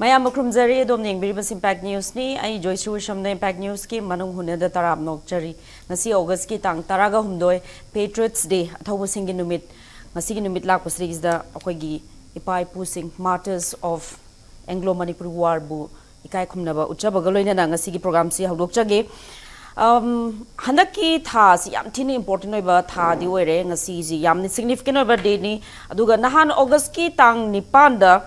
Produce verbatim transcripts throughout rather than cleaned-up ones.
ꯃꯌꯥꯝꯕꯨ ꯈꯨꯔꯨꯝꯖꯔꯤ꯫ ꯑꯗꯣꯝꯅ ꯌꯦꯡꯕꯤꯔꯤꯕꯁꯤ ꯏꯝꯄꯦꯛ ꯅ꯭ꯌꯨꯁꯅꯤ꯫ ꯑꯩ ꯖꯣꯏꯁ꯭ꯔꯤ ꯋꯤꯁꯝꯅ ꯏꯝꯄꯦꯛ ꯅ꯭ꯌꯨꯁꯀꯤ ꯃꯅꯨꯡ ꯍꯨꯅꯗ ꯇꯔꯥꯝꯅ ꯑꯣꯛꯆꯔꯤ꯫ ꯉꯁꯤ ꯑꯣꯒꯁꯀꯤ ꯇꯥꯡ ꯇꯔꯥꯒ ꯍꯨꯝꯗꯣꯏ, Patriots Day, ꯑꯊꯧꯕꯁꯤꯡꯒꯤ ꯅꯨꯃꯤꯠ꯫ ꯉꯁꯤꯒꯤ ꯅꯨꯃꯤꯠ ꯂꯥꯛꯄꯁꯤꯗꯩꯁꯤꯗ ꯑꯩꯈꯣꯏꯒꯤ ꯏꯄꯥ ꯏꯄꯨꯁꯤꯡ, Martyrs of Anglo Manipur Warꯕꯨ ꯏꯀꯥꯏ ꯈꯨꯝꯅꯕ ꯎꯠꯆꯕꯒ ꯂꯣꯏꯅꯅ ꯉꯁꯤꯒꯤ ꯄ꯭ꯔꯣꯒ꯭ꯔꯥꯝꯁꯤ ꯍꯧꯗꯣꯛꯆꯒꯦ꯫ ꯑꯝ, ꯍꯟꯗꯛꯀꯤ ꯊꯥꯁꯤ ꯌꯥꯝ ꯊꯤꯅ ꯏꯝꯄꯣꯔꯇꯦꯟ ꯑꯣꯏꯕ ꯊꯥꯗꯤ ꯑꯣꯏꯔꯦ꯫ ꯉꯁꯤꯁꯤ ꯌꯥꯝꯅ ꯁꯤꯒꯅꯤꯐꯤꯀꯦꯟ ꯑꯣꯏꯕ ꯗꯦꯅꯤ꯫ ꯑꯗꯨꯒ ꯅꯍꯥꯟ ꯑꯣꯒꯁꯀꯤ ꯇꯥꯡ ꯅꯤꯄꯥꯟꯗ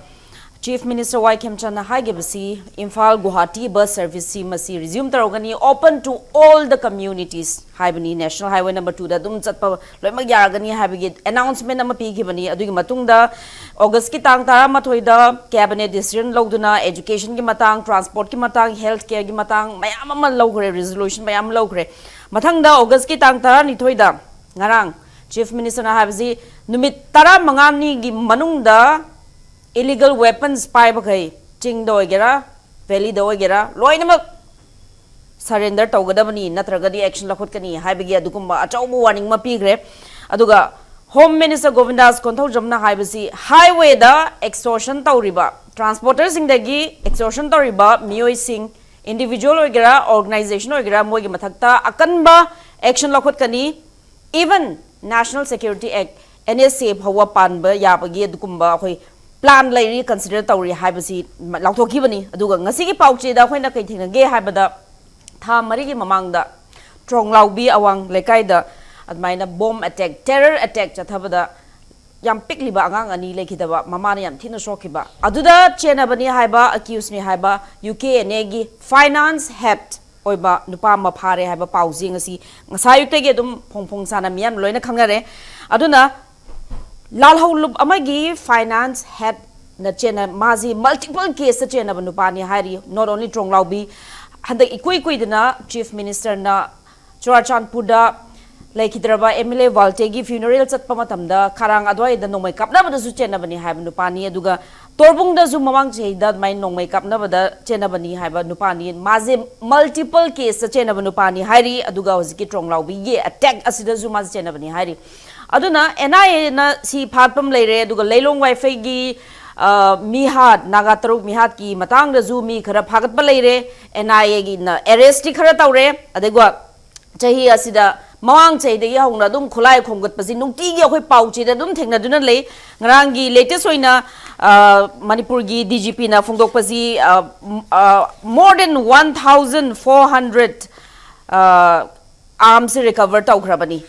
Chief Minister ꯋꯥꯏ ꯈꯦꯝꯆꯟꯅ ꯍꯥꯏꯈꯤꯕꯁꯤ ꯏꯝꯐꯥꯜ ꯒꯨꯋꯥꯍꯥꯇꯤ ꯕꯁ ꯁꯔꯚꯤꯁꯁꯤ ꯃꯁꯤ resume ꯇꯧꯔꯒꯅꯤ, open to all the communities ꯍꯥꯏꯕꯅꯤ꯫ National Highway number twoꯗ ꯑꯗꯨꯝ ꯆꯠꯄ ꯂꯣꯏꯅꯃꯛ ꯌꯥꯔꯒꯅꯤ ꯍꯥꯏꯕꯒꯤ announcement ꯑꯃ ꯄꯤꯈꯤꯕꯅꯤ꯫ ꯑꯗꯨꯒꯤ ꯃꯇꯨꯡꯗ ꯑꯣꯒꯁꯀꯤ ꯇꯥꯡ ꯇꯔꯥꯃꯥꯊꯣꯏꯗ cabinet decision ꯂꯧꯗꯨꯅ educationꯒꯤ ꯃꯇꯥꯡ, transportꯀꯤ ꯃꯇꯥꯡ, health careꯒꯤ ꯃꯇꯥꯡ ꯃꯌꯥꯝ ꯑꯃ ꯂꯧꯈ꯭ꯔꯦ, resolution ꯃꯌꯥꯝ ꯂꯧꯈ꯭ꯔꯦ꯫ ꯃꯊꯪꯗ ꯑꯣꯒꯁꯀꯤ ꯇꯥꯡ ꯇꯔꯥꯅꯤꯊꯣꯏꯗ, ꯉꯔꯥꯡ, Chief Ministerꯅ ꯍꯥꯏꯕꯁꯤ ꯅꯨꯃꯤꯠ ꯇꯔꯥꯃꯉꯥꯅꯤꯒꯤ ꯃꯅꯨꯡꯗ illegal weapons ꯄꯥꯏꯕꯈꯩ, ꯆꯤꯡꯗ ꯑꯣꯏꯒꯦꯔꯥ, valleyꯗ ꯑꯣꯏꯒꯦꯔꯥ, ꯂꯣꯏꯅꯃꯛ surrender ꯇꯧꯒꯗꯕꯅꯤ, ꯅꯠꯇ꯭ꯔꯒꯗꯤ action ꯂꯧꯈꯠꯀꯅꯤ ꯍꯥꯏꯕꯒꯤ ꯑꯗꯨꯒꯨꯝꯕ ꯑꯆꯧꯕ warning ꯑꯃ ꯄꯤꯈ꯭ꯔꯦ꯫ ꯑꯗꯨꯒ Home Minister ꯒꯣꯕꯤꯟꯗꯥꯁ ꯀꯣꯟꯊꯧꯖꯝꯅ ꯍꯥꯏꯕꯁꯤ highwayꯗ extortion ꯇꯧꯔꯤꯕ, transporterꯁꯤꯡꯗꯒꯤ extortion ꯇꯧꯔꯤꯕ ꯃꯤꯑꯣꯏꯁꯤꯡ, individual ꯑꯣꯏꯒꯦꯔꯥ, organization ꯑꯣꯏꯒꯦꯔꯥ, ꯃꯣꯏꯒꯤ ꯃꯊꯛꯇ ꯑꯀꯟꯕ action ꯂꯧꯈꯠꯀꯅꯤ꯫ Even National Security Act, NSA ꯐꯥꯎꯕ ꯄꯥꯟꯕ ꯌꯥꯕꯒꯤ ꯑꯗꯨꯒꯨꯝꯕ ꯑꯩꯈꯣꯏ plan ꯂꯩꯔꯤ, consider ꯇꯧꯔꯤ ꯍꯥꯏꯕꯁꯤ ꯂꯥꯎꯊꯣꯛꯈꯤꯕꯅꯤ꯫ ꯑꯗꯨꯒ ꯉꯁꯤꯒꯤ ꯄꯥꯎꯆꯦꯗ ꯑꯩꯈꯣꯏꯅ ꯀꯩ ꯊꯦꯡꯅꯒꯦ ꯍꯥꯏꯕꯗ, ꯊꯥ ꯃꯔꯤꯒꯤ ꯃꯃꯥꯡꯗ ꯇ꯭ꯔꯣꯡꯂꯥꯎꯕꯤ ꯑꯋꯥꯡ ꯂꯩꯀꯥꯏꯗ ꯑꯗꯨꯃꯥꯏꯅ bomb attack, terror attack ꯆꯠꯊꯕꯗ ꯌꯥꯝ ꯄꯤꯛꯂꯤꯕ ꯑꯉꯥꯡ ꯑꯅꯤ ꯂꯩꯈꯤꯗꯕ, ꯃꯃꯥꯅ ꯌꯥꯝ ꯊꯤꯅ ꯁꯣꯛꯈꯤꯕ, ꯑꯗꯨꯗ ꯆꯦꯟꯅꯕꯅꯤ ꯍꯥꯏꯕ, accuseꯅꯤ ꯍꯥꯏꯕ UKNAꯒꯤ finance head ꯑꯣꯏꯕ ꯅꯨꯄꯥ ꯑꯃ ꯐꯥꯔꯦ ꯍꯥꯏꯕ ꯄꯥꯎꯁꯤ ꯉꯁꯤ, ꯉꯁꯥꯏ ꯑꯌꯨꯛꯇꯒꯤ ꯑꯗꯨꯝ ꯐꯣꯡ ꯐꯣꯡ ꯁꯥꯅ ꯃꯤꯌꯥꯝ ꯂꯣꯏꯅ ꯈꯪꯅꯔꯦ꯫ ꯑꯗꯨꯅ ꯂꯥꯜꯍꯧꯂꯨꯞ ꯑꯃꯒꯤ finance headꯅ ꯆꯦꯟꯅ, ꯃꯥꯁꯤ multiple caseꯇ ꯆꯦꯟꯅꯕ ꯅꯨꯄꯥꯅꯤ ꯍꯥꯏꯔꯤ꯫ Not only ꯇ꯭ꯔꯣꯡꯂꯥꯎꯕꯤ, ꯍꯟꯗꯛ ꯏꯀꯨꯏ ꯀꯨꯏꯗꯅ Chief Ministerꯅ ꯆꯨꯔꯥꯆꯥꯟꯄꯨꯔꯗ ꯂꯩꯈꯤꯗ꯭ꯔꯕ MLA ꯋꯥꯜꯇꯦꯒꯤ funeral ꯆꯠꯄ ꯃꯇꯝꯗ ꯈꯥꯔꯥꯡ ꯑꯗꯨꯋꯥꯏꯗ ꯅꯣꯡꯃꯩ ꯀꯥꯞꯅꯕꯗꯁꯨ ꯆꯦꯟꯅꯕꯅꯤ ꯍꯥꯏꯕ ꯅꯨꯄꯥꯅꯤ꯫ ꯑꯗꯨꯒ ꯇꯣꯔꯕꯨꯡꯗꯁꯨ ꯃꯃꯥꯡ ꯆꯍꯤꯗ ꯑꯗꯨꯃꯥꯏꯅ ꯅꯣꯡꯃꯩ ꯀꯥꯞꯅꯕꯗ ꯆꯦꯟꯅꯕꯅꯤ ꯍꯥꯏꯕ ꯅꯨꯄꯥꯅꯤ꯫ ꯃꯥꯁꯦ multiple caseꯇ ꯆꯦꯟꯅꯕ ꯅꯨꯄꯥꯅꯤ ꯍꯥꯏꯔꯤ꯫ ꯑꯗꯨꯒ ꯍꯧꯖꯤꯛꯀꯤ ꯇ꯭ꯔꯣꯡꯂꯥꯎꯕꯤꯒꯤ attack ꯑꯁꯤꯗꯁꯨ ꯃꯥꯁꯦ ꯆꯦꯟꯅꯕꯅꯤ ꯍꯥꯏꯔꯤ꯫ ꯑꯗꯨꯅ NIAꯅ ꯁꯤ ꯐꯥꯠꯄ ꯑꯃ ꯂꯩꯔꯦ꯫ ꯑꯗꯨꯒ ꯂꯩꯂꯣꯡ ꯋꯥꯏꯐꯩꯒꯤ ꯑ, ꯃꯤꯍꯥꯠ, ꯅꯥꯒꯥ ꯇꯔꯨꯛ ꯃꯤꯍꯥꯠꯀꯤ ꯃꯇꯥꯡꯗꯁꯨ ꯃꯤ ꯈꯔ ꯐꯥꯒꯠꯄ ꯂꯩꯔꯦ꯫ ꯑꯦꯟ ꯑꯥꯏ ꯑꯦꯒꯤꯅ ꯑꯦꯔꯦꯁꯇꯤ ꯈꯔ ꯇꯧꯔꯦ꯫ ꯑꯗꯨꯒ ꯆꯍꯤ ꯑꯁꯤꯗ, ꯃꯃꯥꯡ ꯆꯍꯤꯗꯒꯤ ꯍꯧꯅ ꯑꯗꯨꯝ ꯈꯨꯠꯂꯥꯏ ꯈꯣꯝꯒꯠꯄꯁꯤ ꯅꯨꯡꯇꯤꯒꯤ ꯑꯩꯈꯣꯏ ꯄꯥꯎ ꯆꯦꯗ ꯑꯗꯨꯝ ꯊꯦꯡꯅꯗꯨꯅ ꯂꯩ꯫ ꯉꯔꯥꯡꯒꯤ ꯂꯦꯇꯦꯁ ꯑꯣꯏꯅ, ꯑ, ꯃꯅꯤꯄꯨꯔꯒꯤ ꯗꯤ ꯖꯤ ꯄꯤꯅ ꯐꯣꯡꯗꯣꯛꯄꯁꯤ, ꯑ, ꯃ-, ꯑ, more than one thousand four hundred, ꯑ, ꯑꯥꯔꯝꯁ ꯔꯤꯀꯚꯔ ꯇꯧꯈ꯭ꯔꯕꯅꯤ꯫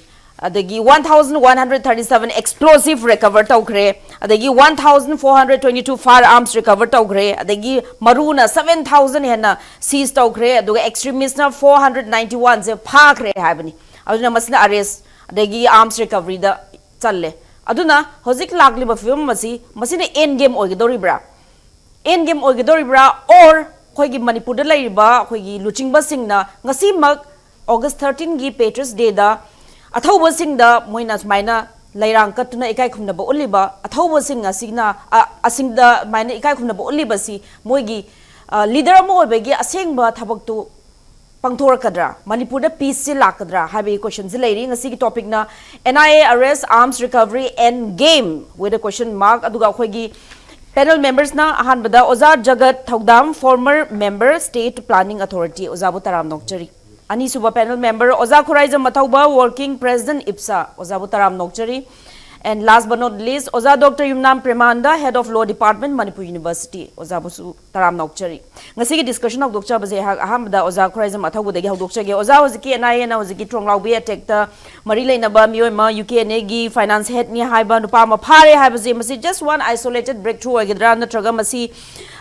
ꯑꯗꯒꯤ one thousand one hundred thirty seven explosive recover ꯇꯧꯈ꯭ꯔꯦ꯫ ꯑꯗꯒꯤ one thousand four hundred twenty two firearms recover ꯇꯧꯈ꯭ꯔꯦ꯫ ꯑꯗꯒꯤ ꯃꯔꯨꯅ seven thousand ꯍꯦꯟꯅ ꯁꯤꯖ ꯇꯧꯈ꯭ꯔꯦ꯫ ꯑꯗꯨꯒ ꯑꯦꯛꯁꯇ꯭ꯔꯤꯃꯤꯁꯅ four hundred ninety one ꯁꯦ ꯐꯥꯈ꯭ꯔꯦ ꯍꯥꯏꯕꯅꯤ꯫ ꯑꯗꯨꯅ ꯃꯁꯤꯅ ꯑꯔꯦꯁ, ꯑꯗꯒꯤ ꯑꯥꯔꯝꯁ ꯔꯤꯀꯚꯔꯤꯗ ꯆꯜꯂꯦ꯫ ꯑꯗꯨꯅ ꯍꯧꯖꯤꯛ ꯂꯥꯛꯂꯤꯕ ꯐꯤꯕꯝ ꯑꯁꯤ, ꯃꯁꯤꯅ ꯑꯦꯟ ꯒꯦꯝ ꯑꯣꯏꯒꯗꯧꯔꯤꯕ꯭ꯔꯥ? ꯑꯦꯟ ꯒꯦꯝ ꯑꯣꯏꯒꯗꯧꯔꯤꯕ꯭ꯔꯥ? Or ꯑꯩꯈꯣꯏꯒꯤ ꯃꯅꯤꯄꯨꯔꯗ ꯂꯩꯔꯤꯕ ꯑꯩꯈꯣꯏꯒꯤ ꯂꯨꯆꯤꯡꯕꯁꯤꯡꯅ ꯉꯁꯤꯃꯛ ꯑꯣꯒꯁ thirteen ꯒꯤ ꯄꯦꯇ꯭ꯔꯤꯌꯠꯁ ꯗꯦꯗ ꯑꯊꯧꯕꯁꯤꯡꯗ ꯃꯣꯏꯅ ꯁꯨꯃꯥꯏꯅ ꯂꯩꯔꯥꯡ ꯀꯠꯇꯨꯅ ꯏꯀꯥꯏ ꯈꯨꯝꯅꯕ ꯎꯠꯂꯤꯕ ꯑꯊꯧꯕꯁꯤꯡ ꯑꯁꯤꯅ, ꯑ, ꯑꯁꯤꯗ ꯁꯨꯃꯥꯏꯅ ꯏꯀꯥꯏ ꯈꯨꯝꯅꯕ ꯎꯠꯂꯤꯕꯁꯤ ꯃꯣꯏꯒꯤ, ꯑ, ꯂꯤꯗꯔ ꯑꯃ ꯑꯣꯏꯕꯒꯤ ꯑꯁꯦꯡꯕ ꯊꯕꯛꯇꯨ ꯄꯥꯡꯊꯣꯔꯛꯀꯗ꯭ꯔꯥ? ꯃꯅꯤꯄꯨꯔꯗ ꯄꯤꯁꯁꯤ ꯂꯥꯛꯀꯗ꯭ꯔꯥ ꯍꯥꯏꯕꯒꯤ ꯀꯣꯏꯁꯟꯁꯤ ꯂꯩꯔꯤ꯫ ꯉꯁꯤꯒꯤ ꯇꯣꯄꯤꯛꯅ N I A arrest, arms recovery and game with a question mark꯫ ꯑꯗꯨꯒ ꯑꯩꯈꯣꯏꯒꯤ ꯄꯦꯅꯦꯜ ꯃꯦꯝꯕꯔꯁꯅ ꯑꯍꯥꯟꯕꯗ ꯑꯣꯖꯥ ꯖꯒꯠ ꯊꯧꯗꯥꯝ, former member, state planning authority, ꯑꯣꯖꯥꯕꯨ ꯇꯔꯥꯝꯅ ꯑꯣꯛꯆꯔꯤ꯫ ꯑꯅꯤꯁꯨꯕ ꯄꯦꯅꯦꯜ ꯃꯦꯝꯕꯔ ꯑꯣꯖꯥ ꯈꯨꯔꯥꯏꯖꯝ ꯑꯊꯧꯕ, working president, ꯏꯞꯁꯥ, ꯑꯣꯖꯥꯕꯨ ꯇꯔꯥꯝꯅ ꯑꯣꯛꯆꯔꯤ꯫ And last but not least, ꯑꯣꯖꯥ doctor Yumnam Premananda, head of law department, Manipur University, ꯑꯣꯖꯥꯕꯨꯁꯨ ꯇꯔꯥꯝꯅ ꯑꯣꯛꯆꯔꯤ꯫ ꯉꯁꯤꯒꯤ ꯗꯤꯁꯀꯁꯟ ꯍꯧꯗꯣꯛꯆꯕꯁꯦ ꯑꯩꯍꯥꯛ ꯑꯍꯥꯟꯕꯗ ꯑꯣꯖꯥ ꯈꯨꯔꯥꯏꯖꯝ ꯑꯊꯧꯕꯗꯒꯤ ꯍꯧꯗꯣꯛꯆꯒꯦ꯫ ꯑꯣꯖꯥ, ꯍꯧꯖꯤꯛꯀꯤ N I A ꯅ ꯍꯧꯖꯤꯛꯀꯤ ꯇ꯭ꯔꯣꯡꯂꯥꯎꯕꯤ ꯑꯦꯇꯦꯛꯇ ꯃꯔꯤ ꯂꯩꯅꯕ ꯃꯤꯑꯣꯏ ꯑꯃ, U K N A ꯒꯤ finance head ꯅꯤ ꯍꯥꯏꯕ ꯅꯨꯄꯥ ꯑꯃ ꯐꯥꯔꯦ ꯍꯥꯏꯕꯁꯦ, ꯃꯁꯤ just one isolated breakthrough ꯑꯣꯏꯒꯗ꯭ꯔꯥ, ꯅꯠꯇ꯭ꯔꯒ ꯃꯁꯤ,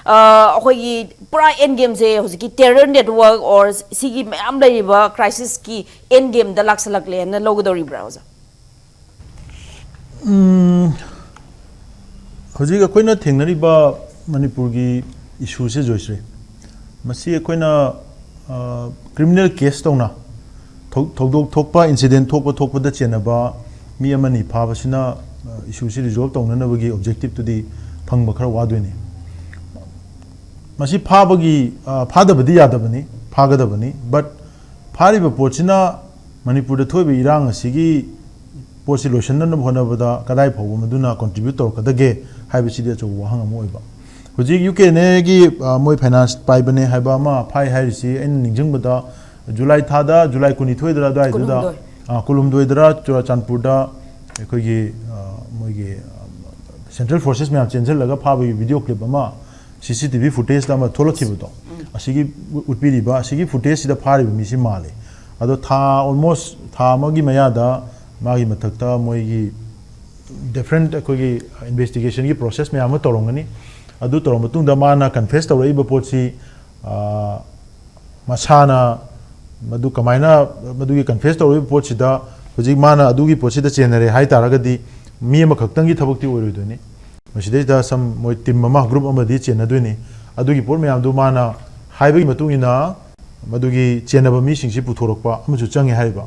ꯑ, ꯑꯩꯈꯣꯏꯒꯤ ꯄꯨꯔꯥ ꯑꯦꯟ ꯒꯦꯝꯁꯦ ꯍꯧꯖꯤꯛꯀꯤ terror network or ꯁꯤꯒꯤ ꯃꯌꯥꯝ ꯂꯩꯔꯤꯕ crisis ꯀꯤ ꯑꯦꯟ ꯒꯦꯝꯗ ꯂꯥꯛꯁꯜꯂꯛꯂꯦꯅ ꯂꯧꯒꯗꯧꯔꯤꯕ꯭ꯔꯥ, ꯑꯣꯖꯥ? ꯎꯝ, ꯍꯧꯖꯤꯛ ꯑꯩꯈꯣꯏꯅ ꯊꯦꯡꯅꯔꯤꯕ ꯃꯅꯤꯄꯨꯔꯒꯤ ꯏꯁꯨꯁꯦ, ꯖꯣꯏꯁ꯭ꯔꯤ, ꯃꯁꯤ ꯑꯩꯈꯣꯏꯅ, ꯑ, ꯀ꯭ꯔꯤꯃꯤꯅꯦꯜ ꯀꯦꯁ ꯇꯧꯅ ꯊꯧ-, ꯊꯧꯗꯣꯛ ꯊꯣꯛꯄ, ꯏꯟꯁꯤꯗꯦꯟ ꯊꯣꯛꯄ ꯊꯣꯛꯄꯗ ꯆꯦꯟꯅꯕ ꯃꯤ ꯑꯃꯅꯤ ꯐꯥꯕꯁꯤꯅ, ꯑ, ꯏꯁꯨꯁꯤ ꯔꯤꯖꯣꯜꯕ ꯇꯧꯅꯅꯕꯒꯤ ꯑꯣꯕꯖꯦꯛꯇꯤꯞꯇꯨꯗꯤ ꯐꯪꯕ ꯈꯔ ꯋꯥꯗꯣꯏꯅꯤ꯫ ꯃꯁꯤ ꯐꯥꯕꯒꯤ, ꯑ, ꯐꯥꯗꯕꯗꯤ ꯌꯥꯗꯕꯅꯤ, ꯐꯥꯒꯗꯕꯅꯤ, ꯕꯠ ꯐꯥꯔꯤꯕ ꯄꯣꯠꯁꯤꯅ ꯃꯅꯤꯄꯨꯔꯗ ꯊꯣꯛꯏꯕ ꯏꯔꯥꯡ ꯑꯁꯤꯒꯤ ꯄꯣꯠꯁꯤ ꯂꯣꯏꯁꯤꯟꯅꯅꯕ ꯍꯣꯠꯅꯕꯗ ꯀꯗꯥꯏ ꯐꯥꯎꯕ ꯃꯗꯨꯅ contribute ꯇꯧꯔꯛꯀꯗꯒꯦ ꯍꯥꯏꯕꯁꯤꯗꯤ ꯑꯆꯧꯕ ꯋꯥꯍꯪ ꯑꯃ ꯑꯣꯏꯕ꯫ ꯍꯧꯖꯤꯛ ꯌꯨ ꯀꯦ ꯑꯦꯟ ꯑꯦꯒꯤ, ꯑ, ꯃꯣꯏ finance ꯄꯥꯏꯕꯅꯦ ꯍꯥꯏꯕ ꯑꯃ ꯐꯥꯏ ꯍꯥꯏꯔꯤꯁꯤ ꯑꯩꯅ ꯅꯤꯡꯁꯤꯡꯕꯗ ꯖꯨꯂꯥꯏ ꯊꯥꯗ, ꯖꯨꯂꯥꯏ ꯀꯨꯟꯅꯤꯊꯣꯏꯗꯔ ꯑꯗꯨꯋꯥꯏꯗꯨꯗ, ꯀꯨꯟꯍꯨꯝꯗꯣꯏ꯫ ꯑ, ꯀꯨꯟꯍꯨꯝꯗꯣꯏꯗꯔ ꯆꯨꯔꯥꯆꯥꯟꯄꯨꯔꯗ ꯑꯩꯈꯣꯏꯒꯤ, ꯑ, ꯃꯣꯏꯒꯤ, ꯑ, central forces ꯃꯌꯥꯝ ꯆꯦꯟꯁꯤꯜꯂꯒ ꯐꯥꯕꯒꯤ video clip ꯑꯃ, C C T V footageꯇ ꯑꯃ ꯊꯣꯛꯂꯛꯈꯤꯕꯗꯣ, ꯑꯁꯤꯒꯤ ꯎꯠꯄꯤꯔꯤꯕ, ꯑꯁꯤꯒꯤ footageꯁꯤꯗ ꯐꯥꯔꯤꯕ ꯃꯤꯁꯤ ꯃꯥꯜꯂꯦ꯫ ꯑꯗꯣ ꯊꯥ, almost ꯊꯥ ꯑꯃꯒꯤ ꯃꯌꯥꯗ ꯃꯥꯒꯤ ꯃꯊꯛꯇ ꯃꯣꯏꯒꯤ different ꯑꯩꯈꯣꯏꯒꯤ investigationꯒꯤ process ꯃꯌꯥꯝ ꯑꯃ ꯇꯧꯔꯝꯒꯅꯤ꯫ ꯑꯗꯨ ꯇꯧꯔꯕ ꯃꯇꯨꯡꯗ ꯃꯥꯅ confess ꯇꯧꯔꯛꯏꯕ ꯄꯣꯠꯁꯤ, ꯑ, ꯃꯁꯥꯅ ꯃꯗꯨ ꯀꯃꯥꯏꯅ, ꯃꯗꯨꯒꯤ confess ꯇꯧꯔꯛꯏꯕ ꯄꯣꯠꯁꯤꯗ ꯍꯧꯖꯤꯛ ꯃꯥꯅ ꯑꯗꯨꯒꯤ ꯄꯣꯠꯁꯤꯗ ꯆꯦꯟꯅꯔꯦ ꯍꯥꯏ ꯇꯥꯔꯒꯗꯤ ꯃꯤ ꯑꯃꯈꯛꯇꯪꯒꯤ ꯊꯕꯛꯇꯤ ꯑꯣꯏꯔꯣꯏꯗꯣꯏꯅꯤ꯫ ꯃꯁꯤꯗꯩꯗ some ꯃꯣꯏ team ꯑꯃ, group ꯑꯃꯗꯤ ꯆꯦꯟꯅꯗꯣꯏꯅꯤ꯫ ꯑꯗꯨꯒꯤ ꯄꯣꯠ ꯃꯌꯥꯝꯗꯨ ꯃꯥꯅ ꯍꯥꯏꯕꯒꯤ ꯃꯇꯨꯡ ꯏꯟꯅ ꯃꯗꯨꯒꯤ ꯆꯦꯟꯅꯕ ꯃꯤꯁꯤꯡꯁꯤ ꯄꯨꯊꯣꯔꯛꯄ ꯑꯃꯁꯨ ꯆꯪꯉꯦ ꯍꯥꯏꯔꯤꯕ꯫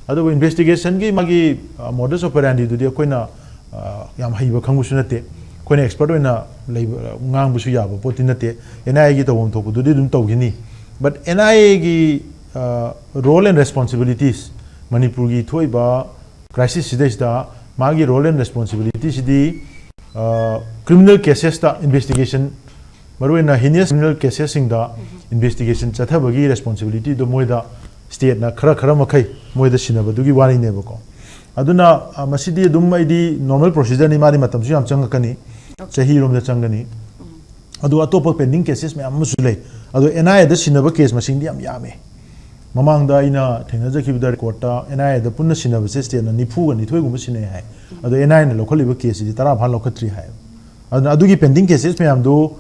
ꯑꯗꯨꯕꯨ investigationꯒꯤ ꯃꯥꯒꯤ, ꯑ, modus operandiꯗꯨꯗꯤ ꯑꯩꯈꯣꯏꯅ, ꯑ, ꯌꯥꯝ ꯍꯩꯕ ꯈꯪꯕꯁꯨ ꯅꯠꯇꯦ꯫ ꯑꯩꯈꯣꯏꯅ expert ꯑꯣꯏꯅ ꯂꯩꯕ, ꯉꯥꯡꯕꯁꯨ ꯌꯥꯕ ꯄꯣꯠꯇꯤ ꯅꯠꯇꯦ꯫ N I Aꯒꯤ ꯇꯧꯐꯝ ꯊꯣꯛꯄꯗꯨꯗꯤ ꯑꯗꯨꯝ ꯇꯧꯈꯤꯅꯤ꯫ But N I Aꯒꯤ, ꯑ, role and responsibilities, ꯃꯅꯤꯄꯨꯔꯒꯤ ꯊꯣꯛꯏꯕ crisis ꯁꯤꯗꯩꯁꯤꯗ ꯃꯥꯒꯤ role and responsibilityꯁꯤꯗꯤ, ꯑ, criminal casesꯇ investigation, ꯃꯔꯨꯑꯣꯏꯅ heinous criminal casesꯁꯤꯡꯗ investigation ꯆꯠꯊꯕꯒꯤ responsibilityꯗꯣ ꯃꯣꯏꯗ stateꯅ ꯈꯔ, ꯈꯔ ꯃꯈꯩ ꯃꯣꯏꯗ ꯁꯤꯟꯅꯕꯗꯨꯒꯤ ꯋꯥꯔꯤꯅꯦꯕꯀꯣ꯫ ꯑꯗꯨꯅ, ꯑ, ꯃꯁꯤꯗꯤ ꯑꯗꯨꯝ ꯑꯩꯗꯤ normal procedureꯅꯤ, ꯃꯥꯗꯤ ꯃꯇꯝꯁꯨ ꯌꯥꯝ ꯆꯪꯉꯛꯀꯅꯤ, ꯆꯍꯤꯔꯣꯝꯗ ꯆꯪꯒꯅꯤ꯫ ꯑꯗꯨ ꯑꯇꯣꯞꯄ pending cases ꯃꯌꯥꯝ ꯑꯃꯁꯨ ꯂꯩ꯫ ꯑꯗꯣ N I Aꯗ ꯁꯤꯟꯅꯕ case ꯃꯁꯤꯡꯗꯤ ꯌꯥꯝ ꯌꯥꯝꯃꯦ꯫ ꯃꯃꯥꯡꯗ ꯑꯩꯅ ꯊꯦꯡꯅꯖꯈꯤꯕꯗ recordꯇ N I Aꯗ ꯄꯨꯟꯅ ꯁꯤꯟꯅꯕꯁꯦ stateꯅ ꯅꯤꯐꯨꯒ ꯅꯤꯊꯣꯏꯒꯨꯝꯕ ꯁꯤꯟꯅꯩ ꯍꯥꯏ꯫ ꯑꯗꯣ N I Aꯅ ꯂꯧꯈꯠꯂꯤꯕ caseꯁꯤꯗꯤ ꯇꯔꯥ ꯐꯥꯅ ꯂꯧꯈꯠꯇ꯭ꯔꯤ ꯍꯥꯏ꯫ ꯑꯗꯨꯅ ꯑꯗꯨꯒꯤ pending cases ꯃꯌꯥꯝꯗꯨ,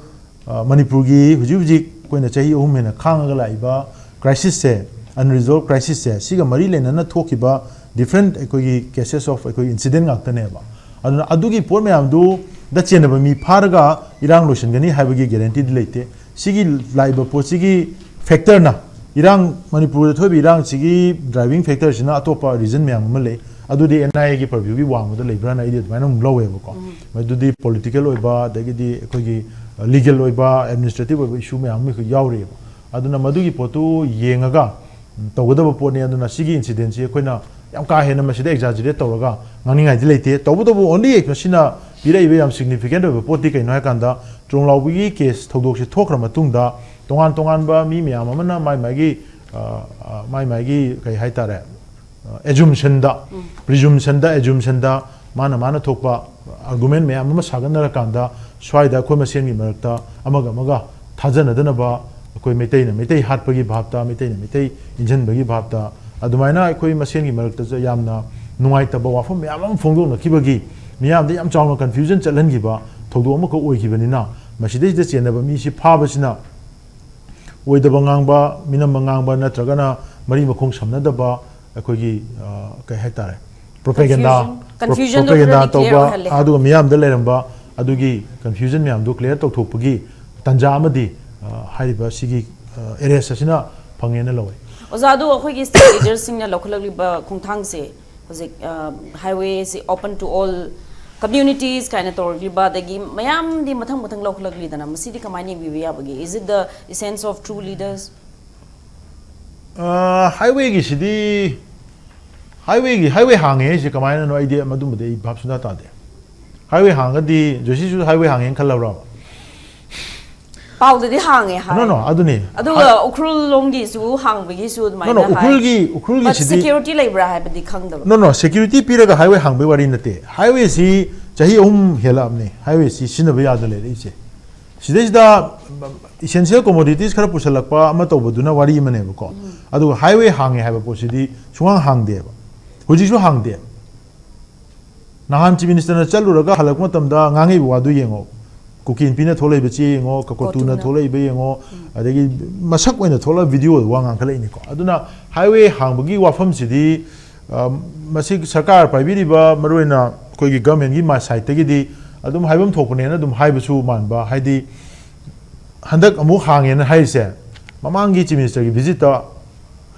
ꯑ, ꯃꯅꯤꯄꯨꯔꯒꯤ ꯍꯧꯖꯤꯛ ꯍꯧꯖꯤꯛ ꯑꯩꯈꯣꯏꯅ ꯆꯍꯤ ꯑꯍꯨꯝ ꯍꯦꯟꯅ ꯈꯥꯡꯉꯒ ꯂꯥꯛꯏꯕ crisisꯁꯦ, unresolved crisisꯁꯦ, ꯁꯤꯒ ꯃꯔꯤ ꯂꯩꯅꯅ ꯊꯣꯛꯈꯤꯕ different ꯑꯩꯈꯣꯏꯒꯤ cases of ꯑꯩꯈꯣꯏ incident ꯉꯥꯛꯇꯅꯦꯕ꯫ ꯑꯗꯨꯅ ꯑꯗꯨꯒꯤ ꯄꯣꯠ ꯃꯌꯥꯝꯗꯨꯗ ꯆꯦꯟꯅꯕ ꯃꯤ ꯐꯥꯔꯒ ꯏꯔꯥꯡ ꯂꯣꯏꯁꯤꯟꯒꯅꯤ ꯍꯥꯏꯕꯒꯤ guaranteeꯗꯤ ꯂꯩꯇꯦ꯫ ꯁꯤꯒꯤ ꯂꯥꯛꯏꯕ ꯄꯣꯠꯁꯤꯒꯤ factorꯅ, ꯏꯔꯥꯡ, ꯃꯅꯤꯄꯨꯔꯗ ꯊꯣꯛꯏꯕ ꯏꯔꯥꯡꯁꯤꯒꯤ driving factorꯁꯤꯅ ꯑꯇꯣꯞꯄ reason ꯃꯌꯥꯝ ꯑꯃ ꯂꯩ꯫ ꯑꯗꯨꯗꯤ N I Aꯒꯤ purviewꯒꯤ ꯋꯥꯡꯃꯗ ꯂꯩꯕ꯭ꯔꯥꯅ ꯑꯩꯗꯤ ꯑꯗꯨꯃꯥꯏꯅ ꯑꯃꯨꯛ ꯂꯧꯋꯦꯕꯀꯣ꯫ ꯃꯗꯨꯗꯤ political ꯑꯣꯏꯕ, ꯑꯗꯒꯤꯗꯤ ꯑꯩꯈꯣꯏꯒꯤ, ꯑ, legal ꯑꯣꯏꯕ, administrative ꯑꯣꯏꯕ issue ꯃꯌꯥꯝ ꯑꯃ ꯑꯩꯈꯣꯏ ꯌꯥꯎꯔꯤꯑꯕ꯫ ꯑꯗꯨꯅ ꯃꯗꯨꯒꯤ ꯄꯣꯠꯇꯨ ꯌꯦꯡꯉꯒ, ꯎꯝ, ꯇꯧꯒꯗꯕ ꯄꯣꯠꯅꯤ꯫ ꯑꯗꯨꯅ ꯁꯤꯒꯤ incidentꯁꯤ ꯑꯩꯈꯣꯏꯅ ꯌꯥꯝ ꯀꯥ ꯍꯦꯟꯅ ꯃꯁꯤꯗ exaggerate ꯇꯧꯔꯒ ꯉꯥꯡꯅꯤꯡꯉꯥꯏꯗꯤ ꯂꯩꯇꯦ꯫ ꯇꯧꯕꯇꯕꯨ only ꯃꯁꯤꯅ ꯄꯤꯔꯛꯏꯕ ꯌꯥꯝ significant ꯑꯣꯏꯕ ꯄꯣꯠꯇꯤ ꯀꯩꯅꯣ ꯍꯥꯏ ꯀꯥꯟꯗ, ꯇ꯭ꯔꯣꯡꯂꯥꯎꯕꯤꯒꯤ case ꯊꯧꯗꯣꯛꯁꯦ ꯊꯣꯛꯈ꯭ꯔ ꯃꯇꯨꯡꯗ ꯇꯣꯉꯥꯟ ꯇꯣꯉꯥꯟꯕ ꯃꯤ ꯃꯌꯥꯝ ꯑꯃꯅ ꯃꯥꯏ ꯃꯥꯏꯒꯤ, ꯑ, ꯑ, ꯃꯥꯏ ꯃꯥꯏꯒꯤ ꯀꯩ ꯍꯥꯏꯇꯥꯔꯦ, ꯑ, assumptionꯗ, presumptionꯗ, assumptionꯗ ꯃꯥꯅ ꯃꯥꯅ ꯊꯣꯛꯄ argument ꯃꯌꯥꯝ ꯑꯃ ꯁꯥꯒꯠꯅꯔꯀꯥꯟꯗ ꯁ꯭ꯋꯥꯏꯗ ꯑꯩꯈꯣꯏ ꯃꯁꯦꯟꯒꯤ ꯃꯔꯛꯇ ꯑꯃꯒ ꯑꯃꯒ ꯊꯥꯖꯅꯗꯅꯕ, ꯑꯩꯈꯣꯏ ꯃꯩꯇꯩꯅ ꯃꯩꯇꯩ ꯍꯥꯠꯄꯒꯤ ꯚꯥꯞꯇ, ꯃꯩꯇꯩꯅ ꯃꯩꯇꯩ ꯏꯟꯖꯟꯕꯒꯤ ꯚꯥꯞꯇ, ꯑꯗꯨꯃꯥꯏꯅ ꯑꯩꯈꯣꯏ ꯃꯁꯦꯟꯒꯤ ꯃꯔꯛꯇꯁꯨ ꯌꯥꯝꯅ ꯅꯨꯡꯉꯥꯏꯇꯕ ꯋꯥꯐꯝ ꯃꯌꯥꯝ ꯑꯃ ꯐꯣꯡꯗꯣꯛꯅꯈꯤꯕꯒꯤ ꯃꯤꯌꯥꯝꯗ ꯌꯥꯝ ꯆꯥꯎꯅ confusion ꯆꯠꯍꯟꯈꯤꯕ ꯊꯧꯗꯣꯛ ꯑꯃꯈꯛ ꯑꯣꯏꯈꯤꯕꯅꯤꯅ, ꯃꯁꯤꯗꯩꯁꯤꯗ ꯆꯦꯟꯅꯕ ꯃꯤꯁꯤ ꯐꯥꯕꯁꯤꯅ ꯑꯣꯏꯗꯕ ꯉꯥꯡꯕ, ꯃꯤꯅꯝꯕ ꯉꯥꯡꯕ, ꯅꯠꯇ꯭ꯔꯒꯅ ꯃꯔꯤ ꯃꯈꯣꯡ ꯁꯝꯅꯗꯕ, ꯑꯩꯈꯣꯏꯒꯤ, ꯑ, ꯀꯩ ꯍꯥꯏꯇꯥꯔꯦ, propaganda, Confusion. Confusionꯗꯣ propaganda ꯈꯔꯗꯤ clear ꯇꯧꯕ, ꯑꯣꯏꯍꯜꯂꯦ꯫ ꯑꯗꯨꯒ ꯃꯤꯌꯥꯝꯗ ꯂꯩꯔꯝꯕ ꯑꯗꯨꯒꯤ confusion ꯃꯌꯥꯝꯗꯣ clear ꯇꯧꯊꯣꯛꯄꯒꯤ ꯇꯥꯟꯖꯥ ꯑꯃꯗꯤ, ꯑ, ꯍꯥꯏꯔꯤꯕ ꯁꯤꯒꯤ, ꯑ, arrest ꯑꯁꯤꯅ ꯐꯪꯉꯦꯅ ꯂꯧꯋꯤ꯫ ꯑꯣꯖꯥ, ꯑꯗꯣ ꯑꯩꯈꯣꯏꯒꯤ state leaderꯁꯤꯡꯅ ꯂꯧꯈꯠꯂꯛꯂꯤꯕ ꯈꯣꯡꯊꯥꯡꯁꯦ, ꯍꯧꯖꯤꯛ, ꯑ, highwayꯁꯤ open to all communities ꯀꯥꯏꯅ ꯇꯧꯔꯛꯂꯤꯕ, ꯑꯗꯒꯤ ꯃꯌꯥꯝꯗꯤ ꯃꯊꯪ ꯃꯊꯪ ꯂꯧꯈꯠꯂꯛꯂꯤꯗꯅ, ꯃꯁꯤꯗꯤ ꯀꯃꯥꯏꯅ ꯌꯦꯡꯕꯤꯕ ꯌꯥꯕꯒꯦ? Is it the essence of true leaders? ꯑ, highwayꯒꯤꯁꯤꯗꯤ, highwayꯒꯤ, highway ꯍꯥꯡꯉꯦ ꯍꯥꯏꯁꯦ ꯀꯃꯥꯏꯅꯅꯣ? ꯑꯩꯗꯤ ꯃꯗꯨꯃꯗꯤ ꯑꯩ ꯚꯥꯞ ꯁꯨꯡꯇꯥ ꯇꯥꯗꯦ꯫ Highway ꯍꯥꯡꯉꯒꯗꯤ ꯖꯣꯁꯤꯁꯨ highway ꯍꯥꯡꯉꯦꯅ ꯈꯜꯂꯕ꯭ꯔꯣ? ꯄꯥꯎꯗꯗꯤ ꯍꯥꯡꯉꯦ ꯍꯥꯏ꯫ No, no, ꯑꯗꯨꯅꯤ꯫ ꯑꯗꯨꯒ ꯍꯥꯏ- ꯎꯈ꯭ꯔꯨꯜ ꯂꯣꯝꯒꯤꯁꯨ ꯍꯥꯡꯕꯒꯤꯁꯨ ꯑꯗꯨꯃꯥꯏꯅ No, no, ꯍꯥꯏ꯫ ꯎꯈ꯭ꯔꯨꯜꯒꯤ, But ꯎꯈ꯭ꯔꯨꯜꯒꯤꯁꯤꯗꯤ security ꯂꯩꯕ꯭ꯔꯥ ꯍꯥꯏꯕꯗꯤ ꯈꯪꯗꯕ꯫ No, no, security ꯄꯤꯔꯒ highway ꯍꯥꯡꯕꯒꯤ ꯋꯥꯔꯤ ꯅꯠꯇꯦ꯫ Highwayꯁꯤ ꯆꯍꯤ ꯑꯍꯨꯝ ꯍꯦꯜꯂꯛꯑꯕꯅꯤ, highwayꯁꯤ ꯁꯤꯖꯤꯟꯅꯕ ꯌꯥꯗ ꯂꯩꯔꯛꯏꯁꯦ꯫ ꯁꯤꯗꯩꯁꯤꯗ essential commodities ꯈꯔ ꯄꯨꯁꯜꯂꯛꯄ ꯑꯃ ꯇꯧꯕꯗꯨꯅ ꯋꯥꯔꯤ ꯑꯃꯅꯦꯕꯀꯣ꯫ ꯑꯗꯨꯒ highway ꯍꯥꯡꯉꯦ ꯍꯥꯏꯕ ꯄꯣꯠꯁꯤꯗꯤ ꯁꯨꯡꯍꯥꯡ ꯍꯥꯡꯗꯦꯕ꯫ ꯍꯧꯖꯤꯛꯁꯨ ꯍꯥꯡꯗꯦ꯫ ꯅꯍꯥꯟ Chief Ministerꯅ ꯆꯠꯂꯨꯔꯒ ꯍꯜꯂꯛꯄ ꯃꯇꯝꯗ ꯉꯥꯡꯉꯛꯏꯕ ꯋꯥꯗꯨ ꯌꯦꯡꯉꯣ꯫ ꯀꯨꯀꯤ ꯅꯨꯄꯤꯅ ꯊꯣꯛꯂꯛꯏꯕ ꯆꯦ ꯌꯦꯡꯉꯣ, ꯀꯀꯣꯇꯨꯅ ꯀꯣꯇꯨꯅ꯫ ꯊꯣꯛꯂꯛꯏꯕ ꯌꯦꯡꯉꯣ, ꯑꯗꯒꯤ ꯃꯁꯛ ꯑꯣꯏꯅ ꯊꯣꯛꯂꯛꯑ video ꯋꯥ ꯉꯥꯡꯈꯠꯂꯛꯏꯅꯤꯀꯣ꯫ ꯑꯗꯨꯅ highway ꯍꯥꯡꯕꯒꯤ ꯋꯥꯐꯝꯁꯤꯗꯤ, ꯑ, ꯃꯁꯤ ꯁꯔꯀꯥꯔ ꯄꯥꯏꯕꯤꯔꯤꯕ, ꯃꯔꯨꯑꯣꯏꯅ ꯑꯩꯈꯣꯏꯒꯤ governmentꯀꯤ ꯃꯥ-, sideꯇꯒꯤꯗꯤ ꯑꯗꯨꯝ ꯍꯥꯏꯐꯝ ꯊꯣꯛꯄꯅꯦꯅ ꯑꯗꯨꯝ ꯍꯥꯏꯕꯁꯨ ꯃꯥꯟꯕ, ꯍꯥꯏꯗꯤ ꯍꯟꯗꯛ ꯑꯃꯨꯛ ꯍꯥꯡꯉꯦꯅ ꯍꯥꯏꯔꯤꯁꯦ, ꯃꯃꯥꯡꯒꯤ Chief Ministerꯒꯤ visitꯇ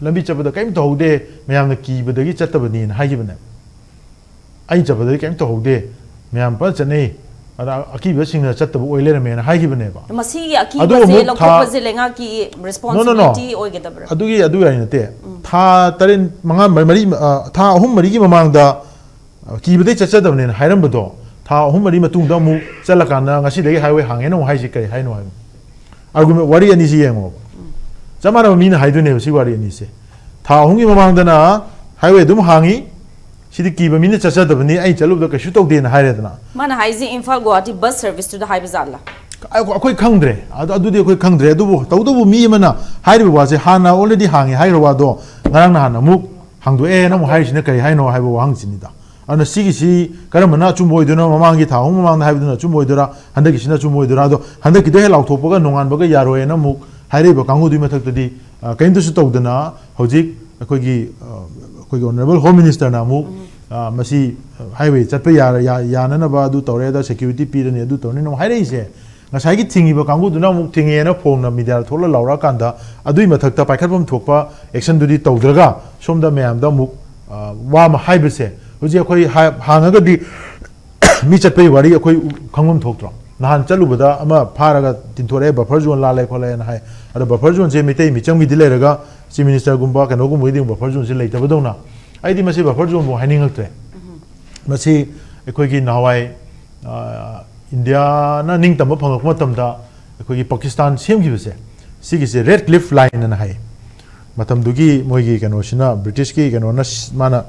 ꯂꯝꯕꯤ ꯆꯠꯄꯗ ꯀꯔꯤꯝ ꯇꯧꯍꯧꯗꯦ, ꯃꯌꯥꯝꯅ ꯀꯤꯕꯗꯒꯤ ꯆꯠꯇꯕꯅꯤꯅ ꯍꯥꯏꯈꯤꯕꯅꯦ꯫ ꯑꯩ ꯆꯠꯄꯗꯗꯤ ꯀꯔꯤꯝ ꯇꯧꯍꯧꯗꯦ, ꯃꯌꯥꯝ ꯐꯖꯅ ꯆꯠꯅꯩ꯫ ꯑꯗ ꯑꯀꯤꯕꯁꯤꯡꯅ ꯆꯠꯇꯕ ꯑꯣꯏ ꯂꯩꯔꯝꯃꯦꯅ ꯍꯥꯏꯈꯤꯕꯅꯦꯕ꯫ ꯃꯁꯤꯒꯤ ꯑꯗꯨ ꯑꯀꯤꯕꯁꯦ ꯑꯃꯨꯛ ꯊꯥ- ꯂꯧꯊꯣꯛꯄꯁꯦ ꯂꯩꯉꯥꯛꯀꯤ responsibility ꯑꯣꯏꯒꯗꯕ꯭ꯔꯥ? ꯑꯗꯨꯒꯤ ꯑꯗꯨꯒꯤ ꯋꯥꯔꯤ ꯅꯠꯇꯦ꯫ ꯊꯥ ꯇꯔꯦꯠ, ꯃꯉꯥ, ꯃꯔꯤ, ꯑ, ꯊꯥ ꯑꯍꯨꯝ ꯃꯔꯤꯒꯤ ꯃꯃꯥꯡꯗ, ꯑ, ꯀꯤꯕꯗꯩ ꯆꯠꯆꯗꯕꯅꯦꯅ ꯍꯥꯏꯔꯝꯕꯗꯣ, ꯊꯥ ꯑꯍꯨꯝ ꯃꯔꯤ ꯃꯇꯨꯡꯗ ꯑꯃꯨꯛ ꯆꯠꯂꯀꯥꯟꯗ ꯉꯁꯤꯗꯒꯤ highway ꯍꯥꯡꯉꯦꯅ ꯑꯃꯨꯛ ꯍꯥꯏꯁꯤ ꯀꯔꯤ ꯍꯥꯏꯅꯣ ꯍꯥꯏꯕ? Argument, ꯋꯥꯔꯤ ꯑꯅꯤꯁꯤ ꯌꯦꯡꯉꯣꯕ꯫ ꯆꯞ ꯃꯥꯟꯅꯕ ꯃꯤꯅ ꯍꯥꯏꯗꯣꯏꯅꯦꯕ ꯁꯤ ꯋꯥꯔꯤ ꯑꯅꯤꯁꯦ꯫ ꯊꯥ ꯑꯍꯨꯝꯒꯤ ꯃꯃꯥꯡꯗꯅ highway ꯑꯗꯨꯝ ꯍꯥꯡꯉꯤ, ꯁꯤꯗꯤ ꯀꯤꯕ ꯃꯤꯅ ꯆꯠꯆꯗꯕꯅꯤ, ꯑꯩ ꯆꯠꯂꯨꯕꯗ ꯀꯩꯁꯨ ꯇꯧꯗꯦꯅ ꯍꯥꯏꯔꯦꯗꯅ꯫ ꯃꯥꯅ ꯍꯥꯏꯁꯦ ꯏꯝꯐꯥꯜ ꯒꯨꯋꯥꯍꯥꯇꯤ bus service ꯇꯨꯗ ꯍꯥꯏꯕ ꯖꯥꯠꯂ? ꯑꯩꯈꯣꯏ ꯑꯩꯈꯣꯏ ꯈꯪꯗ꯭ꯔꯦ꯫ ꯑꯗꯨ ꯑꯗꯨꯗꯤ ꯑꯩꯈꯣꯏ ꯈꯪꯗ꯭ꯔꯦ꯫ ꯑꯗꯨꯕꯨ ꯇꯧꯗꯕꯨ ꯃꯤ ꯑꯃꯅ ꯍꯥꯏꯔꯤꯕ ꯋꯥꯁꯦ, ꯍꯥꯟꯅ already ꯍꯥꯡꯉꯦ ꯍꯥꯏꯈ꯭ꯔ ꯋꯥꯗꯣ ꯉꯔꯥꯡ ꯅꯍꯥꯟ ꯑꯃꯨꯛ ꯍꯥꯡꯗꯣꯛꯑꯦꯅ ꯑꯃꯨꯛ ꯍꯥꯏꯔꯤꯁꯤꯅ ꯀꯔꯤ ꯍꯥꯏꯅꯣ ꯍꯥꯏꯕ ꯋꯥꯍꯪꯁꯤꯅꯤꯗ꯫ ꯑꯗꯨꯅ ꯁꯤꯒꯤꯁꯤ ꯀꯔꯝꯕꯅ ꯑꯆꯨꯝꯕ ꯑꯣꯏꯗꯣꯏꯅꯣ? ꯃꯃꯥꯡꯒꯤ ꯊꯥ ꯑꯍꯨꯝ ꯃꯃꯥꯡꯗ ꯍꯥꯏꯕꯗꯨꯅ ꯑꯆꯨꯝꯕ ꯑꯣꯏꯗꯣꯏꯔꯥ, ꯍꯟꯗꯛꯀꯤꯁꯤꯅ ꯑꯆꯨꯝꯕ ꯑꯣꯏꯗꯣꯏꯔꯥ? ꯑꯗꯣ ꯍꯟꯗꯛꯀꯤꯗꯣ ꯍꯦꯛ ꯂꯥꯎꯊꯣꯛꯄꯒ ꯅꯣꯡꯉꯥꯟꯕꯒ ꯌꯥꯔꯣꯏꯅ ꯑꯃꯨꯛ ꯍꯥꯏꯔꯛꯏꯕ ꯀꯥꯡꯕꯨꯗꯨꯒꯤ ꯃꯊꯛꯇꯗꯤ, ꯑ, ꯀꯔꯤꯝꯇꯁꯨ ꯇꯧꯗꯅ ꯍꯧꯖꯤꯛ ꯑꯩꯈꯣꯏꯒꯤ, ꯑ, ꯑꯩꯈꯣꯏꯒꯤ honourable home minister ꯅ ꯑꯃꯨꯛ, ꯑ, ꯃꯁꯤ highway ꯆꯠꯄ ꯌꯥ-, ꯌꯥ-, ꯌꯥꯅꯅꯕ ꯑꯗꯨ ꯇꯧꯔꯦ, ꯑꯗ security ꯄꯤꯔꯅꯤ, ꯑꯗꯨ ꯇꯧꯔꯅꯤ ꯑꯃꯨꯛ ꯍꯥꯏꯔꯛꯏꯁꯦ꯫ ꯉꯁꯥꯏꯒꯤ ꯊꯤꯡꯉꯤꯕ ꯀꯥꯡꯕꯨꯗꯨꯅ ꯑꯃꯨꯛ ꯊꯤꯡꯉꯦꯅ ꯐꯣꯡꯅ media ꯗ ꯊꯣꯛꯂ ꯂꯥꯎꯔꯛꯑꯀꯥꯟꯗ ꯑꯗꯨꯒꯤ ꯃꯊꯛꯇ ꯄꯥꯏꯈꯠꯐꯝ ꯊꯣꯛꯄ action ꯗꯨꯗꯤ ꯇꯧꯗ꯭ꯔꯒ ꯁꯣꯝꯗ ꯃꯌꯥꯝꯗ ꯑꯃꯨꯛ, ꯑ, ꯋꯥ ꯑꯃ ꯍꯥꯏꯕꯁꯦ ꯍꯧꯖꯤꯛ ꯑꯩꯈꯣꯏ ꯍꯥ-, ꯍꯥꯡꯉꯒꯗꯤ ꯃꯤ ꯆꯠꯄꯒꯤ ꯋꯥꯔꯤ ꯑꯩꯈꯣꯏ ꯎ-, ꯈꯪꯐꯝ ꯊꯣꯛꯇ꯭ꯔꯣ? ꯅꯍꯥꯟ ꯆꯠꯂꯨꯕꯗ ꯑꯃ ꯐꯥꯔꯒ ꯇꯤꯟꯊꯣꯔꯛꯑꯦ, buffer zone ꯂꯥꯜꯂꯦ ꯈꯣꯠꯂꯦꯅ ꯍꯥꯏ꯫ ꯑꯗꯣ buffer zone ꯁꯦ ꯃꯤꯇꯩ ꯃꯤꯆꯝꯒꯤꯗꯤ ꯂꯩꯔꯒ Chief Minister ꯒꯨꯝꯕ ꯀꯩꯅꯣꯒꯨꯝꯕꯒꯤꯗꯤ buffer zone ꯁꯦ ꯂꯩꯇꯕꯗꯧꯅ, ꯑꯩꯗꯤ ꯃꯁꯤ buffer zone ꯕꯨ ꯍꯥꯏꯅꯤꯡꯉꯛꯇ꯭ꯔꯦ꯫ ꯃꯁꯤ ꯑꯩꯈꯣꯏꯒꯤ ꯅꯍꯥꯟꯋꯥꯏ, ꯑ, ꯏꯟꯗꯤꯌꯥꯅ ꯅꯤꯡꯇꯝꯕ ꯐꯪꯉꯛꯄ ꯃꯇꯝꯗ ꯑꯩꯈꯣꯏꯒꯤ ꯄꯥꯀꯤꯁꯇꯥꯟ ꯁꯦꯝꯈꯤꯕꯁꯦ, ꯁꯤꯒꯤꯁꯦ Redcliffe Line ꯑꯅ ꯍꯥꯏ꯫ ꯃꯇꯝꯗꯨꯒꯤ ꯃꯣꯏꯒꯤ ꯀꯩꯅꯣꯁꯤꯅ, ꯕ꯭ꯔꯤꯇꯤꯁꯀꯤ ꯀꯩꯅꯣꯅ ꯁ-, ꯃꯥꯅ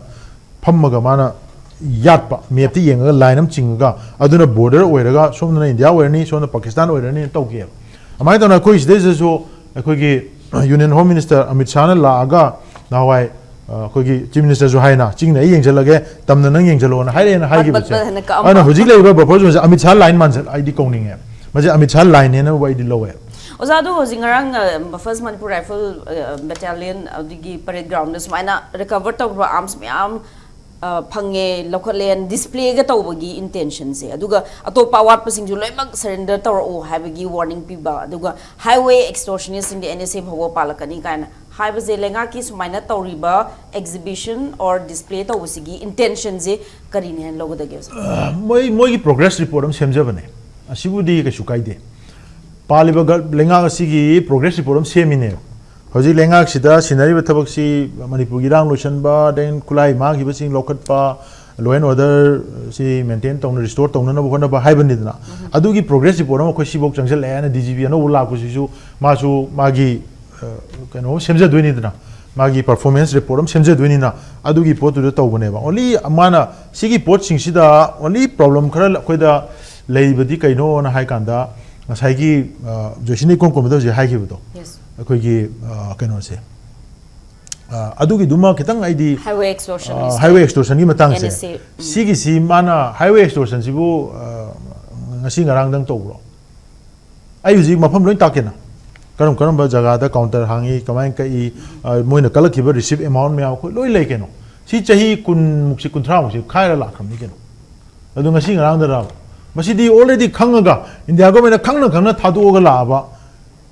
ꯐꯝꯃꯒ ꯃꯥꯅ ꯌꯥꯠꯄ, map ꯇ ꯌꯦꯡꯉꯒ line ꯑꯃ ꯆꯤꯡꯉꯒ, ꯑꯗꯨꯅ border ꯑꯣꯏꯔꯒ ꯁꯣꯝꯗꯅ ꯏꯟꯗꯤꯌꯥ ꯑꯣꯏꯔꯅꯤ, ꯁꯣꯝꯗ ꯄꯥꯀꯤꯁꯇꯥꯟ ꯑꯣꯏꯔꯅꯤꯅ ꯇꯧꯈꯤꯑꯕ꯫ ꯑꯗꯨꯃꯥꯏꯅ ꯇꯧꯅ ꯑꯩꯈꯣꯏ ꯁꯤꯗꯩꯁꯤꯗꯁꯨ ꯑꯩꯈꯣꯏꯒꯤ Union Home Minister ꯑꯃꯤꯠ ꯁꯥꯍꯅ ꯂꯥꯛꯑꯒ ꯅꯍꯥꯟꯋꯥꯏ, ꯑ, ꯑꯩꯈꯣꯏꯒꯤ Chief Minister ꯁꯨ ꯍꯥꯏꯅ, "ꯆꯤꯡꯅ ꯑꯩ ꯌꯦꯡꯁꯤꯜꯂꯒꯦ, ꯇꯝꯅ ꯅꯪ ꯌꯦꯡꯁꯤꯜꯂꯣꯅ" ꯍꯥꯏꯔꯛꯑꯦꯅ ꯍꯥꯏꯈꯤꯕꯁꯦ꯫ ꯕꯠ ꯍꯥꯏꯅ ꯀꯛꯑꯝꯕ꯫ ꯑꯗꯨꯅ ꯍꯧꯖꯤꯛ ꯂꯩꯔꯤꯕ buffer zone ꯁꯦ ꯑꯃꯤꯠ ꯁꯥꯍ line ꯃꯥꯟꯁꯤꯜ ꯑꯩꯗꯤ ꯀꯧꯅꯤꯡꯉꯦ꯫ ꯃꯁꯤ ꯑꯃꯤꯠ ꯁꯥꯍ line ꯅꯦꯅꯕꯨ ꯑꯩꯗꯤ ꯂꯧꯋꯦ꯫ ꯑꯣꯖꯥ, ꯑꯗꯣ ꯍꯧꯖꯤꯛ ꯉꯔꯥꯡ, ꯑ, First Manipur Rifle, ꯑ, Battalion ꯑꯗꯨꯒꯤ parade ground ꯗ ꯁꯨꯃꯥꯏꯅ recover ꯇꯧꯈ꯭ꯔꯕ arms ꯃꯌꯥꯝ, ꯑ, ꯐꯪꯉꯦ, ꯂꯧꯈꯠꯂꯦ, display ꯒ ꯇꯧꯕꯒꯤ intention ꯁꯦ, ꯑꯗꯨꯒ ꯑꯇꯣꯞꯄ ꯑꯋꯥꯠꯄꯁꯤꯡꯁꯨ ꯂꯣꯏꯅꯃꯛ surrender ꯇꯧꯔꯛꯎ ꯍꯥꯏꯕꯒꯤ warning ꯄꯤꯕ, ꯑꯗꯨꯒ highway extortionist ꯁꯤꯡꯗꯤ N S A ꯐꯥꯎꯕ ꯄꯥꯜꯂꯛꯀꯅꯤ ꯀꯥꯏꯅ ꯍꯥꯏꯕꯁꯦ ꯂꯩꯉꯥꯛꯀꯤ ꯁꯨꯃꯥꯏꯅ ꯇꯧꯔꯤꯕ exhibition or display ꯇꯧꯕꯁꯤꯒꯤ intention ꯁꯦ ꯀꯔꯤꯅꯤ ꯍꯥꯏꯅ ꯂꯧꯒꯗꯒꯦ ꯑꯣꯖꯥ? ꯃꯣꯏ ꯃꯣꯏꯒꯤ ꯄ꯭ꯔꯣꯒ꯭ꯔꯦꯁ ꯔꯤꯄꯣꯔꯠ ꯑꯃ ꯁꯦꯝꯖꯕꯅꯦ꯫ ꯑꯁꯤꯕꯨꯗꯤ ꯀꯩꯁꯨ ꯀꯥꯏꯗꯦ꯫ ꯄꯥꯜꯂꯤꯕ ꯒ- ꯂꯩꯉꯥꯛ ꯑꯁꯤꯒꯤ ꯄ꯭ꯔꯣꯒ꯭ꯔꯦꯁ ꯔꯤꯄꯣꯔꯠ ꯑꯃ ꯁꯦꯝꯃꯤꯅꯦꯕ꯫ ꯍꯧꯖꯤꯛ ꯂꯩꯉꯥꯛꯁꯤꯗ ꯁꯤꯟꯅꯔꯤꯕ ꯊꯕꯛꯁꯤ ꯃꯅꯤꯄꯨꯔꯒꯤ ꯏꯔꯥꯡ ꯂꯣꯏꯁꯤꯟꯕ, then ꯈꯨꯠꯂꯥꯏ ꯃꯥꯡꯈꯤꯕꯁꯤꯡ ꯂꯧꯈꯠꯄ, law and order ꯁꯤ maintain ꯇꯧꯅ, restore ꯇꯧꯅꯅꯕ ꯍꯣꯠꯅꯕ ꯍꯥꯏꯕꯅꯤꯗꯅ꯫ ꯑꯗꯨꯒꯤ ꯄ꯭ꯔꯣꯒ꯭ꯔꯦꯁ ꯔꯤꯄꯣꯔꯠ ꯑꯃ ꯑꯩꯈꯣꯏ ꯁꯤꯐꯥꯎ ꯆꯪꯁꯤꯜꯂꯛꯑꯦ ꯍꯥꯏꯅ ꯗꯤ ꯖꯤ ꯄꯤ ꯑꯅꯧꯕ ꯂꯥꯛꯄꯁꯤꯁꯨ ꯃꯥꯁꯨ ꯃꯥꯒꯤ ꯑ, ꯀꯩꯅꯣ ꯑꯃ ꯁꯦꯝꯖꯗꯣꯏꯅꯤꯗꯅ, ꯃꯥꯒꯤ ꯄꯔꯐꯣꯔꯃꯦꯟꯁ ꯔꯤꯄꯣꯔꯠ ꯑꯃ ꯁꯦꯝꯖꯗꯣꯏꯅꯤꯅ, ꯑꯗꯨꯒꯤ ꯄꯣꯠꯇꯨꯗ ꯇꯧꯕꯅꯦꯕ꯫ ꯑꯣꯟꯂꯤ ꯃꯥꯅ ꯁꯤꯒꯤ ꯄꯣꯠꯁꯤꯡꯁꯤꯗ ꯑꯣꯟꯂꯤ ꯄ꯭ꯔꯣꯕ꯭ꯂꯦꯝ ꯈꯔ ꯑꯩꯈꯣꯏꯗ ꯂꯩꯕꯗꯤ ꯀꯩꯅꯣꯅ ꯍꯥꯏ ꯀꯥꯟꯗ, ꯉꯁꯥꯏꯒꯤ ꯑ, ꯖꯣꯏꯁꯤꯅ ꯏꯀꯣꯟ ꯀꯣꯟꯕꯗ ꯍꯧꯖꯤꯛ ꯍꯥꯏꯈꯤꯕꯗꯣ, Yes. ꯑꯩꯈꯣꯏꯒꯤ ꯑ, ꯀꯩꯅꯣꯁꯦ, ꯑ, ꯑꯗꯨꯒꯤꯗꯨꯃ ꯈꯤꯇꯪ ꯑꯩꯗꯤ Highway extortion ꯒꯤꯁꯦ꯫ ꯍꯥꯏꯋꯦ ꯑꯦꯛꯁꯇꯣꯔꯁꯟꯒꯤ ꯃꯇꯥꯡꯁꯦ, N S A, ꯎꯝ꯫ ꯁꯤꯒꯤꯁꯤ ꯃꯥꯅ ꯍꯥꯏꯋꯦ ꯑꯦꯛꯁꯇꯣꯔꯁꯟꯁꯤꯕꯨ ꯑ, ꯉꯁꯤ ꯉꯔꯥꯡꯗꯪ ꯇꯧꯕ꯭ꯔꯣ? ꯑꯩ ꯍꯧꯖꯤꯛ ꯃꯐꯝ ꯂꯣꯏ ꯇꯥꯛꯀꯦꯅ, ꯀꯔꯝ ꯀꯔꯝꯕ ꯖꯒꯥꯗ ꯀꯥꯎꯟꯇꯔ ꯍꯥꯡꯉꯤ, ꯀꯃꯥꯏꯅ ꯀꯛꯏ, ꯑ, ꯃꯣꯏꯅ ꯀꯜꯂꯛꯈꯤꯕ ꯔꯤꯁꯤꯞ ꯑꯦꯃꯥꯎꯟ ꯃꯌꯥꯝ ꯑꯩꯈꯣꯏ ꯂꯣꯏ ꯂꯩ ꯀꯩꯅꯣ꯫ ꯁꯤ ꯆꯍꯤ ꯀꯨꯟꯃꯨꯛꯁꯤ, ꯀꯨꯟꯊ꯭ꯔꯥꯃꯨꯛꯁꯤ ꯈꯥꯏꯔ ꯂꯥꯛꯈ꯭ꯔꯕꯅꯤ ꯀꯩꯅꯣ꯫ ꯑꯗꯨ ꯉꯁꯤ ꯉꯔꯥꯡꯗꯔꯕ? ꯃꯁꯤꯗꯤ already ꯈꯪꯉꯒ ꯏꯟꯗꯤꯌꯥ ꯒꯣꯔꯃꯦꯟꯅ ꯈꯪꯅ ꯈꯪꯅ ꯊꯥꯗꯣꯛꯑꯒ ꯂꯥꯛꯑꯕ,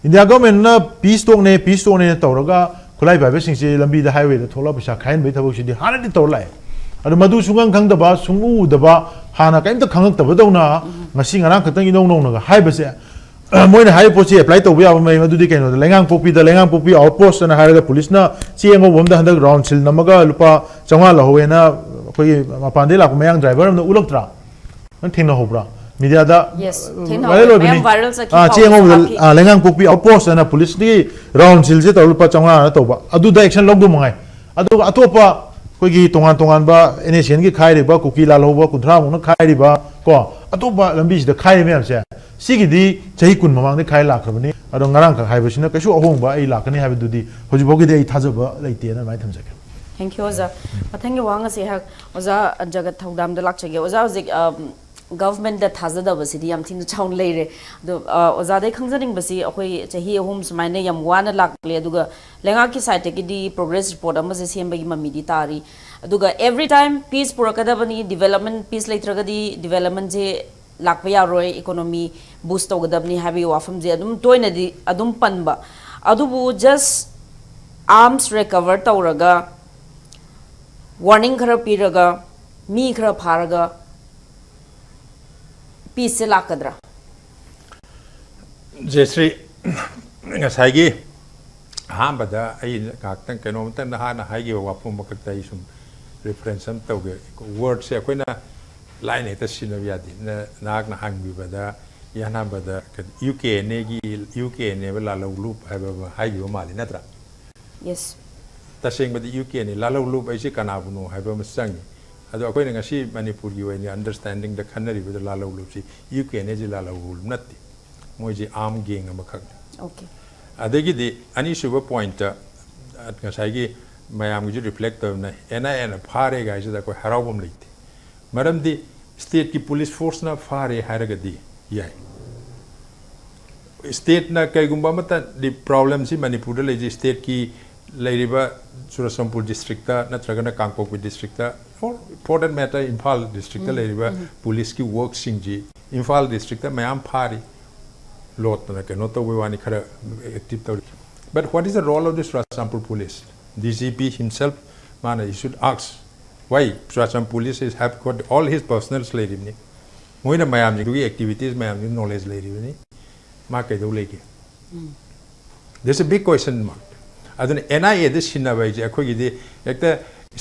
ꯏꯟꯗꯤꯌꯥ ꯒꯣꯔꯃꯦꯟꯅ ꯄꯤꯁ ꯇꯣꯛꯅꯦ, ꯄꯤꯁ ꯇꯣꯛꯅꯦꯅ ꯇꯧꯔꯒ ꯈꯨꯠꯂꯥꯏ ꯄꯥꯏꯕꯁꯤꯡꯁꯤ ꯂꯝꯕꯤꯗ, ꯍꯥꯏꯋꯦꯗ ꯊꯣꯛꯂꯛꯑ ꯄꯩꯁꯥ ꯈꯥꯏꯍꯟꯕꯒꯤ ꯊꯕꯛꯁꯤꯗꯤ ꯍꯥꯟꯅꯗꯤ ꯇꯧꯔ ꯂꯥꯛꯑꯦ꯫ ꯑꯗꯣ ꯃꯗꯨ ꯁꯨꯡꯈꯪ ꯈꯪꯗꯕ, ꯁꯨꯡꯎ ꯎꯗꯕ, ꯍꯥꯟꯅ ꯀꯔꯤꯝꯇ ꯈꯪꯉꯛꯇꯕꯗꯧꯅ ꯉꯁꯤ ꯉꯔꯥꯡ ꯈꯛꯇꯪ ꯏꯅꯧ ꯅꯧꯅꯒ ꯍꯥꯏꯕꯁꯦ, ꯃꯣꯏꯅ ꯍꯥꯏꯔꯤꯕ ꯄꯣꯠꯁꯤ ꯑꯦꯄ꯭ꯂꯥꯏ ꯇꯧꯕ ꯌꯥꯕ ꯃꯑꯣꯡ ꯑꯗꯨꯗꯤ ꯀꯩꯅꯣꯗ, ꯂꯩꯉꯥꯡꯄꯣꯛꯄꯤꯗ ꯂꯩꯉꯥꯡꯄꯣꯛꯄꯤ ꯑꯥꯎꯠ ꯄꯣꯁ ꯑꯅ ꯍꯥꯏꯔꯒ ꯄꯨꯂꯤꯁꯅ ꯆꯦ ꯑꯉꯧꯕ ꯑꯃꯗ ꯍꯟꯗꯛ ꯔꯥꯎꯟ ꯁꯤꯜ ꯅꯝꯃꯒ ꯂꯨꯄꯥ ꯆꯥꯝꯃꯉꯥ ꯂꯧꯍꯧꯋꯦꯅ ꯑꯩꯈꯣꯏꯒꯤ ꯃꯄꯥꯟꯗꯒꯤ ꯂꯥꯛꯄ ꯃꯌꯥꯡ ꯗ꯭ꯔꯥꯏꯚꯔ ꯑꯃꯅ ꯎꯠꯂꯛꯇ꯭ꯔꯥ? ꯅꯪ ꯊꯦꯡꯅꯍꯧꯕ꯭ꯔꯥ? ꯃꯤꯗꯤꯌꯥꯗ Yes, ꯑ, ꯊꯦꯡꯅꯍꯧꯋꯦ꯫ ꯚꯥꯏꯔꯦꯜ ꯑꯣꯏꯕꯅꯤ꯫ ꯃꯌꯥꯝ ꯚꯥꯏꯔꯦꯜ ꯆꯠꯈꯤ ꯑꯥ, ꯆꯦ ꯄꯥꯎ ꯑꯉꯧꯕꯗ, ꯆꯠꯈꯤ꯫ ꯑꯥ, ꯂꯩꯉꯥꯡꯄꯣꯛꯄꯤ ꯑꯥꯎꯠ ꯄꯣꯁ ꯍꯥꯏꯅ ꯄꯨꯂꯤꯁꯀꯤ ꯔꯥꯎꯟ ꯁꯤꯜꯁꯦ ꯇꯧꯔ ꯂꯨꯄꯥ ꯆꯥꯝꯃꯉꯥ ꯍꯥꯏꯅ ꯇꯧꯕ, ꯑꯗꯨꯗ ꯑꯦꯛꯁꯟ ꯂꯧꯗꯧ ꯃꯉꯥꯏ꯫ ꯑꯗꯨꯒ ꯑꯇꯣꯞꯄ ꯑꯩꯈꯣꯏꯒꯤ ꯇꯣꯉꯥꯟ ꯇꯣꯉꯥꯟꯕ ꯑꯦꯟ ꯑꯦꯁ ꯑꯦꯟꯒꯤ ꯈꯥꯏꯔꯤꯕ, ꯀꯨꯀꯤ ꯂꯥꯜꯍꯧꯕ ꯀꯨꯟꯊ꯭ꯔꯥꯃꯨꯛꯅ ꯈꯥꯏꯔꯤꯕ, ꯀꯣ, ꯑꯇꯣꯞꯄ ꯂꯝꯕꯤꯁꯤꯗ ꯈꯥꯏꯔꯤ ꯃꯌꯥꯝꯁꯦ, ꯁꯤꯒꯤꯗꯤ ꯆꯍꯤ ꯀꯨꯟ ꯃꯃꯥꯡꯗ ꯈꯥꯏ ꯂꯥꯛꯈ꯭ꯔꯕꯅꯤ꯫ ꯑꯗꯣ ꯉꯔꯥꯡꯈꯛ ꯍꯥꯏꯕꯁꯤꯅ ꯀꯩꯁꯨ ꯑꯍꯣꯡꯕ ꯑꯩ ꯂꯥꯛꯀꯅꯤ ꯍꯥꯏꯕꯗꯨꯗꯤ ꯍꯧꯖꯤꯛꯐꯥꯎꯒꯤꯗꯤ ꯑꯩ ꯊꯥꯖꯕ ꯂꯩꯇꯦꯅ ꯑꯗꯨꯃꯥꯏꯅ ꯊꯝꯖꯒꯦ꯫ Thank you, ꯑꯣꯖꯥ꯫ ꯃꯊꯪꯒꯤ ꯋꯥꯍꯪ ꯑꯁꯤ ꯑꯩꯍꯥꯛ ꯑꯣꯖꯥ ꯖꯒꯠ ꯊꯧꯗꯥꯝꯗ ꯂꯥꯛꯆꯒꯦ꯫ ꯑꯣꯖꯥ, ꯍꯧꯖꯤꯛ, ꯑꯝ, ꯒꯚꯔꯟꯃꯦꯟꯠꯇ ꯊꯥꯖꯗꯕꯁꯤꯗꯤ ꯌꯥꯝ ꯊꯤꯅ ꯆꯥꯎꯅ ꯂꯩꯔꯦ꯫ ꯑꯗꯣ, ꯑ, ꯑꯣꯖꯥꯗꯩ ꯈꯪꯖꯅꯤꯡꯕꯁꯤ, ꯑꯩꯈꯣꯏ ꯆꯍꯤ ꯑꯍꯨꯝ ꯁꯨꯃꯥꯏꯅ ꯌꯥꯝ ꯋꯥꯅ ꯂꯥꯛꯂꯦ, ꯑꯗꯨꯒ ꯂꯩꯉꯥꯛꯀꯤ ꯁꯥꯏꯠꯇꯒꯤꯗꯤ ꯄ꯭ꯔꯣꯒ꯭ꯔꯦꯁ ꯔꯤꯄꯣꯔꯠ ꯑꯃꯁꯦ ꯁꯦꯝꯕꯒꯤ ꯃꯃꯤꯗꯤ ꯇꯥꯔꯤ꯫ ꯑꯗꯨꯒ every time peace ꯄꯨꯔꯛꯀꯗꯕꯅꯤ, ꯗꯤꯕꯦꯂꯞꯃꯦꯟꯠ, ꯄꯤꯁ ꯂꯩꯇ꯭ꯔꯒꯗꯤ ꯗꯤꯕꯦꯂꯞꯃꯦꯟꯠꯁꯦ ꯂꯥꯛꯄ ꯌꯥꯔꯣꯏ, ꯏꯀꯣꯅꯣꯃꯤ ꯕꯨꯁ ꯇꯧꯒꯗꯕꯅꯤ ꯍꯥꯏꯕꯒꯤ ꯋꯥꯐꯝꯁꯦ ꯑꯗꯨꯝ ꯇꯣꯏꯅꯗꯤ ꯑꯗꯨꯝ ꯄꯟꯕ꯫ ꯑꯗꯨꯕꯨ just ꯑꯥꯔꯝꯁ ꯔꯤꯀꯚꯔ ꯇꯧꯔꯒ, ꯋꯥꯔꯅꯤꯡ ꯈꯔ ꯄꯤꯔꯒ, ꯃꯤ ꯈꯔ ꯐꯥꯔꯒ ꯄꯤꯁꯁꯦ ꯂꯥꯛꯀꯗ꯭ꯔꯥ? ꯖꯦꯁ꯭ꯔꯤ, ꯉꯁꯥꯏꯒꯤ ꯑꯍꯥꯟꯕꯗ ꯑꯩ ꯉꯥꯏꯍꯥꯛꯇꯪ ꯀꯩꯅꯣꯝꯇꯪꯗ ꯍꯥꯟꯅ ꯍꯥꯏꯈꯤꯕ ꯋꯥꯐꯝ ꯑꯃꯈꯛꯇ ꯑꯩ ꯁꯨꯝ ꯔꯤꯐꯔꯦꯟꯁ ꯑꯃ ꯇꯧꯒꯦ꯫ ꯋꯥꯔꯗꯁꯦ ꯑꯩꯈꯣꯏꯅ ꯂꯥꯏꯅ ꯍꯦꯛꯇ ꯁꯤꯖꯤꯟꯅꯕ ꯌꯥꯗꯦ꯫ ꯅ-, ꯅꯍꯥꯛꯅ ꯍꯪꯕꯤꯕꯗ ꯏꯍꯥꯟ ꯍꯥꯟꯕꯗ ꯀꯔꯤ, ꯌꯨ ꯀꯦ ꯑꯦꯟ ꯑꯦꯒꯤ, ꯌꯨ ꯀꯦ ꯑꯦꯟ ꯑꯦꯕ ꯂꯥꯜꯍꯧꯂꯨꯞ ꯍꯥꯏꯕ ꯑꯃ ꯍꯥꯏꯈꯤꯕ ꯃꯥꯜꯂꯤ, ꯅꯠꯇ꯭ꯔꯥ? ꯌꯦꯁ꯫ ꯇꯁꯦꯡꯕꯗꯤ ꯌꯨ ꯀꯦ ꯑꯦꯟ ꯑꯦ ꯂꯥꯜꯍꯧꯂꯨꯞ ꯑꯩꯁꯦ ꯀꯅꯥꯕꯨꯅꯣ ꯍꯥꯏꯕ ꯑꯃ ꯆꯪꯉꯤ꯫ ꯑꯗꯣ ꯑꯩꯈꯣꯏꯅ ꯉꯁꯤ ꯃꯅꯤꯄꯨꯔꯒꯤ ꯑꯣꯏꯅ ꯑꯟꯗꯔꯁ꯭ꯇꯦꯟꯗꯤꯡꯗ ꯈꯟꯅꯔꯤꯕꯗ ꯂꯥꯜꯍꯧꯂꯨꯞꯁꯤ ꯌꯨ ꯀꯦ ꯑꯦꯟ ꯑꯦꯁꯤ ꯂꯥꯜꯍꯧꯂꯨꯞ ꯅꯠꯇꯦ꯫ ꯃꯣꯏꯁꯤ ꯑꯥꯔꯝ ꯒꯦꯡ ꯑꯃꯈꯛꯅꯤ꯫ ꯑꯣꯀꯦ꯫ ꯑꯗꯒꯤꯗꯤ ꯑꯅꯤꯁꯨꯕ ꯄꯣꯏꯟꯠꯇ, ꯉꯁꯥꯏꯒꯤ ꯃꯌꯥꯝꯒꯤꯁꯨ ꯔꯤꯐ꯭ꯂꯦꯛ ꯇꯧꯅ ꯑꯦꯟ ꯑꯥꯏ ꯑꯦꯅ ꯐꯥꯔꯦ ꯍꯥꯏꯁꯤꯗ ꯑꯩꯈꯣꯏ ꯍꯔꯥꯎꯐꯝ ꯂꯩꯇꯦ꯫ ꯃꯔꯝꯗꯤ ꯁ꯭ꯇꯦꯠꯀꯤ ꯄꯨꯂꯤꯁ ꯐꯣꯔꯁꯅ ꯐꯥꯔꯦ ꯍꯥꯏꯔꯒꯗꯤ ꯌꯥꯏ꯫ ꯁ꯭ꯇꯦꯠꯅ ꯀꯩꯒꯨꯝꯕ ꯑꯃꯠꯇ ꯄ꯭ꯔꯣꯕ꯭ꯂꯦꯝꯁꯤ ꯃꯅꯤꯄꯨꯔꯗ ꯂꯩꯖꯩ, ꯁ꯭ꯇꯦꯠꯀꯤ ꯂꯩꯔꯤꯕ ꯆꯨꯔꯆꯥꯟꯄꯨꯔ ꯗꯤꯁꯇ꯭ꯔꯤꯛꯇ ꯅꯠꯇ꯭ꯔꯒꯅ Kangpokpi district, or for that matter Imphal district ꯂꯩꯔꯤꯕ ꯄꯨꯂꯤꯁꯀꯤ ꯋꯥꯔꯛꯁꯤꯡꯁꯤ ꯏꯝꯐꯥꯜ ꯗꯤꯁꯇ꯭ꯔꯤꯛꯇ ꯃꯌꯥꯝ ꯐꯥꯔꯤ, ꯂꯣꯠꯇꯅ ꯀꯩꯅꯣ ꯇꯧꯕꯩ ꯋꯥꯅꯤ, ꯈꯔ ꯑꯦꯛꯇꯤꯚ ꯇꯧꯔꯤ꯫ But what is the role of the Churachandpur police? D G P himself, ꯃꯥꯅ, you should ask why Churachandpur police is have got all his personnels ꯂꯩꯔꯤꯕꯅꯤ, ꯃꯣꯏꯅ ꯃꯌꯥꯝꯁꯤꯡꯗꯨꯒꯤ ꯑꯦꯛꯇꯤꯚꯤꯇꯤꯁ ꯃꯌꯥꯝꯁꯤ ꯅꯣꯂꯦꯖ ꯂꯩꯔꯤꯕꯅꯤ, ꯃꯥ ꯀꯩꯗꯧ ꯂꯩꯒꯦ? There's a big question mark. ꯑꯗꯨꯅ and I ꯑꯦꯗ ꯁꯤꯟꯅꯕ ꯍꯥꯏꯁꯦ ꯑꯩꯈꯣꯏꯒꯤꯗꯤ ꯍꯦꯛꯇ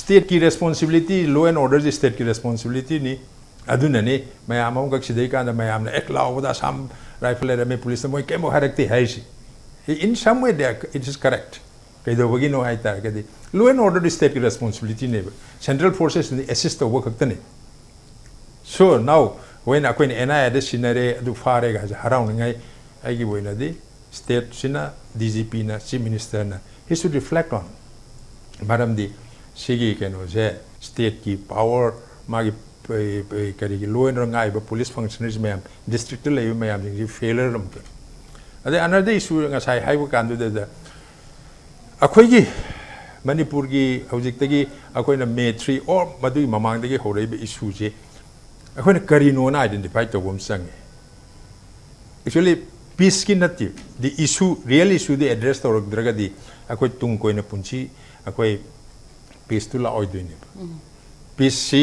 ꯁ꯭ꯇꯦꯠꯀꯤ ꯔꯦꯁꯄꯣꯟꯁꯤꯕꯤꯂꯤꯇꯤ, ꯂꯣ ꯑꯦꯟ ꯑꯣꯔꯗꯔꯁꯤ ꯁ꯭ꯇꯦꯠꯀꯤ ꯔꯦꯁꯄꯣꯟꯁꯤꯕꯤꯂꯤꯇꯤꯅꯤ꯫ ꯑꯗꯨꯅꯅꯤ ꯃꯌꯥꯝ ꯑꯃꯈꯛ ꯁꯤꯗꯩ ꯀꯥꯟꯗ ꯃꯌꯥꯝꯅ ꯑꯦꯛ ꯂꯥꯎꯕꯗ ꯑꯁꯥꯝ ꯔꯥꯏꯐꯜ ꯂꯩꯔꯝꯃꯦ, ꯄꯨꯂꯤꯁꯇ ꯃꯣꯏ ꯀꯩꯝꯐꯥꯎ ꯍꯥꯏꯔꯛꯇꯦ ꯍꯥꯏꯔꯤꯁꯤ꯫ In some way they are, it is correct. ꯀꯩꯗꯧꯕꯒꯤꯅꯣ ꯍꯥꯏ ꯇꯥꯔꯒꯗꯤ ꯂꯣ ꯑꯦꯟ ꯑꯣꯔꯗꯔꯗꯤ ꯁ꯭ꯇꯦꯠꯀꯤ ꯔꯦꯁꯄꯣꯟꯁꯤꯕꯤꯂꯤꯇꯤꯅꯦꯕ, ꯁꯦꯟꯇ꯭ꯔꯦꯜ ꯐꯣꯔꯁꯦꯁꯅꯗꯤ ꯑꯦꯁꯤꯁ ꯇꯧꯕ ꯈꯛꯇꯅꯤ꯫ So now when ꯑꯩꯈꯣꯏꯅ ꯑꯦꯟ ꯑꯥꯏ ꯑꯦꯗ ꯁꯤꯟꯅꯔꯦ, ꯑꯗꯨ ꯐꯥꯔꯦ ꯍꯥꯏꯁꯦ ꯍꯔꯥꯎꯅꯤꯡꯉꯥꯏ ꯑꯩꯒꯤ ꯑꯣꯏꯅꯗꯤ ꯁ꯭ꯇꯦꯠꯁꯤꯅ, ꯗꯤ ꯖꯤ ꯄꯤꯅ, ꯆꯤꯐ ꯃꯤꯅꯤꯁꯇꯔꯅ, he should reflect on. ꯃꯔꯝꯗꯤ ꯁꯤꯒꯤ ꯀꯩꯅꯣꯁꯦ, ꯁ꯭ꯇꯦꯠꯀꯤ ꯄꯥꯋꯔ, ꯃꯥꯒꯤ ꯀꯔꯤꯒꯤ ꯂꯣ ꯑꯦꯟ ꯑꯣꯔꯗꯔ ꯉꯥꯛꯏꯕ ꯄꯨꯂꯤꯁ ꯐꯪꯁꯅꯔꯤꯁ ꯃꯌꯥꯝ, ꯗꯤꯁꯇ꯭ꯔꯤꯛꯇ ꯂꯩꯕ ꯃꯌꯥꯝꯁꯤꯡꯁꯤ ꯐꯦꯂꯔ ꯑꯃ ꯊꯣꯛꯑꯦ꯫ ꯑꯗꯩ ꯑꯅꯗꯔ ꯏꯁꯨ ꯉꯁꯥꯏ ꯍꯥꯏꯕ ꯀꯥꯟꯗꯨꯗ ꯑꯩꯈꯣꯏꯒꯤ ꯃꯅꯤꯄꯨꯔꯒꯤ ꯍꯧꯖꯤꯛꯇꯒꯤ ꯑꯩꯈꯣꯏꯅ ꯃꯦ ꯊ꯭ꯔꯤ ꯑꯣꯔ ꯃꯗꯨꯒꯤ ꯃꯃꯥꯡꯗꯒꯤ ꯍꯧꯔꯛꯏꯕ ꯏꯁꯨꯁꯦ ꯑꯩꯈꯣꯏꯅ ꯀꯔꯤꯅꯣꯅ ꯑꯥꯏꯗꯦꯟꯇꯤꯐꯥꯏ ꯇꯧꯕ ꯑꯃ ꯆꯪꯉꯤ꯫ Actually ꯄꯤꯁꯀꯤ ꯅꯠꯇꯦ, the issue, real issue the address ꯇꯧꯔꯛꯇ꯭ꯔꯒꯗꯤ ꯑꯩꯈꯣꯏ ꯇꯨꯡ ꯀꯣꯏꯅ ꯄꯨꯟꯁꯤ ꯑꯩꯈꯣꯏ ꯄꯤꯁꯇꯨ ꯂꯥꯛꯑꯣꯏꯗꯣꯏꯅꯦꯕ꯫ ꯄꯤꯁꯁꯤ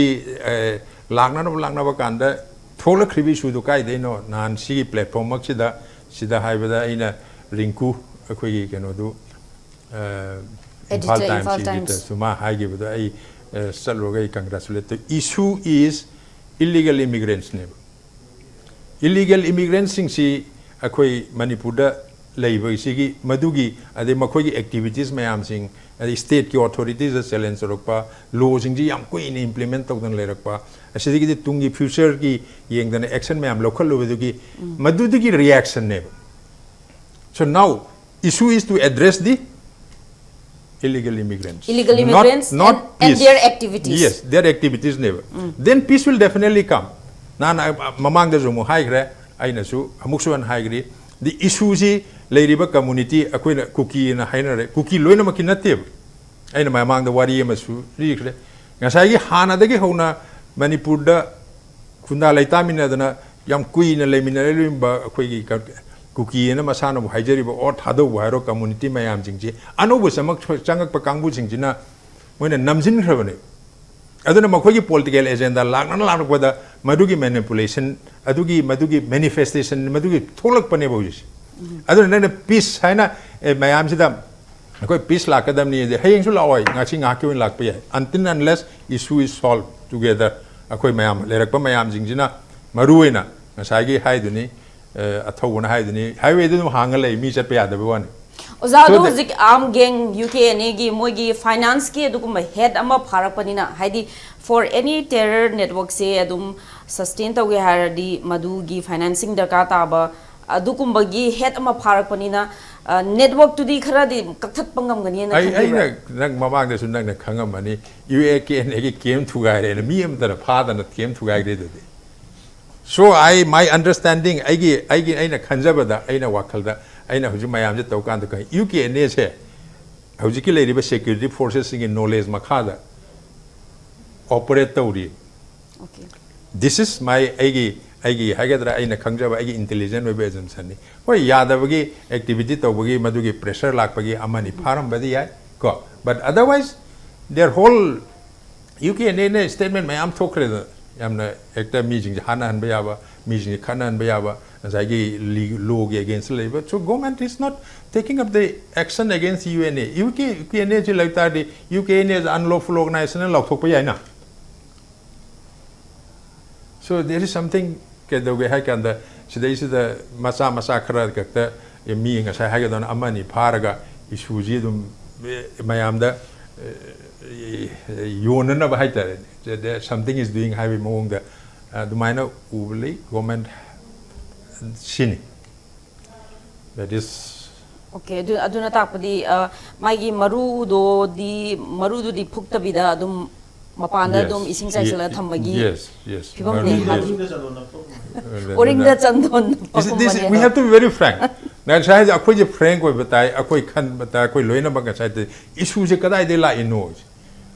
ꯂꯥꯛꯅꯅꯕ ꯂꯥꯛꯅꯕ ꯀꯥꯟꯗ ꯊꯣꯛꯂꯛꯈ꯭ꯔꯤꯕ ꯏꯁꯨꯗꯨ ꯀꯥꯏꯗꯩꯅꯣ? ꯅꯍꯥꯟ ꯁꯤꯒꯤ ꯄ꯭ꯂꯦꯠꯐꯣꯝꯃꯛꯁꯤꯗ ꯁꯤꯗ ꯍꯥꯏꯕꯗ ꯑꯩꯅ ꯔꯤꯡꯀꯨ ꯑꯩꯈꯣꯏꯒꯤ ꯀꯩꯅꯣꯗꯨ, ꯏꯝꯐꯥꯜ ꯇꯥꯏꯝꯁ ꯏꯗꯤꯇꯔꯁꯨ ꯃꯥ ꯍꯥꯏꯈꯤꯕꯗꯣ ꯑꯩ ꯆꯠꯂꯨꯔꯒ ꯑꯩ ꯀꯪꯒ꯭ꯔꯦꯆꯨꯂꯦꯠ ꯇꯧꯏ꯫ Issue is illegal immigrants ꯅꯦꯕ꯫ ꯏꯂꯤꯒꯦꯜ ꯏꯃꯤꯒ꯭ꯔꯦꯟꯁꯤꯡꯁꯤ ꯑꯩꯈꯣꯏ ꯃꯅꯤꯄꯨꯔꯗ ꯂꯩꯕꯁꯤꯒꯤ ꯃꯗꯨꯒꯤ ꯑꯗꯩ ꯃꯈꯣꯏꯒꯤ ꯑꯦꯛꯇꯤꯚꯤꯇꯤꯁ ꯃꯌꯥꯝꯁꯤꯡ, ꯑꯗꯩ ꯁ꯭ꯇꯦꯠꯀꯤ ꯑꯣꯊꯣꯔꯤꯇꯤꯁꯇ ꯆꯦꯂꯦꯟꯖ ꯇꯧꯔꯛꯄ, ꯂꯣꯁꯤꯡꯁꯤ ꯌꯥꯝ ꯀꯨꯏꯅ ꯏꯝꯄ꯭ꯂꯤꯃꯦꯟ ꯇꯧꯗꯅ ꯂꯩꯔꯛꯄ, ꯑꯁꯤꯗꯒꯤꯗꯤ ꯇꯨꯡꯒꯤ ꯐ꯭ꯌꯨꯆꯔꯒꯤ ꯌꯦꯡꯗꯅ ꯑꯦꯛꯁꯟ ꯃꯌꯥꯝ ꯂꯧꯈꯠꯂꯨꯕꯗꯨꯒꯤ ꯃꯗꯨꯗꯨꯒꯤ ꯔꯤꯌꯦꯛꯁꯟꯅꯦꯕ꯫ So now, issue is to address the illegal immigrants. Illegal Not- immigrants not and, and peace. Their activities. Yes, their activities ꯅꯦꯕ꯫ Then peace will definitely come. ꯅꯍꯥꯟ ꯑ- ꯑ- ꯃꯃꯥꯡꯗꯁꯨ ꯑꯃꯨꯛ ꯍꯥꯏꯈ꯭ꯔꯦ, ꯑꯩꯅꯁꯨ ꯑꯃꯨꯛꯁꯨ ꯍꯟꯅ ꯍꯥꯏꯈ꯭ꯔꯤ, the issue ꯁꯤ ꯂꯩꯔꯤꯕ ꯀꯝꯃꯨꯅꯤꯇꯤ ꯑꯩꯈꯣꯏꯅ ꯀꯨꯀꯤꯅ ꯍꯥꯏꯅꯔꯦ, ꯀꯨꯀꯤ ꯂꯣꯏꯅꯃꯛꯀꯤ ꯅꯠꯇꯦꯕ꯫ ꯑꯩꯅ ꯃꯃꯥꯡꯗ ꯋꯥꯔꯤ ꯑꯃꯁꯨ ꯂꯤꯈ꯭ꯔꯦ꯫ ꯉꯁꯥꯏꯒꯤ ꯍꯥꯟꯅꯗꯒꯤ ꯍꯧꯅ ꯃꯅꯤꯄꯨꯔꯗ ꯈꯨꯟꯗꯥ ꯂꯩꯇꯥꯃꯤꯟꯅꯗꯅ ꯌꯥꯝ ꯀꯨꯏꯅ ꯂꯩꯃꯤꯟꯅꯔꯛꯂꯤꯕ ꯑꯩꯈꯣꯏꯒꯤ ꯀ- ꯀꯨꯀꯤ ꯑꯅ ꯃꯁꯥꯅꯕꯨ ꯍꯥꯏꯖꯔꯤꯕ ꯑꯣꯔ ꯊꯥꯗꯧꯕ ꯍꯥꯏꯔꯣ, ꯀꯝꯃꯨꯅꯤꯇꯤ ꯃꯌꯥꯝꯁꯤꯡꯁꯤ ꯑꯅꯧꯕ ꯆꯪꯉꯛ- ꯆꯪꯉꯛꯄ ꯀꯥꯡꯕꯨꯁꯤꯡꯁꯤꯅ ꯃꯣꯏꯅ ꯅꯝꯁꯤꯟꯈ꯭ꯔꯕꯅꯦ꯫ ꯑꯗꯨꯅ ꯃꯈꯣꯏꯒꯤ ꯄꯣꯂꯤꯇꯤꯀꯦꯜ ꯑꯦꯖꯦꯟꯗꯥ ꯂꯥꯛꯅ ꯂꯥꯛꯂꯛꯄꯗ ꯃꯗꯨꯒꯤ ꯃꯦꯅꯤꯄꯨꯂꯦꯁꯟ, ꯑꯗꯨꯒꯤ ꯃꯗꯨꯒꯤ ꯃꯦꯅꯤꯐꯦꯁꯇꯦꯁꯟ ꯃꯗꯨꯒꯤ ꯊꯣꯛꯂꯛꯄꯅꯦꯕ ꯍꯧꯖꯤꯛꯁꯦ꯫ ꯑꯗꯨꯅ ꯅꯪꯅ ꯄꯤꯁ ꯍꯥꯏꯅ ꯑꯦ, ꯃꯌꯥꯝꯁꯤꯗ ꯑꯩꯈꯣꯏ ꯄꯤꯁ ꯂꯥꯛꯀꯗꯕꯅꯤ ꯑꯗꯩ ꯍꯌꯦꯡꯁꯨ ꯂꯥꯛꯑꯣꯏ, ꯉꯁꯤ ꯉꯥꯏꯍꯥꯛꯀꯤ ꯑꯣꯏꯅ ꯂꯥꯛꯄ ꯌꯥꯏ꯫ Until unless issue is solved together, ꯑꯩꯈꯣꯏ ꯃꯌꯥꯝ ꯂꯩꯔꯛꯄ ꯃꯌꯥꯝꯁꯤꯡꯁꯤꯅ ꯃꯔꯨ ꯑꯣꯏꯅ ꯉꯁꯥꯏꯒꯤ ꯍꯥꯏꯗꯨꯅꯤ, ꯑꯦ, ꯑꯊꯧꯕꯅ ꯍꯥꯏꯗꯨꯅꯤ, ꯍꯥꯏꯋꯦꯗꯨ ꯑꯗꯨꯝ ꯍꯥꯡꯉ ꯂꯩ, ꯃꯤ ꯆꯠꯄ ꯌꯥꯗꯕ ꯋꯥꯅꯤ꯫ ꯑꯣꯖꯥ ꯑꯗꯣ So the- ꯍꯧꯖꯤꯛ ꯑꯥꯝ ꯒꯦꯡ ꯌꯨ ꯀꯦ ꯑꯦꯟ ꯑꯦꯒꯤ ꯃꯣꯏꯒꯤ ꯐꯥꯏꯅꯥꯟꯁꯀꯤ ꯑꯗꯨꯒꯨꯝꯕ ꯍꯦꯠ ꯑꯃ ꯐꯥꯔꯛꯄꯅꯤꯅ, ꯍꯥꯏꯗꯤ for any terror network ꯁꯦ ꯑꯗꯨꯝ ꯁꯁꯇꯦꯟ ꯇꯧꯒꯦ ꯍꯥꯏꯔꯗꯤ ꯃꯗꯨꯒꯤ ꯐꯥꯏꯅꯥꯟꯁꯤꯡ ꯗꯔꯀꯥꯔ ꯇꯥꯕ ꯑꯗꯨꯒꯨꯝꯕꯒꯤ ꯍꯦꯠ ꯑꯃ ꯐꯥꯔꯛꯄꯅꯤꯅ, ꯅꯦꯠꯋꯥꯛꯇꯨꯗꯤ ꯈꯔꯗꯤ ꯀꯛꯊꯠꯄ ꯉꯝꯒꯅꯤꯅ ꯑꯩ ꯑꯩꯅ ꯈꯟꯕꯤꯕ꯭ꯔꯥ? ꯅꯪ ꯃꯃꯥꯡꯗꯁꯨ ꯅꯪꯅ ꯈꯪꯉꯝꯃꯅꯤ, ꯌꯨ ꯑꯦ ꯀꯦ ꯑꯦꯟ ꯑꯦꯒꯤ ꯀꯦꯝ ꯊꯨꯒꯥꯏꯔꯦꯅ ꯃꯤ ꯑꯃꯇꯅ ꯐꯥꯗꯅ ꯀꯦꯝ ꯊꯨꯒꯥꯏꯈ꯭ꯔꯦ ꯑꯗꯨꯗꯤ꯫ So I, my understanding, ꯑꯩꯒꯤ ꯑꯩꯒꯤ ꯑꯩꯅ ꯈꯟꯖꯕꯗ, ꯑꯩꯅ ꯋꯥꯈꯜꯗ, ꯑꯩꯅ ꯍꯧꯖꯤꯛ ꯃꯌꯥꯝꯁꯦ ꯇꯧ ꯀꯥꯟꯗ ꯈꯪꯉꯤ, ꯌꯨ ꯀꯦ ꯑꯦꯟ ꯑꯦꯁꯦ ꯍꯧꯖꯤꯛꯀꯤ ꯂꯩꯔꯤꯕ ꯁꯦꯀ꯭ꯌꯨꯔꯤꯇꯤ ꯐꯣꯔꯁꯦꯁꯁꯤꯡꯒꯤ ꯅꯣꯂꯦꯖ ꯃꯈꯥꯗ ꯑꯣꯄꯔꯦꯠ ꯇꯧꯔꯤ꯫ Okay. This is my, ꯑꯩꯒꯤ ꯑꯩꯒꯤ ꯍꯥꯏꯒꯗ꯭ꯔꯥ, ꯑꯩꯅ ꯈꯪꯖꯕ, ꯑꯩꯒꯤ intelligent ꯑꯣꯏꯕ assumption ꯅꯤ꯫ ꯍꯣꯏ, ꯌꯥꯗꯕꯒꯤ activity ꯇꯧꯕꯒꯤ, ꯃꯗꯨꯒꯤ pressure ꯂꯥꯛꯄꯒꯤ ꯑꯃꯅꯤ ꯐꯥꯔꯝꯕꯗꯤ ꯌꯥꯏ ꯀꯣ, but otherwise their whole, U K N A ꯅ statement ꯃꯌꯥꯝ ꯊꯣꯛꯈ꯭ꯔꯦꯗꯅ, ꯌꯥꯝꯅ ꯍꯦꯛꯇ ꯃꯤꯁꯤꯡꯁꯦ ꯍꯥꯠꯅꯍꯟꯕ ꯌꯥꯕ, ꯃꯤꯁꯤꯡꯁꯦ ꯈꯠꯅꯍꯟꯕ ꯌꯥꯕ, ꯉꯁꯥꯏꯒꯤ ꯂꯤ-, law ꯒꯤ against ꯇ ꯂꯩꯕ꯫ So government is not taking up the action against U N A. U K, U K N A ꯁꯤ ꯂꯩ ꯇꯥꯔꯗꯤ U K N A is unlawful organization ꯅ ꯂꯥꯎꯊꯣꯛꯄ ꯌꯥꯏꯅ꯫ So there is something, ꯀꯩꯗꯧꯒꯦ ꯍꯥꯏ ꯀꯥꯟꯗ, ꯁꯤꯗꯩꯁꯤꯗ ꯃꯆꯥ ꯃꯆꯥ ꯈꯔ ꯈꯛꯇ, ꯑꯦ, ꯃꯤ ꯉꯁꯥꯏ ꯍꯥꯏꯒꯗꯧꯅ ꯑꯃ ꯑꯅꯤ ꯐꯥꯔꯒ issue ꯁꯤ ꯑꯗꯨꯝ, ꯑꯦ, ꯃꯌꯥꯝꯗ, ꯑꯦ, ꯌꯣꯟꯅꯅꯕ ꯍꯥꯏꯇꯥꯔꯦꯅꯦ, that something is doing ꯍꯥꯏꯕꯒꯤ ꯃꯑꯣꯡꯗ ꯑꯗꯨꯃꯥꯏꯅ ꯎꯕ ꯂꯩ꯫ Government ꯁꯤꯅꯤ꯫ That is Okay, ꯑꯗꯨ ꯑꯗꯨꯅ ꯇꯥꯛꯄꯗꯤ, ꯑ, ꯃꯥꯒꯤ ꯃꯔꯨꯗꯣꯗꯤ, ꯃꯔꯨꯗꯨꯗꯤ ꯐꯨꯛꯇꯕꯤꯗ ꯑꯗꯨꯝ ꯃꯄꯥꯟꯗ Yes. ꯑꯗꯨꯝ ꯏꯁꯤꯡ ꯆꯥꯏꯁꯤꯜꯂꯒ Ye-, ꯊꯝꯕꯒꯤ yes, yes. ꯐꯤꯕꯝꯅꯦ ꯃꯔꯨ-, ꯍꯥꯏꯕ꯫ yes. ꯎꯔꯤꯡꯗ ꯆꯟꯗꯣꯟ This, this, we ꯅꯞꯄꯒꯨꯝꯕꯅꯦꯕ꯫ Have to be very frank. ꯉꯁꯥꯏ ꯍꯥꯏꯁꯦ ꯑꯩꯈꯣꯏꯁꯦ frank ꯑꯣꯏꯕ ꯇꯥꯏ, ꯑꯩꯈꯣꯏ ꯈꯟꯕ ꯇꯥꯏ, ꯑꯩꯈꯣꯏ ꯂꯣꯏꯅꯃꯛ ꯉꯁꯥꯏꯗ issue ꯁꯦ ꯀꯗꯥꯏꯗꯒꯤ ꯂꯥꯛꯏꯅꯣ?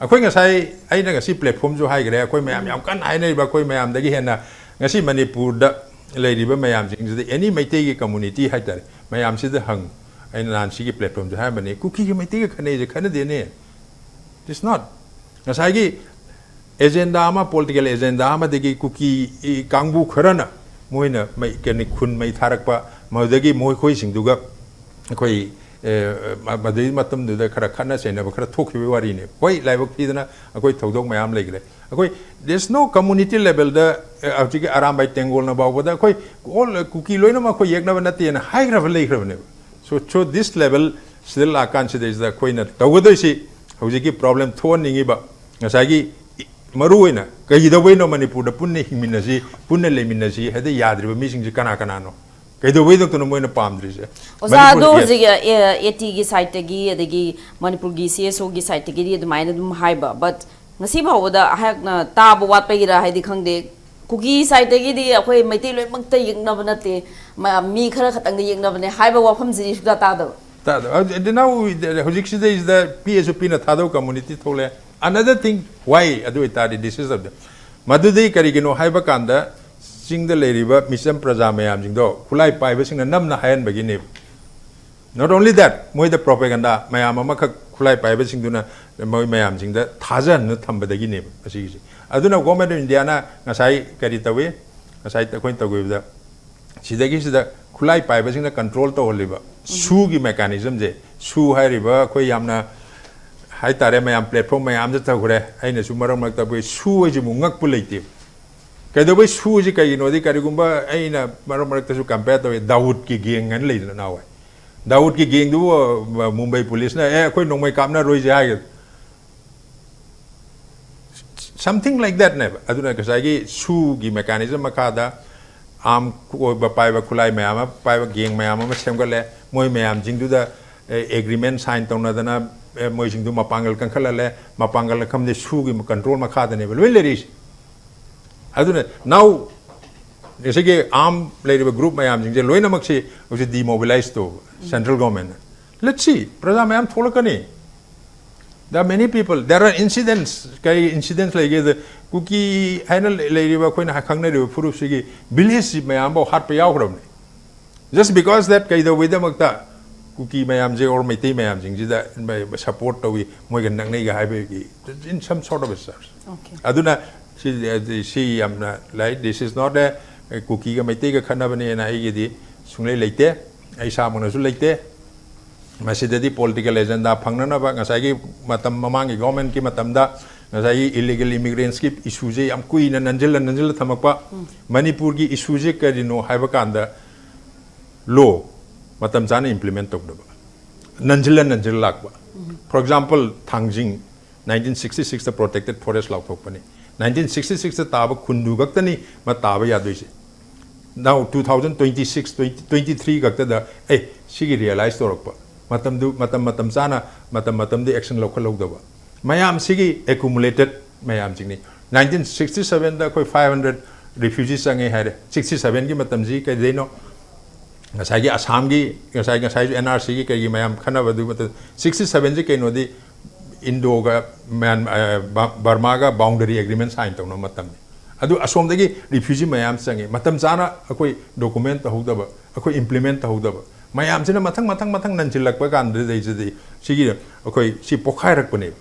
ꯑꯩꯈꯣꯏ ꯉꯁꯥꯏ, ꯑꯩꯅ ꯉꯁꯤ platform ꯁꯨ ꯍꯥꯏꯈ꯭ꯔꯦ, ꯑꯩꯈꯣꯏ ꯃꯌꯥꯝ ꯌꯥꯝ ꯀꯟꯅ ꯍꯥꯏꯅꯔꯤꯕ, ꯑꯩꯈꯣꯏ ꯃꯌꯥꯝꯗꯒꯤ ꯍꯦꯟꯅ ꯉꯁꯤ ꯃꯅꯤꯄꯨꯔꯗ ꯂꯩꯔꯤꯕ ꯃꯌꯥꯝꯁꯤꯡꯁꯤꯗ any ꯃꯩꯇꯩꯒꯤ community ꯍꯥꯏꯇꯥꯔꯦ, ꯃꯌꯥꯝꯁꯤꯗ ꯍꯪꯉꯨ꯫ ꯑꯩꯅ ꯅꯍꯥꯟ ꯁꯤꯒꯤ platform ꯁꯦ ꯍꯥꯏꯔꯝꯕꯅꯤ, ꯀꯨꯀꯤꯒ ꯃꯩꯇꯩꯒ ꯈꯠꯅꯩꯁꯦ ꯈꯠꯅꯗꯦꯅꯦ꯫ It's not. ꯉꯁꯥꯏꯒꯤ agenda ꯑꯃ, political agenda ꯑꯃꯗꯒꯤ ꯀꯨꯀꯤ ꯀꯥꯡꯕꯨ ꯈꯔꯅ ꯃꯣꯏꯅ ꯃꯩ, ꯀꯩꯅꯣ, ꯈꯨꯟ ꯃꯩ ꯊꯥꯔꯛꯄ, ꯃꯗꯨꯗꯒꯤ ꯃꯈꯣꯏꯁꯤꯡꯗꯨꯒ ꯑꯩꯈꯣꯏ, ꯑꯦ, ꯃ-, ꯃꯗꯨꯒꯤ ꯃꯇꯝꯗꯨꯗ ꯈꯔ ꯈꯠꯅ ꯆꯩꯅꯕ ꯈꯔ ꯊꯣꯛꯈꯤꯕꯒꯤ ꯋꯥꯔꯤꯅꯦ꯫ ꯍꯣꯏ, ꯂꯥꯏꯕꯛ ꯊꯤꯗꯅ ꯑꯩꯈꯣꯏ ꯊꯧꯗꯣꯛ ꯃꯌꯥꯝ ꯂꯩꯈ꯭ꯔꯦ꯫ ꯑꯩꯈꯣꯏ, there's no community level ꯗ, ꯑꯦ, ꯍꯧꯖꯤꯛꯀꯤ ꯑꯔꯥꯝꯕꯥꯏ ꯇꯦꯡꯒꯣꯜꯅ ꯐꯥꯎꯕꯗ ꯑꯩꯈꯣꯏ all ꯀꯨꯀꯤ ꯂꯣꯏꯅꯃꯛ ꯑꯩꯈꯣꯏ ꯌꯦꯛꯅꯕ ꯅꯠꯇꯦꯅ ꯍꯥꯏꯈ꯭ꯔꯕ ꯂꯩꯈ꯭ꯔꯕꯅꯦꯕ꯫ So, so this level ꯁꯤꯗ ꯂꯥꯛꯀꯥꯟꯁꯤꯗꯩꯁꯤꯗ ꯑꯩꯈꯣꯏꯅ ꯇꯧꯒꯗꯣꯏꯁꯤ, ꯍꯧꯖꯤꯛꯀꯤ problem ꯊꯣꯛꯍꯟꯅꯤꯡꯉꯤꯕ ꯉꯁꯥꯏꯒꯤ ꯏ-, ꯃꯔꯨ ꯑꯣꯏꯅ ꯀꯩꯗꯧꯕꯩꯅꯣ ꯃꯅꯤꯄꯨꯔꯗ ꯄꯨꯟꯅ ꯍꯤꯡꯃꯤꯟꯅꯁꯤ, ꯄꯨꯟꯅ ꯂꯩꯃꯤꯟꯅꯁꯤ ꯍꯥꯏꯗꯤ ꯌꯥꯗ꯭ꯔꯤꯕ ꯃꯤꯁꯤꯡꯁꯦ ꯀꯅꯥ ꯀꯅꯥꯅꯣ? ꯀꯩꯗꯧꯕꯩꯗꯣ ꯃꯣꯏꯅ ꯄꯥꯝꯗ꯭ꯔꯤꯁꯦ? ꯑꯣꯖꯥ, ꯑꯗꯣ ꯃꯅꯤꯄꯨꯔ, yes. ꯍꯧꯖꯤꯛ ꯑꯦ ꯇꯤꯒꯤ ꯁꯥꯏꯠꯇꯒꯤ, ꯑꯗꯒꯤ ꯃꯅꯤꯄꯨꯔꯒꯤ ꯁꯤ ꯑꯦꯁ ꯑꯣꯒꯤ ꯁꯥꯏꯠꯇꯒꯤꯗꯤ ꯑꯗꯨꯃꯥꯏꯅ ꯑꯗꯨꯝ ꯍꯥꯏꯕ, but ꯉꯁꯤ ꯐꯥꯎꯕꯗ ꯑꯩꯍꯥꯛꯅ ꯇꯥꯕ ꯋꯥꯠꯄꯒꯤꯔ ꯍꯥꯏꯗꯤ ꯈꯪꯗꯦ, ꯀꯨꯀꯤ ꯁꯥꯏꯠꯇꯒꯤꯗꯤ ꯑꯩꯈꯣꯏ ꯃꯩꯇꯩ ꯂꯣꯏꯅꯃꯛꯇ ꯌꯦꯛꯅꯕ ꯅꯠꯇꯦ, ꯃ-, ꯃꯤ ꯈꯔ ꯈꯛꯇꯪꯗ ꯌꯦꯛꯅꯕꯅꯦ ꯍꯥꯏꯕ ꯋꯥꯐꯝꯁꯤꯗꯤ ꯁꯨꯡꯇꯥ ꯇꯥꯗꯕ꯫ ꯇꯥꯗꯕ꯫ ꯑꯗꯨ, ꯑꯗꯨ now ꯍꯧꯖꯤꯛꯁꯤꯗꯩꯁꯤꯗ ꯄꯤ ꯑꯦꯁ ꯌꯨ ꯄꯤꯅ ꯊꯥꯗꯧ community ꯊꯣꯛꯂꯦ꯫ Another thing, why ꯑꯗꯨ ꯑꯣꯏꯇꯥꯔꯗꯤ this is the, ꯃꯗꯨꯗꯤ ꯀꯔꯤꯒꯤꯅꯣ ꯍꯥꯏꯕ ꯀꯥꯟꯗ ꯆꯤꯡꯗ ꯂꯩꯔꯤꯕ ꯃꯤꯆꯝ ꯄ꯭ꯔꯖꯥ ꯃꯌꯥꯝꯁꯤꯡꯗꯣ ꯈꯨꯠꯂꯥꯏ ꯄꯥꯏꯕꯁꯤꯡꯅ ꯅꯝꯅ ꯍꯥꯏꯍꯟꯕꯒꯤꯅꯦꯕ꯫ Not only that, ꯃꯣꯏꯗ propaganda ꯃꯌꯥꯝ ꯑꯃꯈꯛ ꯈꯨꯠꯂꯥꯏ ꯄꯥꯏꯕꯁꯤꯡꯗꯨꯅ ꯃꯣꯏ ꯃꯌꯥꯝꯁꯤꯡꯗ ꯊꯥꯖꯍꯟꯗꯨꯅ ꯊꯝꯕꯗꯒꯤꯅꯦꯕ ꯑꯁꯤꯒꯤꯁꯦ꯫ ꯑꯗꯨꯅ Government of India ꯅ ꯉꯁꯥꯏ ꯀꯔꯤ ꯇꯧꯏ, ꯉꯁꯥꯏ ꯑꯩꯈꯣꯏꯅ ꯇꯧꯈꯤꯕꯗ ꯁꯤꯗꯒꯤꯁꯤꯗ ꯈꯨꯠꯂꯥꯏ ꯄꯥꯏꯕꯁꯤꯡꯅ control ꯇꯧꯍꯜꯂꯤꯕ ꯁꯨꯒꯤ mechanism ꯁꯦ, ꯁꯨ ꯍꯥꯏꯔꯤꯕ ꯑꯩꯈꯣꯏ ꯌꯥꯝꯅ ꯍꯥꯏꯇꯥꯔꯦ, ꯃꯌꯥꯝ platform ꯃꯌꯥꯝꯗ ꯇꯧꯈ꯭ꯔꯦ꯫ ꯑꯩꯅꯁꯨ ꯃꯔꯛ ꯃꯔꯛꯇ ꯑꯩꯈꯣꯏ ꯁꯨ ꯍꯥꯏꯁꯤꯕꯨ ꯉꯛꯄ ꯂꯩꯇꯦ꯫ ꯀꯩꯗꯧꯕꯩ ꯁꯨꯁꯤ ꯀꯩꯒꯤꯅꯣꯗꯤ, ꯀꯔꯤꯒꯨꯝꯕ ꯑꯩꯅ ꯃꯔꯛ ꯃꯔꯛꯇꯁꯨ compare ꯇꯧꯋꯦ, ꯗꯥꯎꯗꯀꯤ gang ꯍꯥꯏꯅ ꯂꯩꯗꯅ ꯅꯍꯥꯟꯋꯥꯏ꯫ ꯗꯥꯎꯗꯀꯤ gang ꯗꯨꯕꯨ, ꯑ, ꯃꯨꯝꯕꯩ ꯄꯨꯂꯤꯁꯅ, "ꯑꯦ, ꯑꯩꯈꯣꯏ ꯅꯣꯡꯃꯩ ꯀꯥꯞꯅꯔꯣꯏꯁꯦ" ꯍꯥꯏꯒꯗ꯭ꯔꯥ? Something like that ꯅꯦꯕ꯫ ꯑꯗꯨꯅ ꯉꯁꯥꯏꯒꯤ ꯁꯨꯒꯤ mechanism ꯃꯈꯥꯗ arm ꯑꯣꯏꯕ ꯄꯥꯏꯕ, ꯈꯨꯠꯂꯥꯏ ꯃꯌꯥꯝ ꯑꯃ ꯄꯥꯏꯕ gang ꯃꯌꯥꯝ ꯑꯃ ꯁꯦꯝꯒꯠꯂꯦ꯫ ꯃꯣꯏ ꯃꯌꯥꯝꯁꯤꯡꯗꯨꯗ, ꯑꯦ, agreement sign ꯇꯧꯅꯗꯅ, ꯑꯦ, ꯃꯣꯏꯁꯤꯡꯗꯨ ꯃꯄꯥꯡꯒꯜ ꯀꯟꯈꯠꯍꯜꯂꯦ꯫ ꯃꯄꯥꯡꯒꯜ ꯀꯟꯈꯠꯂꯦ, ꯁꯨꯒꯤ control ꯃꯈꯥꯗꯅꯦꯕ ꯂꯣꯏ ꯂꯩꯔꯤꯁꯦ꯫ ꯑꯗꯨꯅ now ꯉꯁꯤꯒꯤ arm ꯂꯩꯔꯤꯕ group ꯃꯌꯥꯝꯁꯤꯡꯁꯦ ꯂꯣꯏꯅꯃꯛꯁꯤ ꯍꯧꯖꯤꯛ demobilize ꯇꯧꯕ central government ꯅ꯫ Let's see, ꯄ꯭ꯔꯖꯥ ꯃꯌꯥꯝ ꯊꯣꯛꯂꯛꯀꯅꯤ꯫ There are many people, there are incidents, ꯀꯔꯤ incidents ꯂꯩꯒꯦꯗ, ꯀꯨꯀꯤ ꯍꯥꯏꯅ ꯂꯩ-, ꯂꯩꯔꯤꯕ ꯑꯩꯈꯣꯏꯅ ꯈꯪꯅꯔꯤꯕ ꯐꯨꯔꯨꯞꯁꯤꯒꯤ village ꯁꯤ ꯃꯌꯥꯝꯐꯥꯎ ꯍꯥꯠꯄ ꯌꯥꯎꯈ꯭ꯔꯕꯅꯤ꯫ Just because that, ꯀꯩꯗꯧꯕꯩꯗꯃꯛꯇ ꯀꯨꯀꯤ ꯃꯌꯥꯝꯁꯦ or ꯃꯩꯇꯩ ꯃꯌꯥꯝꯁꯤꯡꯁꯤꯗ support ꯇꯧꯏ, ꯃꯣꯏꯒ ꯅꯛꯅꯩꯒ ꯍꯥꯏꯕꯒꯤ, in some sort of a sense꯫ Okay. ꯑꯗꯨꯅ ꯁꯤ, ꯁꯤ ꯌꯥꯝꯅ ꯂꯥꯏ, this is not a ꯀꯨꯀꯤꯒ ꯃꯩꯇꯩꯒ ꯈꯠꯅꯕꯅꯦꯅ ꯑꯩꯒꯤꯗꯤ ꯁꯨꯡꯂꯩ ꯂꯩꯇꯦ, ꯑꯩ ꯏꯁꯥꯃꯛꯅꯁꯨ ꯂꯩꯇꯦ꯫ ꯃꯁꯤꯗꯗꯤ political agenda ꯐꯪꯅꯅꯕ ꯉꯁꯥꯏꯒꯤ ꯃꯇꯝ, ꯃꯃꯥꯡꯒꯤ government ꯀꯤ ꯃꯇꯝꯗ ꯉꯁꯥꯏꯒꯤ illegal immigrants ꯀꯤ issue ꯁꯦ ꯌꯥꯝ ꯀꯨꯏꯅ ꯅꯟꯖꯤꯜꯂ ꯅꯟꯖꯤꯜꯂ ꯊꯝꯃꯛꯄ꯫ ꯃꯅꯤꯄꯨꯔꯒꯤ issue ꯁꯦ ꯀꯔꯤꯅꯣ ꯍꯥꯏꯕ ꯀꯥꯟꯗ law ꯃꯇꯝ ꯆꯥꯅ implement ꯇꯧꯗꯕ, ꯅꯟꯖꯤꯜꯂ ꯅꯟꯖꯤꯜꯂ ꯂꯥꯛꯄ꯫ For example, Thangjing nineteen sixty six ꯇ protected forest ꯂꯥꯎꯊꯣꯛꯄꯅꯤ꯫ Nineteen sixty six ꯇ ꯇꯥꯕ ꯈꯨꯟꯗꯨ ꯈꯛꯇꯅꯤ ꯃꯥ ꯇꯥꯕ ꯌꯥꯗꯣꯏꯁꯦ꯫ Now two thousand twenty six, twenty, twenty three ꯈꯛꯇꯗ, ꯑꯦ, ꯁꯤꯒꯤ realize ꯇꯧꯔꯛꯄ꯫ ꯃꯇꯝꯗꯨ, ꯃꯇꯝ, ꯃꯇꯝ ꯆꯥꯅ, ꯃꯇꯝ, ꯃꯇꯝꯗ action ꯂꯧꯈꯠꯍꯧꯗꯕ꯫ ꯃꯌꯥꯝꯁꯤꯒꯤ accumulated ꯃꯌꯥꯝꯁꯤꯡꯅꯤ꯫ Nineteen sixty seven ꯗ ꯑꯩꯈꯣꯏ five hundred refugee ꯆꯪꯉꯦ ꯍꯥꯏꯔꯦ꯫ Sixty seven ꯒꯤ ꯃꯇꯝꯁꯤ ꯀꯩꯗꯩꯅꯣ? ꯉꯁꯥꯏꯒꯤ ꯑꯁꯥꯝꯒꯤ, ꯉꯁꯥꯏ, ꯉꯁꯥꯏꯁꯨ N R C ꯒꯤ ꯀꯩꯒꯤ ꯃꯌꯥꯝ ꯈꯟꯅꯕꯗꯨ ꯃꯇꯝ, sixty seven ꯁꯤ ꯀꯩꯅꯣꯗꯤ ꯏꯟꯗꯣꯒ ꯃ꯭ꯌꯥꯟ-, ꯑ, ꯕ-, ꯕꯔꯃꯥꯒ boundary agreement sign ꯇꯧꯅꯕ ꯃꯇꯝꯅꯤ꯫ ꯑꯗꯨ ꯑꯁꯣꯝꯗꯒꯤ ꯔꯤꯐ꯭ꯌꯨꯖꯤ ꯃꯌꯥꯝ ꯆꯪꯉꯤ, ꯃꯇꯝ ꯆꯥꯅ ꯑꯩꯈꯣꯏ ꯗꯣꯀꯨꯃꯦꯟ ꯇꯧꯍꯧꯗꯕ, ꯑꯩꯈꯣꯏ ꯏꯝꯄ꯭ꯂꯤꯃꯦꯟ ꯇꯧꯍꯧꯗꯕ ꯃꯌꯥꯝꯁꯤꯅ ꯃꯊꯪ ꯃꯊꯪ ꯃꯊꯪ ꯅꯟꯁꯤꯜꯂꯛꯄ ꯀꯥꯟꯗꯨꯗꯩꯁꯤꯗꯤ ꯁꯤꯒꯤ ꯑꯩꯈꯣꯏ ꯁꯤ ꯄꯣꯛꯈꯥꯏꯔꯛꯄꯅꯦꯕ꯫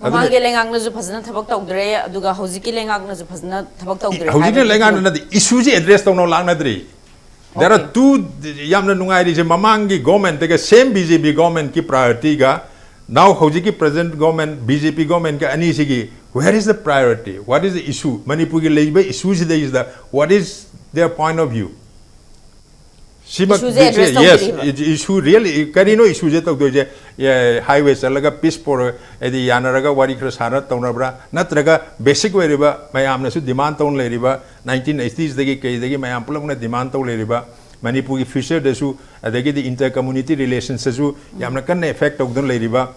ꯑꯗꯨꯅ ꯃꯃꯥꯡꯒꯤ ꯂꯩꯉꯥꯛꯅꯁꯨ ꯐꯖꯅ ꯊꯕꯛ ꯇꯧꯗ꯭ꯔꯦ, ꯑꯗꯨꯒ ꯍꯧꯖꯤꯛꯀꯤ ꯂꯩꯉꯥꯛꯅꯁꯨ ꯐꯖꯅ ꯊꯕꯛ ꯇꯧꯗ꯭ꯔꯦ ꯍꯧꯖꯤꯛꯀꯤ ꯍꯥꯏꯕꯒꯤ ꯂꯩꯉꯥꯛꯅ ꯐꯤꯕꯝ꯫ ꯅꯠꯇꯦ, ꯏꯁꯨꯁꯤ ꯑꯦꯗ꯭ꯔꯦꯁ ꯇꯧꯅꯕ ꯂꯥꯛꯅꯗ꯭ꯔꯤ꯫ There are Okay. two ꯌꯥꯝꯅ ꯅꯨꯡꯉꯥꯏꯔꯤꯁꯦ, ꯃꯃꯥꯡꯒꯤ ꯒꯣꯔꯃꯦꯟꯠꯇꯒ ꯁꯦꯝ ꯕꯤ ꯖꯦ ꯄꯤ ꯒꯣꯔꯃꯦꯟꯠꯀꯤ ꯄ꯭ꯔꯥꯏꯑꯣꯔꯤꯇꯤꯒ now ꯍꯧꯖꯤꯛꯀꯤ ꯄ꯭ꯔꯖꯦꯟꯠ ꯒꯣꯔꯃꯦꯟꯠ ꯕꯤ ꯖꯦ ꯄꯤ ꯒꯣꯔꯃꯦꯟꯠꯀ ꯑꯅꯤꯁꯤꯒꯤ where is the priority, what is the issue? ꯃꯅꯤꯄꯨꯔꯒꯤ ꯂꯩꯔꯤꯕ ꯏꯁꯨꯁꯤꯗꯩꯁꯤꯗ what is their point of view? ꯁꯤꯃꯛ ꯏꯁꯨꯁꯦ ꯑꯦꯗ꯭ꯔꯦꯁ ꯌꯦꯁ, ꯇꯧꯗ꯭ꯔꯤꯕ? ꯏꯁꯨ ꯔꯤꯌꯦꯜ ꯀꯔꯤꯅꯣ ꯏꯁꯨꯁꯦ ꯇꯧꯗꯣꯏꯁꯦ? ꯍꯥꯏꯋꯦ ꯆꯠꯂꯒ ꯄꯤꯁ ꯄꯣꯔ ꯍꯥꯏꯗꯤ ꯌꯥꯅꯔꯒ ꯋꯥꯔꯤ ꯈꯔ ꯁꯥꯔ ꯇꯧꯅꯕ꯭ꯔꯥ, ꯅꯠꯇ꯭ꯔꯒ ꯕꯦꯁꯤꯛ ꯑꯣꯏꯔꯤꯕ ꯃꯌꯥꯝꯅꯁꯨ ꯗꯤꯃꯥꯟ ꯇꯧꯅ ꯂꯩꯔꯤꯕ ꯅꯥꯏꯟꯇꯤꯟ ꯑꯩꯠꯇꯤꯁꯗꯒꯤ ꯀꯩꯗꯒꯤ ꯃꯌꯥꯝ ꯄꯨꯂꯞꯅ ꯗꯤꯃꯥꯟ ꯇꯧ ꯂꯩꯔꯤꯕ ꯃꯅꯤꯄꯨꯔꯒꯤ ꯐ꯭ꯌꯨꯆꯔꯗꯁꯨ, ꯑꯗꯒꯤꯗꯤ ꯏꯟꯇꯔ ꯀꯝꯃꯨꯅꯤꯇꯤ ꯔꯤꯂꯦꯁꯟꯁꯇꯁꯨ ꯌꯥꯝꯅ ꯀꯟꯅ ꯑꯦꯐꯦꯛ ꯇꯧꯗꯨꯅ ꯂꯩꯔꯤꯕ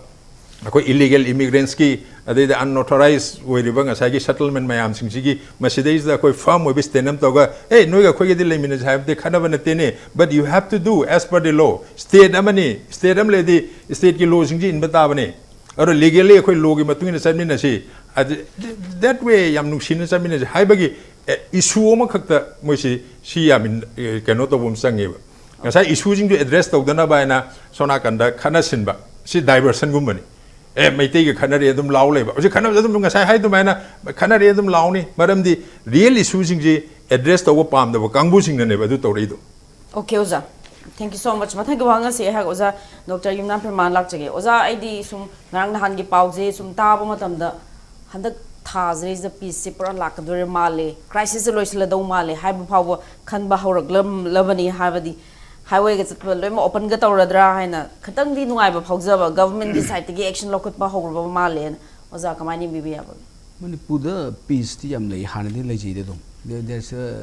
ꯑꯩꯈꯣꯏ ꯏꯂꯤꯒꯦꯜ ꯏꯃꯤꯒ꯭ꯔꯦꯟꯠꯁꯀꯤ, ꯑꯗꯩꯗꯤ ꯑꯟꯑꯣꯊꯣꯔꯥꯏꯖ ꯑꯣꯏꯔꯤꯕ ꯉꯁꯥꯏꯒꯤ ꯁꯦꯇꯜꯃꯦꯟ ꯃꯌꯥꯝꯁꯤꯡꯁꯤꯒꯤ ꯃꯁꯤꯗꯩꯁꯤꯗ ꯑꯩꯈꯣꯏ ꯐꯥꯔꯝ ꯑꯣꯏꯕ ꯁ꯭ꯇꯦꯠ ꯑꯃ ꯇꯧꯔꯒ, "ꯑꯦ, ꯅꯣꯏꯒ ꯑꯩꯈꯣꯏꯒꯗꯤ ꯂꯩꯃꯤꯟꯅꯁꯦ" ꯍꯥꯏꯕꯗꯤ ꯈꯟꯅꯕ ꯅꯠꯇꯦꯅꯦ꯫ But you have to do as per the law. State ꯑꯃꯅꯤ, ꯁ꯭ꯇꯦꯠ ꯑꯃ ꯂꯩꯔꯗꯤ ꯁ꯭ꯇꯦꯠꯀꯤ ꯂꯣꯁꯤꯡꯁꯤ ꯏꯟꯕ ꯇꯥꯕꯅꯤ꯫ ꯑꯗꯣ ꯂꯤꯒꯦꯜꯂꯤ ꯑꯩꯈꯣꯏ ꯂꯣꯒꯤ ꯃꯇꯨꯡ ꯏꯟꯅ ꯆꯠꯃꯤꯟꯅꯁꯤ꯫ ꯑꯗꯨ, that way ꯌꯥꯝ ꯅꯨꯡꯁꯤꯅ ꯆꯠꯃꯤꯟꯅꯁꯤ ꯍꯥꯏꯕꯒꯤ ꯏꯁꯨ ꯑꯃꯈꯛꯇ ꯃꯣꯏꯁꯤ ꯁꯤ ꯌꯥꯝ ꯏꯟ-, ꯑꯦ, ꯀꯩꯅꯣ ꯇꯧꯕ ꯑꯃ ꯆꯪꯉꯦꯕ꯫ ꯉꯁꯥꯏ ꯏꯁꯨꯁꯤꯡꯗꯨ ꯑꯦꯗ꯭ꯔꯦꯁ ꯇꯧꯗꯅꯕ ꯍꯥꯏꯅ ꯁꯣꯝ ꯅꯥꯀꯟꯗ ꯈꯠꯅ ꯁꯤꯟꯕ, ꯁꯤ ꯗꯥꯏꯚꯔꯁꯟꯒꯨꯝꯕꯅꯤ꯫ ꯑꯦ, ꯃꯩꯇꯩꯒ ꯈꯠꯅꯔꯦ ꯑꯗꯨꯝ ꯂꯥꯎ ꯂꯩꯕ꯫ ꯍꯧꯖꯤꯛ ꯈꯠꯅꯕꯁꯦ ꯑꯗꯨꯝ ꯉꯁꯥꯏ ꯍꯥꯏ ꯑꯗꯨꯃꯥꯏꯅ ꯈꯠꯅꯔꯦ ꯑꯗꯨꯝ ꯂꯥꯎꯅꯤ꯫ ꯃꯔꯝꯗꯤ ꯔꯤꯌꯦꯜ ꯏꯁꯨꯁꯤꯡꯁꯤ ꯑꯦꯗ꯭ꯔꯦꯁ ꯇꯧꯕ ꯄꯥꯝꯗꯕ ꯀꯥꯡꯕꯨꯁꯤꯡꯅꯅꯦꯕ ꯑꯗꯨ ꯇꯧꯔꯛꯏꯗꯣ꯫ Okay, ꯑꯣꯖꯥ꯫ Thank you so much. ꯃꯊꯪꯒꯤ ꯋꯥꯍꯪ ꯑꯁꯤ ꯑꯩꯍꯥꯛ ꯑꯣꯖꯥ ꯗꯣꯛꯇꯔ ꯌꯨꯝꯅꯥꯝ ꯄ꯭ꯔꯦꯃꯥ ꯂꯥꯛꯆꯒꯦ꯫ ꯑꯣꯖꯥ, ꯑꯩꯗꯤ ꯁꯨꯝ ꯉꯔꯥꯡ ꯅꯍꯥꯟꯒꯤ ꯄꯥꯎꯁꯦ ꯁꯨꯝ ꯇꯥꯕ ꯃꯇꯝꯗ ꯍꯟꯗꯛ ꯊꯥꯁꯤꯗꯩꯁꯤꯗ ꯄꯤꯁꯁꯦ ꯄꯨꯔꯥ ꯂꯥꯛꯀꯗꯣꯔꯦ ꯃꯥꯜꯂꯦ, ꯀ꯭ꯔꯥꯏꯁꯤꯁꯁꯦ ꯂꯣꯏꯁꯤꯜꯂꯗꯧ ꯃꯥꯜꯂꯦ ꯍꯥꯏꯕ ꯐꯥꯎꯕ ꯈꯟꯕ ꯍꯧꯔꯛꯂꯝꯂꯕꯅꯤ꯫ ꯍꯥꯏꯕꯗꯤ ꯍꯥꯏꯋꯦꯒ ꯆꯠꯄ ꯂꯣꯏꯅꯃꯛ ꯑꯣꯄꯟꯒ ꯇꯧꯔꯗ꯭ꯔꯥ ꯍꯥꯏꯅ ꯈꯤꯇꯪꯗꯤ ꯅꯨꯡꯉꯥꯏꯕ ꯐꯥꯎꯖꯕ, ꯒꯚꯔꯟꯃꯦꯟꯠꯀꯤ ꯁꯥꯏꯠꯇꯒꯤ ꯑꯦꯛꯁꯟ ꯂꯧꯈꯠꯄ ꯍꯧꯔꯕ ꯃꯥꯜꯂꯦꯅ꯫ ꯑꯣꯖꯥ, ꯀꯃꯥꯏꯅ ꯌꯦꯡꯕꯤꯕ ꯌꯥꯕꯒꯦ? ꯃꯅꯤꯄꯨꯔꯗ ꯄꯤꯁꯇꯤ ꯌꯥꯝ ꯂꯩ, ꯍꯥꯟꯅꯗꯤ ꯂꯩꯖꯩꯗꯤ ꯑꯗꯨꯝ꯫ There- there's, uh,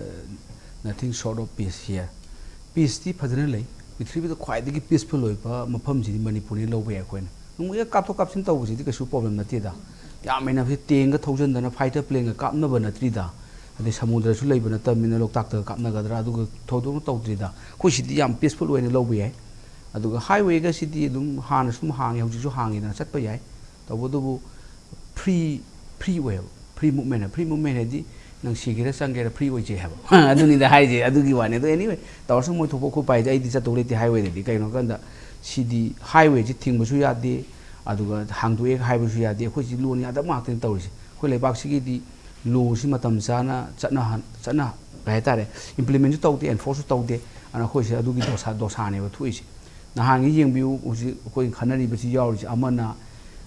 nothing short of peace here. ꯄꯤꯁꯇꯤ ꯐꯖꯅ ꯂꯩ꯫ ꯄ꯭ꯔꯤꯊꯤꯕꯤꯗ ꯈ꯭ꯋꯥꯏꯗꯒꯤ ꯄꯤꯁꯐꯨꯜ ꯑꯣꯏꯕ ꯃꯐꯝꯁꯤꯗꯤ ꯃꯅꯤꯄꯨꯔꯅꯤ ꯂꯧꯕ ꯌꯥꯏ ꯑꯩꯈꯣꯏꯅ꯫ ꯅꯣꯡꯃꯩꯒ ꯀꯥꯞꯊꯣꯛ ꯀꯥꯞꯁꯤꯟ ꯇꯧꯕꯁꯤꯗꯤ ꯀꯩꯁꯨ ꯄ꯭ꯔꯣꯕ꯭ꯂꯦꯝ ꯅꯠꯇꯦꯗ꯫ ꯌꯥꯝ ꯍꯦꯟꯅ ꯍꯧꯖꯤꯛ ꯇꯦꯡꯒ ꯊꯧꯖꯤꯟꯗꯅ ꯐꯥꯏꯇꯔ ꯄ꯭ꯂꯦꯟꯒ ꯀꯥꯞꯅꯕ ꯅꯠꯇ꯭ꯔꯤꯗ꯫ ꯑꯗꯩ ꯁꯃꯨꯗ꯭ꯔꯁꯨ ꯂꯩꯕ ꯅꯠꯇꯕꯅꯤꯅ ꯂꯣꯛꯇꯥꯛꯇꯒ ꯀꯥꯞꯅꯒꯗ꯭ꯔꯥ ꯑꯗꯨꯒ ꯊꯧꯗꯣꯛꯅ ꯇꯧꯗ꯭ꯔꯤꯗ꯫ ꯑꯩꯈꯣꯏ ꯁꯤꯗꯤ ꯌꯥꯝ ꯄꯤꯁꯐꯨꯜ ꯑꯣꯏꯅ ꯂꯧꯕ ꯌꯥꯏ꯫ ꯑꯗꯨꯒ ꯍꯥꯏꯋꯦꯒꯁꯤꯗꯤ ꯑꯗꯨꯝ ꯍꯥꯟꯅꯁꯨ ꯑꯗꯨꯝ ꯍꯥꯡꯉꯤ, ꯍꯧꯖꯤꯛꯁꯨ ꯍꯥꯡꯉꯤꯗꯅ ꯆꯠꯄ ꯌꯥꯏ꯫ ꯇꯧꯕꯇꯕꯨ ꯐ꯭ꯔꯤ, ꯐ꯭ꯔꯤ ꯑꯣꯏꯌꯦꯕ꯫ ꯐ꯭ꯔꯤ ꯃꯨꯞꯃꯦꯟ, ꯐ꯭ꯔꯤ ꯃꯨꯞꯃꯦꯟ ꯍꯥꯏꯗꯤ ꯅꯪ ꯁꯤꯒꯦꯔꯥ ꯆꯪꯒꯦꯔꯥ free ꯑꯣꯏꯖꯩ ꯍꯥꯏꯕ꯫ ꯑꯗꯨꯅꯤꯗ ꯍꯥꯏꯁꯦ꯫ ꯑꯗꯨꯒꯤ ꯋꯥꯅꯤ꯫ ꯑꯗꯣ anyway, ꯇꯧꯔꯁꯨ ꯃꯣꯏ ꯊꯣꯛꯄ ꯈꯣꯠꯄ ꯍꯥꯏꯗꯤ ꯑꯩꯗꯤ ꯆꯠꯇꯧ ꯂꯩꯇꯦ highwayꯗꯗꯤ꯫ ꯀꯩꯅꯣ ꯍꯥꯏꯀꯥꯟꯗ ꯁꯤꯗꯤ highwayꯁꯤ ꯊꯤꯡꯕꯁꯨ ꯌꯥꯗꯦ, ꯑꯗꯨꯒ ꯍꯥꯡꯗꯣꯛꯑꯦ ꯍꯥꯏꯕꯁꯨ ꯌꯥꯗꯦ꯫ ꯑꯩꯈꯣꯏꯁꯤ ꯂꯣꯟ ꯌꯥꯗꯕ ꯉꯥꯛꯇꯅꯤ ꯇꯧꯔꯤꯁꯦ꯫ ꯑꯩꯈꯣꯏ ꯂꯩꯕꯥꯛꯁꯤꯒꯤꯗꯤ ꯂꯣꯁꯤ ꯃꯇꯝ ꯆꯥꯅ ꯆꯠꯅꯍꯟ-, ꯆꯠꯅ-, ꯀꯩ ꯍꯥꯏꯇꯥꯔꯦ, implementꯁꯨ ꯇꯧꯗꯦ, enforceꯁꯨ ꯇꯧꯗꯦ꯫ ꯑꯗꯨꯅ ꯑꯩꯈꯣꯏꯁꯦ ꯑꯗꯨꯒꯤ ꯗꯣꯁꯥ, ꯗꯣꯁꯥꯅꯦꯕ ꯊꯣꯛꯏꯁꯦ꯫ ꯅꯍꯥꯟꯒꯤ ꯌꯦꯡꯕꯤꯌꯨ, ꯍꯧꯖꯤꯛ ꯑꯩꯈꯣꯏꯅ ꯈꯟꯅꯔꯤꯕꯁꯤ ꯌꯥꯎꯔꯤꯁꯤ ꯑꯃꯅ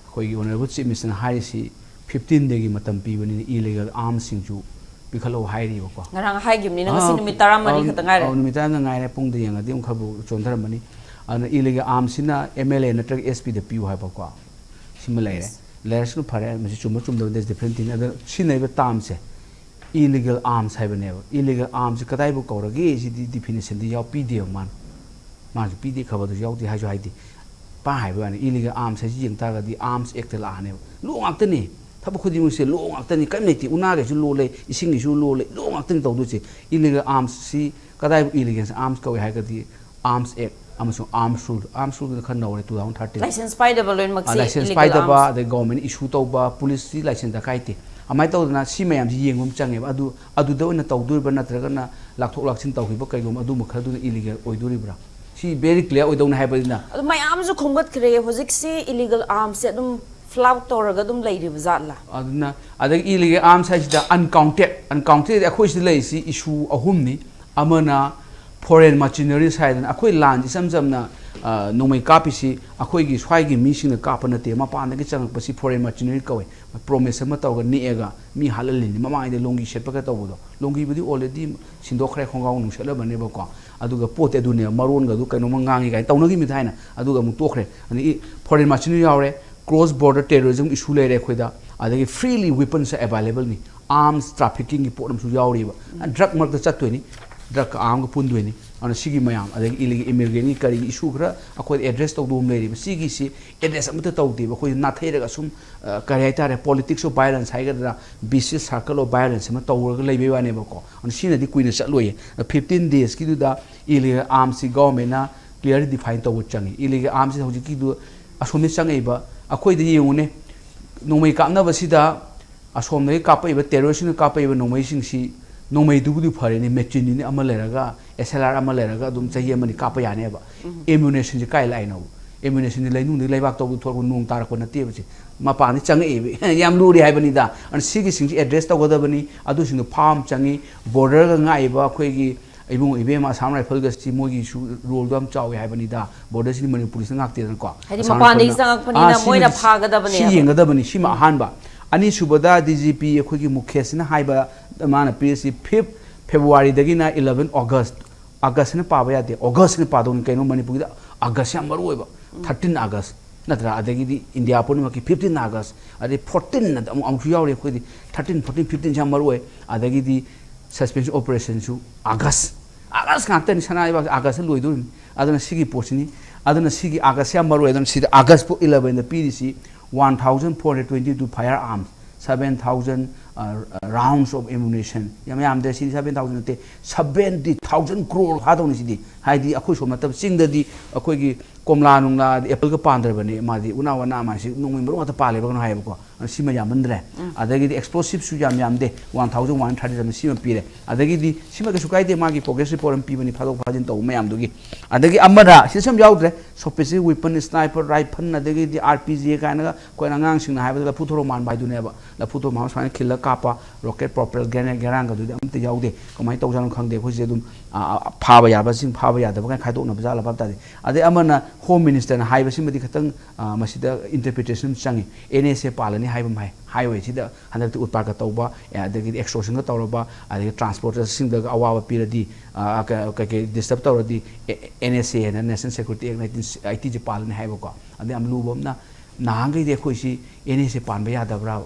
ꯑꯩꯈꯣꯏꯒꯤ Honourable Chief Ministerꯅ ꯍꯥꯏꯔꯤꯁꯤ fifteen dayꯒꯤ ꯃꯇꯝ ꯄꯤꯕꯅꯤꯅ illegal armsꯁꯤꯡꯁꯨ ꯄꯤꯈꯠꯂꯛꯑꯣ ꯍꯥꯏꯔꯤꯕꯀꯣ꯫ ꯉꯔꯥꯡ ꯍꯥꯏꯈꯤꯕꯅꯤ, ꯉꯁꯤ ꯑꯥ, ꯅꯨꯃꯤꯠ ꯇꯔꯥꯃꯔꯤ ꯑꯥ, ꯈꯛꯇ ꯉꯥꯏꯔꯦ꯫ ꯑꯥ, ꯅꯨꯃꯤꯠ ꯇꯔꯥꯃꯉꯥ ꯉꯥꯏꯔꯦ, ꯄꯨꯡꯗ ꯌꯦꯡꯉꯗꯤ ꯑꯃꯨꯛ ꯈꯔꯕꯨ ꯆꯣꯟꯊꯔꯝꯃꯅꯤ꯫ ꯑꯗꯨꯅ illegal armsꯁꯤꯅ MLA ꯅꯠꯇ꯭ꯔꯒ SPꯗ ꯄꯤꯌꯨ ꯍꯥꯏꯕꯀꯣ꯫ ꯁꯤꯃ ꯂꯩꯔꯦ꯫ Yes. ꯂꯩꯔꯁꯨ ꯐꯔꯦ, ꯃꯁꯤ ꯆꯨꯝꯕ ꯆꯨꯝꯗꯕ, that's different thing꯫ ꯑꯗꯣ ꯁꯤꯖꯤꯟꯅꯔꯤꯕ termꯁꯦ illegal arms ꯍꯥꯏꯕꯅꯦꯕ꯫ Illegal armꯁꯦ ꯀꯗꯥꯏꯕꯨ ꯀꯧꯔꯒꯦ? ꯁꯤꯗꯤ definitionꯗꯤ ꯌꯥꯎ ꯄꯤꯗꯦꯕ ꯃꯥꯅ꯫ ꯃꯥꯅꯁꯨ ꯄꯤꯗꯦ, ꯈꯕꯔꯗꯁꯨ ꯌꯥꯎꯗꯦ ꯍꯥꯏꯁꯨ ꯍꯥꯏꯗꯦ꯫ ꯄꯥ ꯍꯥꯏꯕ ꯋꯥꯅꯤ, illegal arms ꯍꯥꯏꯁꯤ ꯌꯦꯡ ꯇꯥꯔꯒꯗꯤ arms actꯇ ꯂꯥꯛꯑꯅꯦꯕ꯫ Law ꯉꯥꯛꯇꯅꯤ꯫ ꯊꯕꯛ ꯈꯨꯗꯤꯡꯃꯛꯁꯦ law ꯉꯥꯛꯇꯅꯤ꯫ ꯀꯔꯤꯝ ꯂꯩꯇꯦ꯫ ꯎꯅꯥꯒꯤꯁꯨ law ꯂꯩ, ꯏꯁꯤꯡꯒꯤꯁꯨ law ꯂꯩ, law ꯉꯥꯛꯇꯅꯤ ꯇꯧꯗꯣꯏꯁꯦ꯫ Illegal armsꯁꯤ ꯀꯗꯥꯏꯕꯨ illegal arms ꯀꯧꯏ ꯍꯥꯏꯔꯒꯗꯤ arms act ꯑꯃꯁꯨꯡ arms rule, arms ruleꯗ ꯈꯔ ꯅꯧꯔꯦ, two thousand thirteen꯫ License ꯄꯥꯏꯗꯕ ꯂꯣꯏꯅꯃꯛꯁꯦ ꯑ, license illegal ꯄꯥꯏꯗꯕ, arms꯫ ꯑꯗꯩ government issue ꯇꯧꯕ, policeꯀꯤ license ꯗꯔꯀꯥꯔ ꯂꯩꯇꯦ꯫ ꯑꯗꯨꯃꯥꯏꯅ ꯇꯧꯗꯅ ꯁꯤ ꯃꯌꯥꯝꯁꯤ ꯌꯦꯡꯕ ꯑꯃ ꯆꯪꯉꯦꯕ꯫ ꯑꯗꯨ, ꯑꯗꯨꯗ ꯑꯣꯏꯅ ꯇꯧꯗꯣꯔꯤꯕ꯭ꯔꯥ, ꯅꯠꯇ꯭ꯔꯒꯅ ꯂꯥꯛꯊꯣꯛ ꯂꯥꯛꯁꯤꯟ ꯇꯧꯈꯤꯕ ꯀꯩꯒꯨꯝꯕ ꯑꯗꯨꯝꯕ ꯈꯔꯗꯨꯅ illegal ꯑꯣꯏꯗꯣꯔꯤꯕ꯭ꯔꯥ? ꯁꯤ very clear ꯑꯣꯏꯗꯧꯅꯤ ꯍꯥꯏꯕꯅꯤꯅ꯫ ꯑꯗꯨ ꯃꯌꯥꯝꯁꯨ ꯈꯣꯝꯒꯠꯈ꯭ꯔꯦ꯫ ꯍꯧꯖꯤꯛꯁꯤ illegal armsꯁꯦ ꯑꯗꯨꯝ flout ꯇꯧꯔꯒ ꯑꯗꯨꯝ ꯂꯩꯔꯤꯕ ꯖꯥꯠꯂꯥ? ꯑꯗꯨꯅ, ꯑꯗꯒꯤ illegal arms ꯍꯥꯏꯁꯤꯗ uncounted, uncounted ꯑꯩꯈꯣꯏ ꯁꯤꯗ ꯂꯩꯔꯤꯁꯤ issue ꯑꯍꯨꯝꯅꯤ꯫ ꯑꯃꯅ foreign mercenaries ꯍꯥꯏꯗꯅ ꯑꯩꯈꯣꯏ ꯂꯥꯟ ꯏꯆꯝ ꯆꯝꯅ, ꯑ, ꯅꯣꯡꯃꯩ ꯀꯥꯞꯄꯤꯁꯤ ꯑꯩꯈꯣꯏꯒꯤ ꯁ꯭ꯋꯥꯏꯒꯤ ꯃꯤꯁꯤꯡꯅ ꯀꯥꯞꯄ ꯅꯠꯇꯦ, ꯃꯄꯥꯟꯗꯒꯤ ꯆꯪꯉꯛꯄꯁꯤ foreign mercenary ꯀꯧꯏ꯫ Promise ꯑꯃ ꯇꯧꯔꯒ ꯅꯦꯛꯑꯒ ꯃꯤ ꯍꯥꯠꯍꯜꯂꯤꯅꯤ꯫ ꯃꯃꯥꯡꯉꯩꯗ ꯂꯣꯡꯒꯤ ꯁꯦꯠꯄꯒ ꯇꯧꯕꯗꯣ, ꯂꯣꯡꯒꯤꯕꯨꯗꯤ already ꯁꯤꯟꯗꯣꯛꯈ꯭ꯔꯦ, ꯈꯣꯡꯒ꯭ꯔꯥꯎ ꯅꯨꯡ ꯁꯦꯠꯂꯕꯅꯦꯕꯀꯣ꯫ ꯑꯗꯨꯒ ꯄꯣꯠꯇꯤ ꯑꯗꯨꯅꯦꯕ, ꯃꯔꯣꯟꯒꯗꯨ ꯀꯩꯅꯣꯝꯃ ꯉꯥꯡꯉꯤ ꯀꯥꯏꯅ ꯇꯧꯅꯈꯤꯕ ꯊꯥꯏꯅ, ꯑꯗꯨꯒ ꯑꯃꯨꯛ ꯇꯣꯛꯈ꯭ꯔꯦ꯫ ꯑꯗꯒꯤ foreign mercenary ꯌꯥꯎꯔꯦ, cross border terrorism issue ꯂꯩꯔꯦ ꯑꯩꯈꯣꯏꯗ, ꯑꯗꯒꯤ freely weapons available ꯅꯤ, arms trafficking ꯒꯤ ꯄꯣꯠ ꯑꯃꯁꯨ ꯌꯥꯎꯔꯤꯕ꯫ Drug ꯃꯔꯛꯇ ꯆꯠꯇꯣꯏꯅꯤ, drug ꯀ arm ꯒ ꯄꯨꯟꯗꯣꯏꯅꯤ꯫ ꯑꯗꯨꯅ ꯁꯤꯒꯤ ꯃꯌꯥꯝ, ꯑꯗꯒꯤ illegal immigrant ꯒꯤ ꯀꯔꯤꯒꯤ issue ꯈꯔ ꯑꯩꯈꯣꯏꯗ address ꯇꯧꯗꯧꯕ ꯑꯃ ꯂꯩꯔꯤꯕ, ꯁꯤꯒꯤꯁꯤ address ꯑꯃꯠꯇ ꯇꯧꯗꯦꯕ꯫ ꯑꯩꯈꯣꯏ ꯅꯥꯊꯩꯔꯒ ꯁꯨꯝ, ꯑ, ꯀꯔꯤ ꯍꯥꯏꯇꯥꯔꯦ, politics of violence ꯍꯥꯏꯒꯗ꯭ꯔꯥ, vicious circle of violence ꯑꯃ ꯇꯧꯔꯒ ꯂꯩꯕꯩ ꯋꯥꯅꯦꯕꯀꯣ꯫ ꯑꯗꯨꯅ ꯁꯤꯅꯗꯤ ꯀꯨꯏꯅ ꯆꯠꯂꯣꯏꯌꯦ꯫ Fifteen days ꯀꯤꯗꯨꯗ illegal arms ꯁꯤ government ꯅ clearly define ꯇꯧꯕ ꯆꯪꯉꯤ꯫ Illegal arms ꯁꯤ ꯍꯧꯖꯤꯛꯀꯤꯗꯨ ꯑꯁꯣꯝꯗ ꯆꯪꯉꯛꯏꯕ, ꯑꯩꯈꯣꯏꯗ ꯌꯦꯡꯉꯨꯅꯦ, ꯅꯣꯡꯃꯩ ꯀꯥꯞꯅꯕꯁꯤꯗ ꯑꯁꯣꯝꯗꯒꯤ ꯀꯥꯞꯄꯛꯏꯕ ꯇꯦꯔꯣꯔꯤꯁꯁꯤꯡꯅ ꯀꯥꯞꯄꯛꯏꯕ ꯅꯣꯡꯃꯩꯁꯤꯡꯁꯤ, ꯅꯣꯡꯃꯩꯗꯨꯕꯨꯗꯤ ꯐꯔꯦꯅꯦ, ꯃꯦꯆꯤꯟꯅꯤꯅꯦ, ꯑꯃ ꯂꯩꯔꯒ, ꯑꯦꯁ ꯑꯦꯜ ꯑꯥꯔ ꯑꯃ ꯂꯩꯔꯒ ꯑꯗꯨꯝ ꯆꯍꯤ ꯑꯃꯅꯤ ꯀꯥꯞꯄ ꯌꯥꯅꯦꯕ꯫ ꯑꯦꯃꯨꯅꯦꯁꯟꯁꯤ ꯀꯥꯏ ꯂꯥꯛꯏꯅꯣ? ꯑꯦꯃꯨꯅꯦꯁꯟꯁꯤ ꯂꯩꯅꯨꯡꯗꯒꯤ ꯂꯩꯕꯥꯛ ꯇꯧꯕ ꯊꯣꯛꯂꯛꯄ, ꯅꯣꯡ ꯇꯥꯔꯛꯄ ꯅꯠꯇꯦꯕ꯫ ꯁꯤ ꯃꯄꯥꯟꯗꯒꯤ ꯆꯪꯉꯛꯏꯕ꯫ ꯌꯥꯝ ꯂꯨꯔꯤ ꯍꯥꯏꯕꯅꯤꯗ꯫ ꯑꯗꯨꯅ ꯁꯤꯒꯤꯁꯤꯡꯁꯤ ꯑꯦꯗ꯭ꯔꯦꯁ ꯇꯧꯒꯗꯕꯅꯤ꯫ ꯑꯗꯨꯁꯤꯡꯗꯣ ꯐꯥꯕ ꯑꯃ ꯆꯪꯉꯤ꯫ ꯕꯣꯔꯗꯔꯒ ꯉꯥꯛꯏꯕ ꯑꯩꯈꯣꯏꯒꯤ ꯏꯕꯨꯡ ꯏꯕꯦꯝ ꯑꯁꯥꯝ ꯔꯥꯏꯐꯜꯒꯁꯤ ꯃꯣꯏꯒꯤꯁꯨ ꯔꯣꯜꯗꯣ ꯌꯥꯝ ꯆꯥꯎꯋꯤ ꯍꯥꯏꯕꯅꯤꯗ꯫ ꯕꯣꯔꯗꯔꯁꯤꯗꯤ ꯃꯅꯤꯄꯨꯔꯁꯤꯅ ꯉꯥꯛꯇꯦꯗꯅꯀꯣ꯫ ꯍꯥꯏꯗꯤ ꯑꯁꯥꯝ ꯃꯄꯥꯟꯗꯒꯤ ꯔꯥꯏꯐꯜꯅ꯫ ꯆꯪꯉꯛꯄꯅꯤꯅ ꯑꯥ, ꯁꯤꯃꯗꯤ ꯃꯣꯏꯅ ꯁꯤ-, ꯐꯥꯒꯗꯕꯅꯦꯕ꯫ ꯁꯤ ꯌꯦꯡꯒꯗꯕꯅꯤ꯫ ꯁꯤꯃ ꯑꯍꯥꯟꯕ꯫ ꯑꯅꯤꯁꯨꯕꯗ ꯗꯤ ꯖꯤ ꯄꯤ ꯑꯩꯈꯣꯏꯒꯤ ꯃꯨꯈꯦꯁꯤꯅ ꯍꯥꯏꯕ, ꯃꯥꯅ ꯄꯤꯔꯤꯁꯤ ꯐꯤꯐ ꯐꯦꯕ꯭ꯔꯨꯋꯥꯔꯤꯗꯒꯤꯅ ꯏꯂꯚꯦꯟ ꯑꯣꯒꯁ꯫ ꯑꯣꯒꯁꯁꯤꯅ ꯄꯥꯕ ꯌꯥꯗꯦ, ꯑꯣꯒꯁꯁꯤꯅ ꯄꯥꯗꯧꯅꯤ꯫ ꯀꯩꯅꯣ, ꯃꯅꯤꯄꯨꯔꯒꯤꯗ ꯑꯣꯒꯁ ꯌꯥꯝ ꯃꯔꯨ ꯑꯣꯏꯕ꯫ ꯊꯥꯔꯇꯤꯟ ꯑꯣꯒꯁ ꯅꯠꯇ꯭ꯔꯥ? ꯑꯗꯒꯤꯗꯤ ꯏꯟꯗꯤꯌꯥ ꯄꯨꯝꯅꯃꯛꯀꯤ ꯐꯤꯐꯇꯤꯟ ꯑꯣꯒꯁ, ꯑꯗꯩ ꯐꯣꯔꯇꯤꯟ ꯑꯗ ꯑꯃꯨꯛ, ꯑꯃꯨꯛꯁꯨ ꯌꯥꯎꯔꯤ ꯑꯩꯈꯣꯏꯗꯤ꯫ ꯊꯥꯔꯇꯤꯟ, ꯐꯣꯔꯇꯤꯟ, ꯐꯤꯐꯇꯤꯟꯁꯤ ꯌꯥꯝ ꯃꯔꯨ ꯑꯣꯏ꯫ ꯑꯗꯒꯤꯗꯤ ꯁꯁꯄꯦꯟꯁꯟ ꯑꯣꯄꯔꯦꯁꯟꯁꯨ ꯑꯣꯒꯁ꯫ ꯑꯣꯒꯁ ꯉꯥꯛꯇꯅꯤ, ꯁꯅꯥ ꯂꯩꯕꯥꯛꯁꯦ ꯑꯣꯒꯁꯇ ꯂꯣꯏꯗꯣꯔꯤꯕꯅꯤ꯫ ꯑꯗꯨꯅ ꯁꯤꯒꯤ ꯄꯣꯠꯁꯤꯅꯤ꯫ ꯑꯗꯨꯅ ꯁꯤꯒꯤ ꯑꯣꯒꯁ ꯌꯥꯝ ꯃꯔꯨ ꯑꯣꯏ꯫ ꯑꯗꯨꯅ ꯁꯤꯗ ꯑꯣꯒꯁ ꯄꯨ ꯏꯂꯚꯦꯟꯗ ꯄꯤꯔꯤꯁꯤ one thousand four hundred twenty two firearms, seven thousand rounds of ammunition, ꯌꯥꯝ ꯌꯥꯝꯗ꯭ꯔꯦ ꯁꯤꯗꯤ, ꯁꯚꯦꯟ ꯊꯥꯎꯖꯟ ꯅꯠꯇꯦ, ꯁꯚꯦꯟꯇꯤ ꯊꯥꯎꯖꯟ ꯀ꯭ꯔꯣꯔ ꯐꯥꯗꯧꯅꯤ ꯁꯤꯗꯤ꯫ ꯍꯥꯏꯗꯤ ꯑꯩꯈꯣꯏ ꯁꯣꯝ ꯅꯠꯇꯕ, ꯆꯤꯡꯗꯗꯤ ꯑꯩꯈꯣꯏꯒꯤ ꯀꯣꯝꯂꯥ ꯅꯨꯡꯂꯥ ꯑꯦꯄꯜꯒ ꯄꯥꯟꯗ꯭ꯔꯕꯅꯤ, ꯃꯥꯗꯤ ꯎꯅꯥ ꯋꯥꯅꯥ ꯃꯥꯁꯤ ꯅꯣꯡꯃꯩ ꯃꯔꯨ ꯉꯥꯛꯇ ꯄꯥꯜꯂꯦꯕ, ꯀꯩꯅꯣ ꯍꯥꯏꯌꯦꯕꯀꯣ꯫ ꯑꯗꯨꯅ ꯁꯤꯃ ꯌꯥꯝꯃꯟꯗ꯭ꯔꯦ꯫ ꯑꯗꯒꯤꯗꯤ ꯑꯦꯛꯁꯄ꯭ꯂꯣꯁꯤꯞꯁꯨ ꯌꯥꯝ ꯌꯥꯝꯗꯦ, one thousand one hundred thirty ꯁꯤꯃ ꯄꯤꯔꯦ꯫ ꯑꯗꯒꯤꯗꯤ ꯁꯤꯃ ꯀꯩꯁꯨ ꯀꯥꯏꯗꯦ, ꯃꯥꯒꯤ ꯄ꯭ꯔꯣꯒ꯭ꯔꯦꯁ ꯔꯤꯄꯣꯔꯠ ꯑꯃ ꯄꯤꯕꯅꯤ, ꯊꯥꯗꯣꯛ ꯊꯥꯖꯤꯟ ꯇꯧꯕ ꯃꯌꯥꯝꯗꯨꯒꯤ꯫ ꯑꯗꯒꯤ ꯑꯃꯅ ꯁꯤꯗꯁꯨ ꯌꯥꯝ ꯌꯥꯎꯗ꯭ꯔꯦ, ꯁꯣꯐꯤꯁꯇꯤꯛ ꯋꯤꯄꯟ, ꯁ꯭ꯅꯥꯏꯄꯔ ꯔꯥꯏꯐꯜ, ꯑꯗꯒꯤꯗꯤ ꯑꯥꯔ ꯄꯤ ꯖꯤ ꯀꯥꯏꯅꯒ ꯑꯩꯈꯣꯏꯅ ꯑꯉꯥꯡꯁꯤꯡꯅ ꯍꯥꯏꯕꯗ ꯂꯐꯨ ꯊꯣꯔꯣ ꯃꯥꯟꯕ ꯍꯥꯏꯗꯨꯅꯦꯕ꯫ ꯂꯐꯨ ꯊꯣꯔꯣ ꯃꯥꯟꯕ ꯁꯨꯃꯥꯏꯅ ꯈꯤꯜꯂꯒ ꯀꯥꯞꯄ, ꯔꯣꯀꯦꯠ ꯄ꯭ꯔꯣꯄꯦꯜ ꯒ꯭ꯔꯦꯅꯦꯗ ꯒꯦꯔꯥꯡꯒꯗꯨꯗꯤ ꯑꯝꯇ ꯌꯥꯎꯗꯦ꯫ ꯀꯃꯥꯏꯅ ꯇꯧꯖꯥꯠꯅꯣ ꯈꯪꯗꯦ꯫ ꯑꯩꯈꯣꯏꯁꯦ ꯑꯗꯨꯝ, ꯑ, ꯑ, ꯐꯥꯕ ꯌꯥꯕꯁꯤꯡ ꯐꯥꯕ ꯌꯥꯗꯕ ꯀꯥꯏꯅ ꯈꯥꯏꯗꯣꯛꯅꯕ ꯖꯥꯠꯂ ꯚꯥꯞ ꯇꯥꯗꯦ꯫ ꯑꯗꯩ ꯑꯃꯅ ꯍꯣꯝ ꯃꯤꯅꯤꯁꯇꯔꯅ ꯍꯥꯏꯕꯁꯤꯃꯗꯤ ꯈꯤꯇꯪ, ꯑ, ꯃꯁꯤꯗ ꯏꯟꯇꯔꯄ꯭ꯔꯤꯇꯦꯁꯟ ꯑꯃ ꯆꯪꯉꯤ꯫ ꯑꯦꯟ ꯑꯦꯁ ꯑꯦ ꯄꯥꯜꯂꯅꯤ ꯍꯥꯏꯕ ꯑꯃ ꯍꯥꯏ, ꯍꯥꯏꯋꯦꯁꯤꯗ ꯍꯟꯗꯛꯇꯤ ꯎꯠꯄꯥꯠꯀ ꯇꯧꯕ, ꯑꯦ, ꯑꯗꯒꯤꯗꯤ ꯑꯦꯛꯁꯇꯣꯔꯁꯟꯒ ꯇꯧꯔꯕ, ꯑꯗꯒꯤ ꯇ꯭ꯔꯥꯟꯁꯄꯣꯔꯇꯔꯁꯤꯡꯗꯒ ꯑꯋꯥꯕ ꯄꯤꯔꯗꯤ, ꯑ, ꯀ-, ꯀꯩꯀꯩ ꯗꯤꯁꯇꯔꯕ ꯇꯧꯔꯗꯤ, ꯑꯦ-, ꯑꯦꯟ ꯑꯦꯁ ꯑꯦ ꯍꯥꯏꯅ, ꯅꯦꯁꯅꯦꯜ ꯁꯦꯀ꯭ꯌꯨꯔꯤꯇꯤ ꯑꯦꯛ ꯅꯥꯏꯟꯇꯤꯟ ꯑꯩꯠꯇꯤꯁꯦ ꯄꯥꯜꯂꯅꯤ ꯍꯥꯏꯕꯀꯣ꯫ ꯑꯗꯩ ꯌꯥꯝ ꯂꯨꯕ ꯑꯃꯅ, ꯅꯍꯥꯟꯈꯩꯗꯤ ꯑꯩꯈꯣꯏꯁꯤ ꯑꯦꯟ ꯑꯦꯁ ꯑꯦ ꯄꯥꯟꯕ ꯌꯥꯗꯕ꯭ꯔꯥ?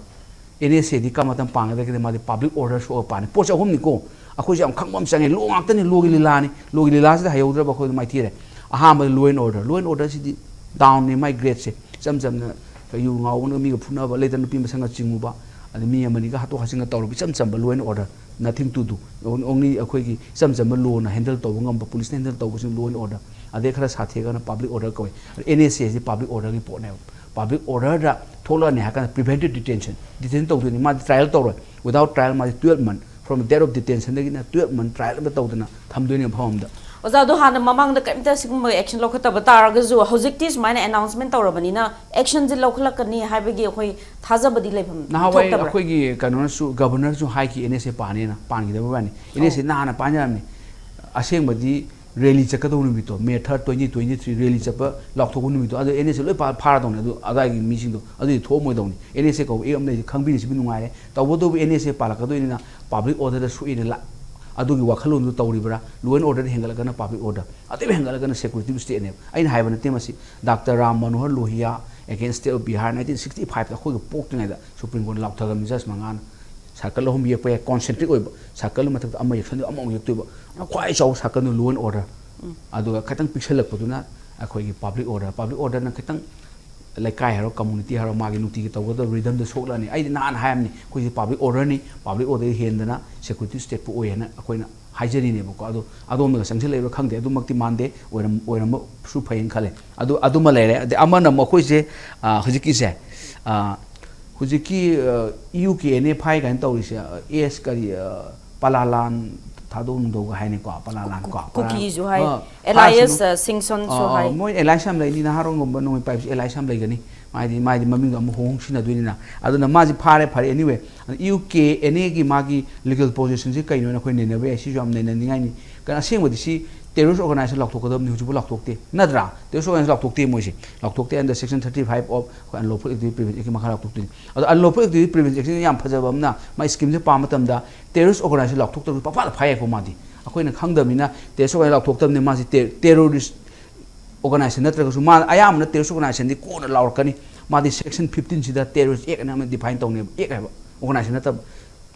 ꯑꯦꯟ ꯑꯦꯁ ꯑꯦꯗꯤ ꯀꯔꯝꯕ ꯃꯇꯝ ꯄꯥꯟꯒꯗꯒꯦꯗ, ꯃꯥꯗꯤ ꯄꯕ꯭ꯂꯤꯛ ꯑꯣꯔꯗꯔ ꯁꯣꯛꯑꯒ ꯄꯥꯟꯅꯤ꯫ ꯄꯣꯠꯁꯦ ꯑꯍꯨꯝꯅꯤꯀꯣ꯫ ꯑꯩꯈꯣꯏꯁꯦ ꯌꯥꯝ ꯈꯪꯕ ꯑꯃ ꯆꯪꯉꯦ꯫ ꯂꯣ ꯉꯥꯛꯇꯅꯤ, ꯂꯣꯒꯤ ꯂꯤꯂꯥꯅꯤ꯫ ꯂꯣꯒꯤ ꯂꯤꯂꯥꯁꯤꯗ ꯍꯩꯍꯧꯗ꯭ꯔꯕ ꯑꯩꯈꯣꯏ ꯑꯗꯨꯝ ꯃꯥꯏꯊꯤꯔꯦ꯫ ꯑꯍꯥꯟꯕꯗ law and order꯫ Law and order ꯁꯤꯗꯤ ꯗꯥꯎꯟꯅꯤ, ꯃꯥꯏ ꯒ꯭ꯔꯦꯗꯁꯦ꯫ ꯏꯆꯝ ꯆꯝꯅ ꯌꯨ ꯉꯥꯎꯕꯅ ꯃꯤꯒ ꯐꯨꯅꯕ, ꯂꯩꯇ ꯅꯨꯄꯤ ꯃꯁꯪꯒ ꯆꯤꯡꯉꯨꯕ, ꯑꯗꯩ ꯃꯤ ꯑꯃꯅꯤꯒ ꯍꯥꯠꯇꯣꯛ ꯍꯥꯠꯆꯤꯟꯒ ꯇꯧꯔꯕ ꯏꯆꯝ ꯆꯝꯕ law and order, nothing to do꯫ Only ꯑꯩꯈꯣꯏꯒꯤ ꯏꯆꯝ ꯆꯝꯕ ꯂꯣꯅ ꯍꯦꯟꯗꯜ ꯇꯧꯕ ꯉꯝꯕ, ꯄꯨꯂꯤꯁꯅ ꯍꯦꯟꯗꯜ ꯇꯧꯕꯁꯤꯡ law and order꯫ ꯑꯗꯩ ꯈꯔ ꯁꯥꯊꯤꯔꯒꯅ ꯄꯕ꯭ꯂꯤꯛ ꯑꯣꯔꯗꯔ ꯀꯧꯏ꯫ ꯑꯦꯟ ꯑꯦꯁ ꯑꯦ ꯁꯤ ꯄꯕ꯭ꯂꯤꯛ ꯑꯣꯔꯗꯔꯒꯤ ꯄꯣꯠꯅꯦꯕ꯫ ꯄꯕ꯭ꯂꯤꯛ ꯑꯣꯔꯗꯔꯗ ꯊꯣꯛꯂꯛꯑꯅꯤ ꯍꯥꯏ ꯀꯥꯟꯗ ꯄ꯭ꯔꯤꯚꯦꯟꯇꯤꯞ ꯗꯤꯇꯦꯟꯁꯟ ꯗꯤꯇꯦꯟ ꯇꯧꯗꯣꯏꯅꯤ꯫ ꯃꯥꯗꯤ ꯇ꯭ꯔꯥꯏꯌꯦꯜ ꯇꯧꯔꯣꯏ꯫ Without trial ꯃꯥꯗꯤ twelve month, from date of detentionꯗꯒꯤꯅ ꯇꯨꯌꯦꯜꯞ ꯃꯟ ꯇ꯭ꯔꯥꯏꯌꯦꯜ ꯑꯃ ꯇꯧꯗꯅ ꯊꯝꯗꯣꯏꯅꯦ ꯃꯐꯝ ꯑꯃꯗ꯫ ꯑꯣꯖꯥ, ꯑꯗꯣ ꯍꯥꯟꯅ ꯃꯃꯥꯡꯗ ꯀꯔꯤꯝꯇ ꯁꯤꯒꯨꯝꯕ ꯑꯦꯛꯁꯟ ꯂꯧꯈꯠꯇꯕ ꯇꯥꯔꯒꯁꯨ ꯍꯧꯖꯤꯛꯇꯤ ꯁꯨꯃꯥꯏꯅ ꯑꯦꯅꯥꯎꯟꯁꯃꯦꯟ ꯇꯧꯔꯕꯅꯤꯅ ꯑꯦꯛꯁꯟꯁꯦ ꯂꯧꯈꯠꯂꯛꯀꯅꯤ ꯍꯥꯏꯕꯒꯤ ꯑꯩꯈꯣꯏ ꯊꯥꯖꯕꯗꯤ ꯂꯩꯐꯝ ꯅꯍꯥꯟꯋꯥꯏ ꯊꯣꯛꯇꯕ꯭ꯔꯥ? ꯑꯩꯈꯣꯏꯒꯤ ꯀꯩꯅꯣꯅꯁꯨ, ꯒꯕꯔꯅꯔꯁꯨ ꯍꯥꯏꯈꯤ ꯑꯦꯟ ꯑꯦꯁ ꯑꯦ ꯄꯥꯅꯦꯅ꯫ ꯄꯥꯟꯈꯤꯗꯕ ꯋꯥꯅꯤ꯫ ꯑꯦꯟ ꯑꯦꯁ ꯑꯦ ꯅꯍꯥꯟꯅ ꯄꯥꯟ ꯌꯥꯔꯝꯅꯤ꯫ ꯑꯁꯦꯡꯕꯗꯤ ꯔꯦꯂꯤ ꯆꯠꯀꯗꯧꯕ ꯅꯨꯃꯤꯠꯇꯣ, ꯃꯦ ꯊꯥꯔꯠ, ꯇ꯭ꯋꯦꯟꯇꯤ ꯇ꯭ꯋꯦꯟꯇꯤ ꯊ꯭ꯔꯤ ꯔꯦꯂꯤ ꯆꯠꯄ ꯂꯥꯎꯊꯣꯛꯄ ꯅꯨꯃꯤꯠꯇꯣ, ꯑꯗꯣ ꯑꯦꯟ ꯑꯦꯁ ꯑꯦ ꯂꯣꯏ ꯐꯥ- ꯐꯥꯔꯗꯧꯅꯤ꯫ ꯑꯗꯨ ꯑꯗꯥꯏꯒꯤ ꯃꯤꯁꯤꯡꯗꯣ ꯑꯗꯨꯗꯤ ꯊꯣꯛꯑꯝꯃꯣꯏꯗꯧꯅꯤ꯫ ꯑꯦꯟ ꯑꯦꯁ ꯑꯦ ꯀꯧꯕ ꯑꯦꯛ ꯑꯃ ꯂꯩꯔꯤꯁꯦ ꯈꯪꯕꯤꯔꯤꯁꯤꯕꯨ ꯅꯨꯡꯉꯥꯏꯔꯦ꯫ ꯇꯧꯕꯇꯕꯨ ꯑꯦꯟ ꯑꯦꯁ ꯑꯦ ꯄꯥꯜꯂꯛꯀꯗꯣꯏꯅꯤꯅ ꯄꯕ꯭ꯂꯤꯛ ꯑꯣꯔꯗꯔꯗ ꯁꯣꯛꯏꯅ ꯂꯥ-, ꯑꯗꯨꯒꯤ ꯋꯥꯈꯜꯂꯣꯟꯗꯨ ꯇꯧꯔꯤꯕ꯭ꯔꯥ? Law and order ꯍꯦꯟꯒꯠꯂꯛꯀꯅ ꯄꯕ꯭ꯂꯤꯛ ꯑꯣꯔꯗꯔ, ꯑꯇꯩ ꯍꯦꯟꯒꯠꯂꯛꯀꯅ ꯁꯦꯀ꯭ꯌꯨꯔꯤꯇꯤ ꯁ꯭ꯇꯦꯠꯅꯦꯕ꯫ ꯑꯩꯅ ꯍꯥꯏꯕ ꯅꯠꯇꯦ ꯃꯁꯤ꯫ Doctor Ram Manohar Lohia against state of Bihar nineteen sixty fiveꯇ ꯑꯩꯈꯣꯏꯒ ꯄꯣꯛꯇ꯭ꯔꯤꯉꯩꯗ ꯁꯨꯄ꯭ꯔꯤꯝ ꯀꯣꯔꯠꯅ ꯂꯥꯎꯊꯔꯝꯃꯤ ꯖꯁ ꯃꯉꯥꯅ꯫ ꯁꯔꯀꯜ ꯑꯍꯨꯝ ꯌꯦꯛꯄ ꯌꯥꯏ, ꯀꯣꯟꯁꯦꯟꯇ꯭ꯔꯤꯛ ꯑꯣꯏꯕ꯫ ꯁꯔꯀꯜ ꯃꯊꯛꯇ ꯑꯃ ꯌꯦꯛꯁꯟꯗꯣꯏꯕ, ꯑꯃꯃꯨꯛ ꯌꯦꯛꯇꯣꯏꯕ꯫ ꯈ꯭ꯋꯥꯏ ꯆꯥꯎꯕ ꯁꯔꯀꯜꯗꯨ law and order꯫ ꯑꯗꯨꯒ ꯈꯤꯇꯪ ꯄꯤꯛꯁꯜꯂꯛꯄꯗꯨꯅ ꯑꯩꯈꯣꯏꯒꯤ ꯄꯕ꯭ꯂꯤꯛ ꯑꯣꯔꯗꯔ꯫ ꯄꯕ꯭ꯂꯤꯛ ꯑꯣꯔꯗꯔꯅ ꯈꯤꯇꯪ ꯂꯩꯀꯥꯏ ꯍꯥꯏꯔꯣ, ꯀꯝꯃꯨꯅꯤꯇꯤ ꯍꯥꯏꯔꯣ, ꯃꯥꯒꯤ ꯅꯨꯡꯇꯤꯒꯤ ꯇꯧꯒꯗꯕ ꯔꯤꯗꯝꯗ ꯁꯣꯛꯂꯛꯑꯅꯤ꯫ ꯑꯩꯗꯤ ꯅꯍꯥꯟ ꯍꯥꯏꯔꯝꯅꯤ, ꯑꯩꯈꯣꯏꯁꯦ ꯄꯕ꯭ꯂꯤꯛ ꯑꯣꯔꯗꯔꯅꯤ, ꯄꯕ꯭ꯂꯤꯛ ꯑꯣꯔꯗꯔ ꯍꯦꯟꯗꯅ ꯁꯦꯀ꯭ꯌꯨꯔꯤꯇꯤ ꯁ꯭ꯇꯦꯠꯄꯨ ꯑꯣꯏ ꯍꯥꯏꯅ ꯑꯩꯈꯣꯏꯅ ꯍꯥꯏꯖꯔꯤꯅꯦꯕꯀꯣ꯫ ꯑꯗꯣ ꯑꯗꯣꯝꯗꯒ ꯆꯪꯁꯤꯜꯂꯛꯏꯕ꯭ꯔꯥ ꯈꯪꯗꯦ, ꯑꯗꯨꯃꯛꯇꯤ ꯃꯥꯟꯗꯦ, ꯑꯣꯏꯔꯝ-, ꯑꯣꯏꯔꯝꯕꯁꯨ ꯐꯩꯅ ꯈꯜꯂꯦ꯫ ꯑꯗꯨ, ꯑꯗꯨꯃ ꯂꯩꯔꯦ꯫ ꯑꯗꯩ ꯑꯃꯅ ꯑꯃꯨꯛ ꯑꯩꯈꯣꯏꯁꯦ, ꯑ, ꯍꯧꯖꯤꯛꯀꯤꯁꯦ, ꯑ, ꯍꯧꯖꯤꯛꯀꯤ, ꯑ, E U K N A ꯐꯥꯏ ꯀꯥꯏꯅ ꯇꯧꯔꯤꯁꯦ, ꯑ, ꯑꯦꯁ ꯀꯔꯤ, ꯑ, ꯄꯂꯥꯂꯥꯟ ꯊꯥꯗꯧ ꯅꯨꯡꯗꯧꯒ ꯍꯥꯏꯅꯤꯀꯣ, ꯄꯂꯥꯂꯥꯟ ꯀꯣ, ꯄꯂꯥ-, ꯀꯨꯀꯤꯁꯨ ꯍꯥꯏ, ꯑ, ꯑꯦꯂꯥꯏꯁ, ꯐꯥꯁꯅꯨ-, ꯑ, ꯁꯤꯡꯁꯟꯁꯨ ꯑ, ꯑ, ꯍꯥꯏ꯫ ꯃꯣꯏ ꯑꯦꯂꯥꯏꯁ ꯌꯥꯝ ꯂꯩꯅꯤ, ꯅꯍꯥꯔꯣꯟꯒꯨꯝꯕ ꯅꯣꯡꯃꯩ ꯄꯥꯏꯕꯁꯨ ꯑꯦꯂꯥꯏꯁ ꯌꯥꯝ ꯂꯩꯒꯅꯤ꯫ ꯃꯥꯗꯤ, ꯃꯥꯗꯤ ꯃꯃꯤꯡꯗꯣ ꯑꯃꯨꯛ ꯍꯣꯡ ꯍꯣꯡ ꯁꯤꯟꯅꯗꯣꯏꯅꯤꯅ꯫ ꯑꯗꯨꯅ ꯃꯥꯁꯤ ꯐꯥꯔꯦ, ꯐꯔꯦ, anyway꯫ ꯑꯗ ꯏ ꯌꯨ ꯀꯦ ꯑꯦꯟ ꯑꯦꯒꯤ ꯃꯥꯒꯤ ꯂꯤꯒꯦꯜ ꯄꯣꯖꯤꯁꯟꯁꯤ ꯀꯩꯅꯣꯅ ꯑꯩꯈꯣꯏ ꯅꯩꯅꯕ ꯌꯥꯏ꯫ ꯁꯤꯁꯨ ꯌꯥꯝ ꯅꯩꯅꯅꯤꯡꯉꯥꯏꯅꯤ꯫ ꯀꯩꯅꯣ, ꯑꯁꯦꯡꯕꯗꯤ ꯁꯤ ꯇꯦꯔꯣꯔꯤꯁ ꯑꯣꯔꯒꯅꯥꯏꯖꯦꯁꯟ ꯂꯥꯎꯊꯣꯛꯀꯗꯕꯅꯤ, ꯍꯧꯖꯤꯛꯐꯥꯎ ꯂꯥꯎꯊꯣꯛꯇꯦ, ꯅꯠꯇ꯭ꯔꯥ? ꯇꯦꯔꯣꯔꯤꯁ ꯑꯣꯔꯒꯅꯥꯏꯖꯦꯁꯟ ꯂꯥꯎꯊꯣꯛꯇꯦ ꯃꯣꯏꯁꯦ꯫ ꯂꯥꯎꯊꯣꯛꯇꯦ under section thirty five of ꯑꯩꯈꯣꯏ unlawful activity prevention act ꯀꯤ ꯃꯈꯥ ꯂꯥꯎꯊꯣꯛꯇꯣꯏꯅꯤ꯫ ꯑꯗꯣ unlawful activity prevention act ꯁꯤꯅ ꯌꯥꯝ ꯐꯖꯕ ꯑꯃꯅ, ꯃꯥꯏ ꯁ꯭ꯀꯤꯝꯁꯦ ꯄꯥꯕ ꯃꯇꯝꯗ ꯇꯦꯔꯣꯔꯤꯁ ꯑꯣꯔꯒꯅꯥꯏꯖꯦꯁꯟ ꯂꯥꯎꯊꯣꯛꯇ꯭ꯔꯁꯨ ꯄꯪꯐꯥꯗ ꯐꯥ ꯌꯥꯏꯀꯣ ꯃꯥꯗꯤ꯫ ꯑꯩꯈꯣꯏꯅ ꯈꯪꯗꯕꯅꯤꯅ ꯇꯦꯔꯣꯔꯤꯁ ꯑꯣꯔꯒꯅꯥꯏꯖꯦꯁꯟ ꯂꯥꯎꯊꯣꯛꯇꯕꯅꯤ꯫ ꯃꯥꯁꯤ ꯇꯦ-, ꯇꯦꯔꯣꯔꯤꯁ ꯑꯣꯔꯒꯅꯥꯏꯖꯦꯁꯟ ꯅꯠꯇ꯭ꯔꯒꯁꯨ, ꯃꯥ ꯑꯌꯥꯝꯕꯅ ꯇꯦꯔꯣꯔꯤꯁ ꯑꯣꯔꯒꯅꯥꯏꯖꯦꯁꯟꯗꯤ ꯀꯣꯟꯅ ꯂꯥꯎꯔꯛꯀꯅꯤ꯫ ꯃꯥꯗꯤ section fifteen ꯁꯤꯗ ꯇꯦꯔꯣꯔꯤꯁ ꯑꯦꯛ ꯑꯅ ꯑꯃ define ꯇꯧꯅꯦꯕ, ꯑꯦꯛ ꯍꯥꯏꯕ, ꯑꯣꯔꯒꯅꯥꯏꯖꯦꯁꯟ ꯅꯠꯇꯕ꯫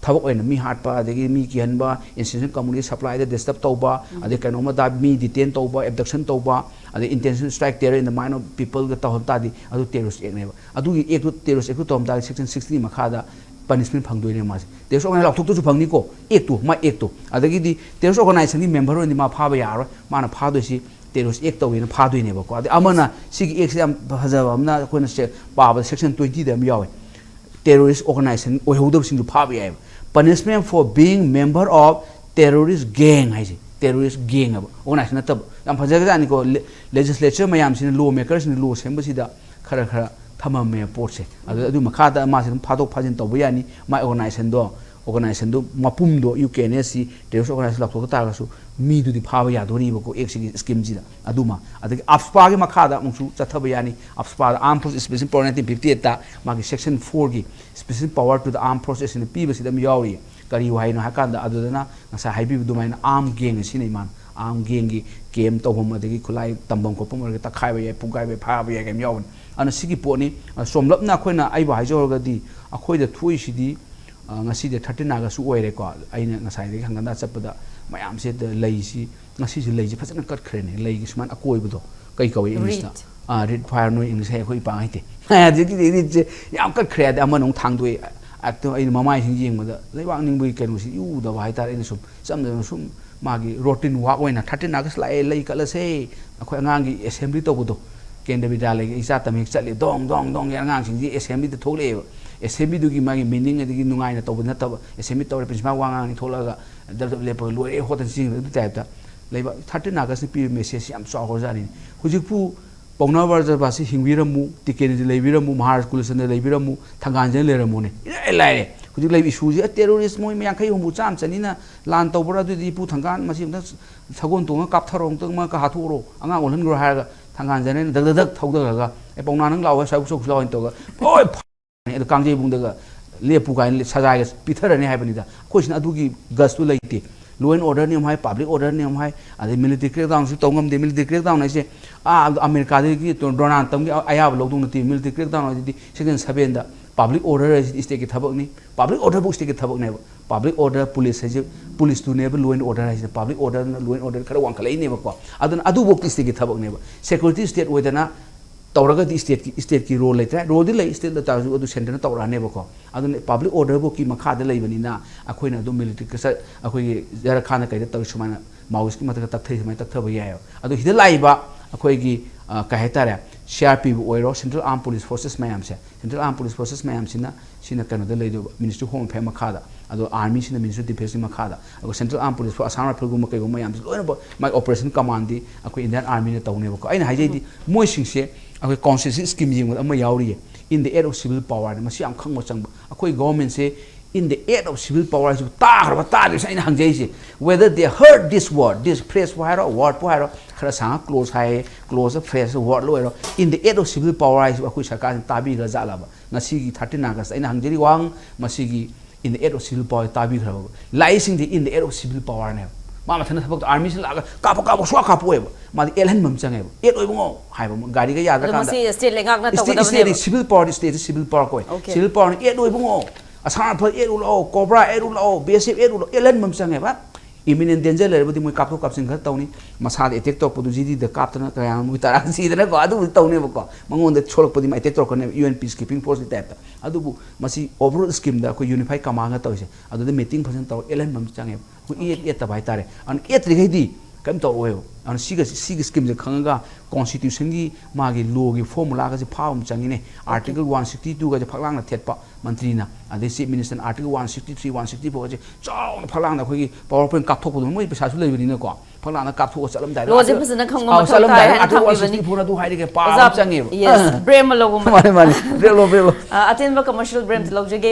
ꯊꯕꯛ ꯑꯣꯏꯅ ꯃꯤ ꯍꯥꯠꯄ, ꯑꯗꯒꯤ ꯃꯤ ꯀꯤꯍꯟꯕ, institution community supply ꯗ disturb ꯇꯧꯕ, ꯑꯗꯩ ꯀꯩꯅꯣꯝꯃꯗ ꯃꯤ detain ꯇꯧꯕ, abduction ꯇꯧꯕ, ꯑꯗꯩ intention strike terror in the mind of people ꯒ ꯇꯧꯍꯟ ꯇꯥꯔꯗꯤ ꯑꯗꯨ ꯇꯦꯔꯣꯔꯤꯁ ꯑꯦꯛꯅꯦꯕ꯫ ꯑꯗꯨꯒꯤ ꯑꯦꯛꯇꯨ, ꯇꯦꯔꯣꯔꯤꯁ ꯑꯦꯛꯇꯨ ꯇꯧꯔꯝ ꯇꯥꯔꯗꯤ section sixteen ꯒꯤ ꯃꯈꯥꯗ punishment ꯐꯪꯗꯣꯏꯅꯦ ꯃꯥꯁꯦ꯫ ꯇꯦꯔꯣꯔꯤꯁ ꯑꯣꯔꯒꯅꯥꯏꯖꯦꯁꯟ ꯂꯥꯎꯊꯣꯛꯇ꯭ꯔꯁꯨ ꯐꯪꯅꯤꯀꯣ, ꯑꯦꯛꯇꯨ, ꯃꯥ ꯑꯦꯛꯇꯨ꯫ ꯑꯗꯒꯤꯗꯤ ꯇꯦꯔꯣꯔꯤꯁ ꯑꯣꯔꯒꯅꯥꯏꯖꯦꯁꯟꯒꯤ ꯃꯦꯝꯕꯔ ꯑꯣꯏꯔꯗꯤ ꯃꯥ ꯐꯥꯕ ꯌꯥꯔꯔꯣꯏ꯫ ꯃꯥꯅ ꯐꯥꯗꯣꯏꯁꯤ terrorist act ꯇꯧꯋꯦꯅ ꯐꯥꯗꯣꯏꯅꯦꯕꯀꯣ꯫ ꯑꯗꯩ ꯑꯃꯅ ꯁꯤꯒꯤ actꯁꯦ ꯌꯥꯝ ꯐꯖꯕ ꯑꯃꯅ ꯑꯩꯈꯣꯏꯅ ꯁꯦ-, ꯄꯥꯕꯗ section twentyꯗ ꯑꯃ ꯌꯥꯎꯋꯦ, terrorist organization ꯑꯣꯏꯍꯧꯗꯕꯁꯤꯡꯁꯨ ꯐꯥꯕ ꯌꯥꯏꯑꯕ꯫ Punishment for being member of terrorist gang ꯍꯥꯏꯁꯦ, terrorist gang ꯍꯥꯏꯕ, organization ꯅꯠꯇꯕ꯫ ꯌꯥꯝ ꯐꯖꯈ꯭ꯔꯖꯥꯠꯅꯤꯀꯣ꯫ Le-, legislature ꯃꯌꯥꯝꯁꯤꯅ, law makerꯁꯤꯡꯅ law ꯁꯦꯝꯕꯁꯤꯗ ꯈꯔ ꯈꯔ ꯊꯝꯃꯝꯃꯦ ꯄꯣꯠꯁꯦ꯫ ꯑꯗꯨ, ꯑꯗꯨ ꯃꯈꯥꯗ ꯃꯥꯁꯦ ꯑꯗꯨꯝ ꯐꯥꯗꯣꯛ ꯐꯥꯖꯤꯟ ꯇꯧꯕ ꯌꯥꯅꯤ꯫ ꯃꯥꯏ organizationꯗꯣ, organizationꯗꯣ ꯃꯄꯨꯝꯗꯣ, U K and S C terrorist organization ꯂꯥꯎꯊꯣꯛꯄ ꯇꯥꯔꯒꯁꯨ ꯃꯤꯗꯨꯗꯤ ꯐꯥꯕ ꯌꯥꯗꯣꯔꯤꯕꯀꯣ, actꯁꯤꯒꯤ schemeꯁꯤꯗ꯫ ꯑꯗꯨꯃ, ꯑꯗꯒꯤ AFSPAꯒꯤ ꯃꯈꯥꯗ ꯑꯃꯨꯛꯁꯨ ꯆꯠꯊꯕ ꯌꯥꯅꯤ꯫ AFSPAꯗ Armed Forces Special Power nineteen fifty eightꯇ ꯃꯥꯒꯤ section fourꯒꯤ special power to the armed forces ꯍꯥꯏꯅ ꯄꯤꯕꯁꯤꯗ ꯑꯃ ꯌꯥꯎꯔꯤ꯫ ꯀꯔꯤ ꯋꯥꯍꯩꯅꯣ ꯍꯥꯏ ꯀꯥꯟꯗ, ꯑꯗꯨꯗꯅ ꯉꯁꯥꯏ ꯍꯥꯏꯕꯤꯕ ꯑꯗꯨꯃꯥꯏꯅ armed gang ꯁꯤꯅ ꯏꯃꯥꯟ armed gangꯒꯤ camp ꯇꯧꯐꯝ, ꯑꯗꯒꯤ ꯈꯨꯠꯂꯥꯏ ꯇꯝꯐꯝ ꯈꯣꯠꯐꯝ ꯑꯣꯏꯔꯒ ꯇꯛꯈꯥꯏꯕ ꯌꯥꯏ, ꯐꯨꯒꯥꯏꯕ ꯌꯥꯏ, ꯐꯥꯕ ꯌꯥꯏ ꯀꯩꯝ ꯌꯥꯎꯕꯅꯤ꯫ ꯑꯗꯨꯅ ꯁꯤꯒꯤ ꯄꯣꯠꯅꯤ꯫ ꯑ, ꯆꯣꯝꯂꯞꯅ ꯑꯩꯈꯣꯏꯅ, ꯑꯩꯕꯨ ꯍꯥꯏꯖꯍꯧꯔꯒꯗꯤ, ꯑꯩꯈꯣꯏꯗ ꯊꯣꯛꯏꯁꯤꯗꯤ, ꯑ, ꯉꯁꯤꯗꯤ thirteen Augustꯁꯨ ꯑꯣꯏꯔꯦꯀꯣ꯫ ꯑꯩꯅ ꯉꯁꯥꯏꯗꯒꯤ ꯍꯪꯒꯟꯗ ꯆꯠꯄꯗ ꯃꯌꯥꯝꯁꯦ ꯗ-, ꯂꯩꯁꯤ, ꯉꯁꯤꯁꯦ ꯂꯩꯁꯦ ꯐꯖꯅ ꯀꯠꯈ꯭ꯔꯦꯅꯦ, ꯂꯩꯒꯤ ꯁꯨꯃꯥꯏꯅ ꯑꯀꯣꯏꯕꯗꯣ꯫ ꯀꯩ ꯀꯧꯏ Englishꯇ? Wreath꯫ ꯑꯥ, wreath ꯐꯥꯏꯔ ꯅꯣꯏ English ꯍꯩ, ꯑꯩꯈꯣꯏ ꯏꯄꯥ ꯍꯩꯇꯦ꯫ ꯑꯗꯒꯤꯗꯤ wreathꯁꯦ ꯌꯥꯝ ꯀꯠꯈ꯭ꯔꯦ꯫ ꯑꯗꯩ ꯑꯃꯅ ꯑꯃꯨꯛ ꯊꯥꯡꯗꯣꯛꯑꯦ꯫ ꯑꯗꯣ ꯑꯩꯅ ꯃꯃꯥꯏꯁꯤꯡ ꯌꯦꯡꯕꯗ ꯂꯩꯕꯥꯛ ꯅꯤꯡꯕꯒꯤ ꯀꯩꯅꯣꯁꯤ ꯏꯎ ꯎꯗꯕ ꯍꯥꯏꯇꯥꯔꯦ꯫ ꯑꯩꯅ ꯁꯨꯝ ꯏꯆꯝ ꯆꯝꯅ ꯁꯨꯝ ꯃꯥꯒꯤ routine walk ꯑꯣꯏꯅ, thirteen August ꯂꯥꯛꯑꯦ, ꯂꯩ ꯀꯠꯂꯁꯦ, ꯑꯩꯈꯣꯏ ꯑꯉꯥꯡꯒꯤ assembly ꯇꯧꯕꯗꯣ, ꯀꯦꯟꯗ꯭ꯔ ꯕꯤꯗ꯭ꯌꯥꯂꯌꯒꯤ ꯏꯆꯥ ꯇꯝꯃꯤ ꯆꯠꯂꯦ, ꯗꯣꯡ ꯗꯣꯡ ꯗꯣꯡ ꯑꯉꯥꯡꯁꯤꯡꯁꯤ assemblyꯗ ꯊꯣꯛꯂꯛꯑꯦꯕ꯫ Assemblyꯗꯨꯒꯤ ꯃꯥꯒꯤ meaning ꯑꯗꯒꯤ ꯅꯨꯡꯉꯥꯏꯅ ꯇꯧꯕ ꯅꯠꯇꯕ, assembly ꯇꯧꯔꯦ, principal ꯋꯥ ꯉꯥꯡꯅꯤ ꯊꯣꯛꯂꯛꯑꯒ ꯗꯞ ꯗꯞ ꯂꯦꯞꯄꯒ ꯂꯣꯏꯔꯦ ꯍꯣꯠꯇꯅ ꯆꯤꯡꯕ ꯑꯗꯨ typeꯇ ꯂꯩꯕ꯫ Thirteen Augustꯅ ꯄꯤꯕ message ꯌꯥꯝ ꯆꯥꯎꯈ꯭ꯔꯖꯥꯠꯅꯤ꯫ ꯍꯧꯖꯤꯛꯄꯨ ꯄꯥꯎꯅꯥ ꯕ꯭ꯔꯖꯕꯥꯁꯤ ꯍꯤꯡꯕꯤꯔꯝꯃꯨ, ꯇꯤꯀꯦꯟꯗ꯭ꯔꯖꯤ ꯂꯩꯕꯤꯔꯝꯃꯨ, ꯃꯍꯥꯔꯥꯖ ꯀꯨꯂꯆꯟꯗ꯭ꯔ ꯂꯩꯕꯤꯔꯝꯃꯨ, ꯊꯪꯒꯥꯟꯖꯅ ꯂꯩꯔꯝꯃꯨꯅꯦ꯫ ꯏꯔꯥꯏ ꯂꯥꯏꯔꯦ꯫ ꯍꯧꯖꯤꯛ ꯂꯩꯕ issue ꯁꯤ, ꯑꯦ, terrorist ꯃꯣꯏ ꯌꯥꯡꯈꯩ ꯍꯨꯝꯐꯨ ꯆꯥꯝꯃ ꯆꯅꯤꯅ ꯂꯥꯟ ꯇꯧꯕ꯭ꯔꯥ? ꯑꯗꯨꯗꯤ ꯏꯄꯨ ꯊꯪꯒꯥꯟ ꯃꯁꯤ ꯑꯝꯇ ꯁꯒꯣꯜ ꯇꯣꯡꯉ ꯀꯥꯞꯊꯔꯣ, ꯑꯝꯇ ꯃꯥ ꯀ ꯍꯥꯠꯇꯣꯛꯎꯔꯣ, ꯑꯉꯥꯡ ꯑꯣꯜꯍꯟꯈ꯭ꯔꯣ ꯍꯥꯏꯔꯒ ꯊꯪꯒꯥꯟꯖꯅ ꯗꯛ ꯗꯛ ꯗꯛ ꯊꯧꯗꯈ꯭ꯔꯒ, "ꯑꯦ, ꯄꯥꯎꯅꯥ ꯅꯪ ꯂꯥꯛꯑꯣ, ꯁ꯭ꯋꯥꯏ ꯁꯣꯛꯁꯤ ꯂꯥꯛꯑꯣ" ꯍꯥꯏꯅ ꯇꯧꯔꯒ, ꯍꯣꯏ, ꯑꯗꯨ ꯀꯥꯡꯖꯩꯕꯨꯡꯗꯒ ꯂꯦꯞꯄꯨ ꯀꯥꯏꯅ ꯁꯖꯥꯏꯒ ꯄꯤꯊꯔꯅꯤ ꯍꯥꯏꯕꯅꯤꯗ꯫ ꯑꯩꯈꯣꯏꯁꯤꯅ ꯑꯗꯨꯒꯤ gutsꯇꯨ ꯂꯩꯇꯦ꯫ Law and orderꯅꯤ ꯑꯃꯨꯛ ꯍꯥꯏ, public orderꯅꯤ ꯑꯃꯨꯛ ꯍꯥꯏ, ꯑꯗꯩ military crackdownꯁꯨ ꯇꯧ ꯉꯝꯗꯦ꯫ Military crackdown ꯍꯥꯏꯁꯦ, ꯑꯥ, ꯑꯃꯦꯔꯤꯀꯥꯗꯒꯤ ꯗꯣꯅꯥꯜꯗ ꯇ꯭ꯔꯝꯞꯀꯤ ꯑꯌꯥꯕ ꯂꯧꯗꯧ ꯅꯠꯇꯦ꯫ Military crackdown ꯍꯥꯏꯁꯤꯗꯤ section sevenꯗ public order ꯍꯥꯏꯁꯤꯗꯤ stateꯀꯤ ꯊꯕꯛꯅꯤ꯫ Public orderꯕꯨ stateꯀꯤ ꯊꯕꯛꯅꯦꯕ꯫ Public order, police ꯍꯥꯏꯁꯦ, policeꯇꯨꯅꯦꯕ law and order ꯍꯥꯏꯁꯤꯅ꯫ Public orderꯅ law and order ꯈꯔ ꯋꯥꯡꯈꯠꯂꯛꯏꯅꯦꯕꯀꯣ꯫ ꯑꯗꯨꯅ ꯑꯗꯨꯐꯧꯗꯤ stateꯀꯤ ꯊꯕꯛꯅꯦꯕ꯫ Security state ꯑꯣꯏꯗꯅ ꯇꯧꯔꯒꯗꯤ ꯁ꯭ꯇꯦꯠꯀꯤ ꯁ꯭ꯇꯦꯠꯀꯤ ꯔꯣꯜ ꯂꯩꯇ꯭ꯔꯦ꯫ ꯔꯣꯜꯗꯤ ꯂꯩ, ꯁ꯭ꯇꯦꯠ ꯂꯩꯇꯥꯔꯁꯨ ꯑꯗꯨ ꯁꯦꯟꯇꯔꯅ ꯇꯧꯔꯛꯑꯅꯦꯕꯀꯣ꯫ ꯑꯗꯨꯅ ꯄꯕ꯭ꯂꯤꯛ ꯑꯣꯔꯗꯔ ꯕꯨꯛꯀꯤ ꯃꯈꯥꯗ ꯂꯩꯕꯅꯤꯅ ꯑꯩꯈꯣꯏꯅ ꯑꯗꯨꯝ ꯃꯤꯂꯤꯇꯔꯤ ꯀꯁꯠ ꯑꯩꯈꯣꯏꯒꯤ ꯖꯔꯈꯥꯟꯗ ꯀꯩꯗ ꯇꯧꯔꯤ ꯁꯨꯃꯥꯏꯅ ꯃꯥꯑꯣꯏꯁꯀꯤ ꯃꯊꯛꯇ ꯇꯛꯊꯩ, ꯁꯨꯃꯥꯏꯅ ꯇꯛꯊꯕ ꯌꯥꯏꯑꯕ꯫ ꯑꯗꯣ ꯁꯤꯗ ꯂꯥꯛꯏꯕ ꯑꯩꯈꯣꯏꯒꯤ ꯑ, ꯀꯩ ꯍꯥꯏꯇꯥꯔꯦ, ꯁꯤ ꯑꯥꯔ ꯄꯤꯕꯨ ꯑꯣꯏꯔꯣ, ꯁꯦꯟꯇ꯭ꯔꯦꯜ ꯑꯥꯔꯝ ꯄꯨꯂꯤꯁ ꯐꯣꯔꯁꯦꯁ ꯃꯌꯥꯝꯁꯦ, ꯁꯦꯟꯇ꯭ꯔꯦꯜ ꯑꯥꯔꯝ ꯄꯨꯂꯤꯁ ꯐꯣꯔꯁꯦꯁ ꯃꯌꯥꯝꯁꯤꯅ ꯁꯤꯅ ꯀꯩꯅꯣꯗ ꯂꯩꯗꯣꯏꯕ, ꯃꯤꯅꯤꯁꯇ꯭ꯔꯤ ꯍꯣꯝ ꯑꯦꯐꯤꯌꯔ ꯃꯈꯥꯗ, ꯑꯗꯣ ꯑꯥꯔꯃꯤꯁꯤꯅ ꯃꯤꯅꯤꯁꯇ꯭ꯔꯤ ꯗꯤꯐꯦꯟꯁꯀꯤ ꯃꯈꯥꯗ, ꯑꯗꯨꯒ ꯁꯦꯟꯇ꯭ꯔꯦꯜ ꯑꯥꯔꯝ ꯄꯨꯂꯤꯁ ꯐꯣꯔꯁ, ꯑꯁꯥꯝ ꯔꯥꯏꯐꯜꯒꯨꯝꯕ ꯀꯩꯒꯨꯝꯕ ꯃꯌꯥꯝꯁꯦ ꯂꯣꯏꯅꯃꯛ ꯃꯥꯏ ꯑꯣꯄꯔꯦꯁꯟ ꯀꯃꯥꯟꯗꯤ ꯑꯩꯈꯣꯏ ꯏꯟꯗꯤꯌꯥꯟ ꯑꯥꯔꯃꯤꯅ ꯇꯧꯅꯦꯕꯀꯣ꯫ ꯑꯩꯅ ꯍꯥꯏꯖꯩꯗꯤ ꯃꯣꯏꯁꯤꯡꯁꯦ ꯑꯩꯈꯣꯏ ꯀꯣꯟꯁꯇꯤꯇ꯭ꯌꯨꯁꯟ ꯁ꯭ꯀꯤꯝ ꯌꯦꯡꯕꯗ ꯑꯃ ꯌꯥꯎꯔꯤꯌꯦ, in the aid of civil power ꯍꯥꯏꯅ꯫ ꯃꯁꯤ ꯌꯥꯝ ꯈꯪꯕ ꯆꯪꯕ꯫ ꯑꯩꯈꯣꯏ ꯒꯣꯚꯔꯟꯃꯦꯟꯁꯦ in the aid of civil power ꯍꯥꯏꯁꯤꯕꯨ ꯇꯥꯈ꯭ꯔꯕ ꯇꯥꯗ꯭ꯔꯤꯕꯁꯦ ꯑꯩꯅ ꯍꯪꯖꯩꯁꯦ꯫ Whether they heard this word, this phraseꯄꯨ ꯍꯥꯏꯔꯣ, wordꯄꯨ ꯍꯥꯏꯔꯣ, ꯈꯔ ꯁꯥꯡꯅ ꯀ꯭ꯂꯣꯖ ꯍꯥꯏꯌꯦ, ꯀ꯭ꯂꯣꯖꯇ ꯐ꯭ꯔꯦꯁ ꯋꯥꯔꯗ ꯑꯣꯏꯔꯣ, in the aid of civil power ꯍꯥꯏꯁꯤꯕꯨ ꯑꯩꯈꯣꯏ ꯁꯔꯀꯥꯔꯁꯤꯅ ꯇꯥꯕꯤꯈ꯭ꯔ ꯖꯥꯠꯂꯕ? ꯉꯁꯤꯒꯤ thirteen August ꯑꯩꯅ ꯍꯪꯖꯔꯤ ꯋꯥꯍꯪ, ꯃꯁꯤꯒꯤ in the aid of civil power ꯇꯥꯕꯤꯈ꯭ꯔꯕ? ꯂꯥꯛꯏꯁꯤꯡꯗꯤ in the aid of civil powerꯅꯦꯕ꯫ ꯃꯥ ꯃꯊꯟꯇ ꯊꯕꯛꯇ ꯑꯥꯔꯃꯤꯁꯤ ꯂꯥꯛꯑꯒ ꯀꯥꯞꯄ ꯀꯥꯞꯄ ꯁꯨꯡꯀꯥꯞ ꯀꯥꯞꯄꯣꯏꯕ꯫ ꯃꯥꯗꯤ ꯑꯦꯠ ꯍꯟꯕ ꯑꯃ ꯆꯪꯉꯦꯕ꯫ "ꯑꯦꯠ ꯑꯣꯏꯕꯨꯡꯉꯣ" ꯍꯥꯏꯕ ꯑꯃ, ꯒꯥꯔꯤꯒ ꯑꯗꯣ ꯌꯥꯗ꯭ꯔꯀꯥꯟꯗ꯫ ꯃꯁꯤ ꯁ꯭ꯇꯦꯠ ꯂꯩꯉꯥꯛꯅ ꯁ꯭ꯇꯦꯠ, ꯇꯧꯒꯗꯕꯅꯦꯕ꯫ ꯁ꯭ꯇꯦꯠꯇꯤ ꯁꯤꯚꯤꯜ ꯄꯥꯋꯔꯗꯤ ꯁ꯭ꯇꯦꯠꯇꯤ ꯁꯤꯚꯤꯜ ꯄꯥꯋꯔ ꯀꯧꯋꯦ꯫ ꯑꯣꯀꯦ꯫ ꯁꯤꯚꯤꯜ ꯄꯥꯋꯔꯅ "ꯑꯦꯠ ꯑꯣꯏꯕꯨꯡꯉꯣ, ꯑꯁꯥꯝ ꯔꯥꯏꯐꯜ ꯑꯦꯠ ꯎꯠꯂꯛꯑꯣ, ꯀꯣꯕ꯭ꯔꯥ ꯑꯦꯠ ꯎꯠꯂꯛꯑꯣ, ꯕꯤ ꯑꯦꯁ ꯑꯦꯐ ꯑꯦꯠ ꯎꯠꯂꯛꯑꯣ", ꯑꯦꯠ ꯍꯟꯕ ꯑꯃ ꯆꯪꯉꯦꯕ꯫ Imminent danger ꯂꯩꯔꯕꯗꯤ ꯃꯣꯏ ꯀꯥꯞꯊꯣꯛ ꯀꯥꯞꯁꯤꯟ ꯈꯔ ꯇꯧꯅꯤ꯫ ꯃꯁꯥꯗ ꯑꯦꯇꯦꯛ ꯇꯧꯔꯛꯄꯗꯨ ꯖꯤꯗꯤꯗ ꯀꯥꯞꯇꯅ ꯀꯌꯥ ꯃꯣꯏ ꯇꯔꯥ ꯁꯤꯗꯅꯀꯣ, ꯑꯗꯨꯕꯨꯗꯤ ꯇꯧꯅꯦꯕꯀꯣ꯫ ꯃꯉꯣꯟꯗ ꯁꯣꯛꯂꯛꯄꯗꯤ ꯃꯥ ꯑꯦꯇꯦꯛ ꯇꯧꯔꯛꯀꯅꯦꯕ, ꯌꯨ ꯑꯦꯟ peacekeeping forceꯀꯤ typeꯇ꯫ ꯑꯗꯨꯕꯨ ꯃꯁꯤ overall schemeꯗ ꯑꯩꯈꯣꯏ unified commandꯒ ꯇꯧꯔꯤꯁꯦ, ꯑꯗꯨꯗ meeting ꯐꯖꯅ ꯇꯧꯔ ꯑꯦꯠ ꯍꯟꯕ ꯑꯃ ꯆꯪꯉꯦꯕ꯫ ꯑꯩꯈꯣꯏ ꯑꯦꯠ, ꯑꯦꯠꯇꯕ ꯍꯥꯏꯇꯥꯔꯦ꯫ ꯑꯗꯨꯅ ꯑꯦꯠꯇ꯭ꯔꯤꯈꯩꯗꯤ ꯀꯩꯝ ꯇꯧꯔꯛꯑꯣꯏꯕ꯫ ꯑꯗꯨꯅ ꯁꯤꯒ, ꯁꯤꯒꯤ schemeꯁꯦ ꯈꯪꯉꯒ constitutionꯒꯤ ꯃꯥꯒꯤ lawꯒꯤ formulaꯒꯁꯦ ꯐꯥꯕ ꯑꯃ ꯆꯪꯉꯤꯅꯦ꯫ Article one sixty twoꯒꯁꯦ ꯐꯛꯂꯥꯡꯗ ꯊꯦꯠꯄ ꯃꯟꯇ꯭ꯔꯤꯅ, ꯑꯗꯩ chief ministerꯅ article one sixty three, one sixty fourꯒꯁꯦ ꯆꯥꯎꯅ ꯐꯛꯂꯥꯡꯗ ꯑꯩꯈꯣꯏꯒꯤ PowerPoint ꯀꯥꯞꯊꯣꯛꯄꯗꯣ, ꯃꯣꯏ ꯄꯩꯁꯥꯁꯨ ꯂꯩꯕꯅꯤꯅꯀꯣ꯫ ꯐꯛꯂꯥꯡꯗ ꯀꯥꯞꯊꯣꯛꯑ ꯆꯠꯂꯝꯗꯥꯏꯗ ꯂꯣꯁꯦ article, ꯐꯖꯅ ꯈꯪꯕ ꯑꯥꯎ, ꯃꯊꯧ ꯆꯠꯂꯝꯗꯥꯏꯗ ꯇꯥꯏ ꯍꯥꯏꯅ article ꯊꯝꯕꯤꯕꯅꯤ꯫ One sixty fourꯅ ꯑꯗꯨ ꯍꯥꯏꯔꯤꯒꯦ ꯄꯥꯕ ꯑꯣꯖꯥ, ꯑꯃ ꯆꯪꯉꯦꯕ꯫ Yes, break ꯑꯃ ꯂꯧꯕ ꯃꯥꯅꯦ, ꯃꯥꯅꯦ꯫ Break ꯂꯧ, break ꯂꯧ꯫ ꯑ, ꯑꯇꯦꯟꯕ commercial break ꯑꯃ ꯂꯧꯖꯒꯦ꯫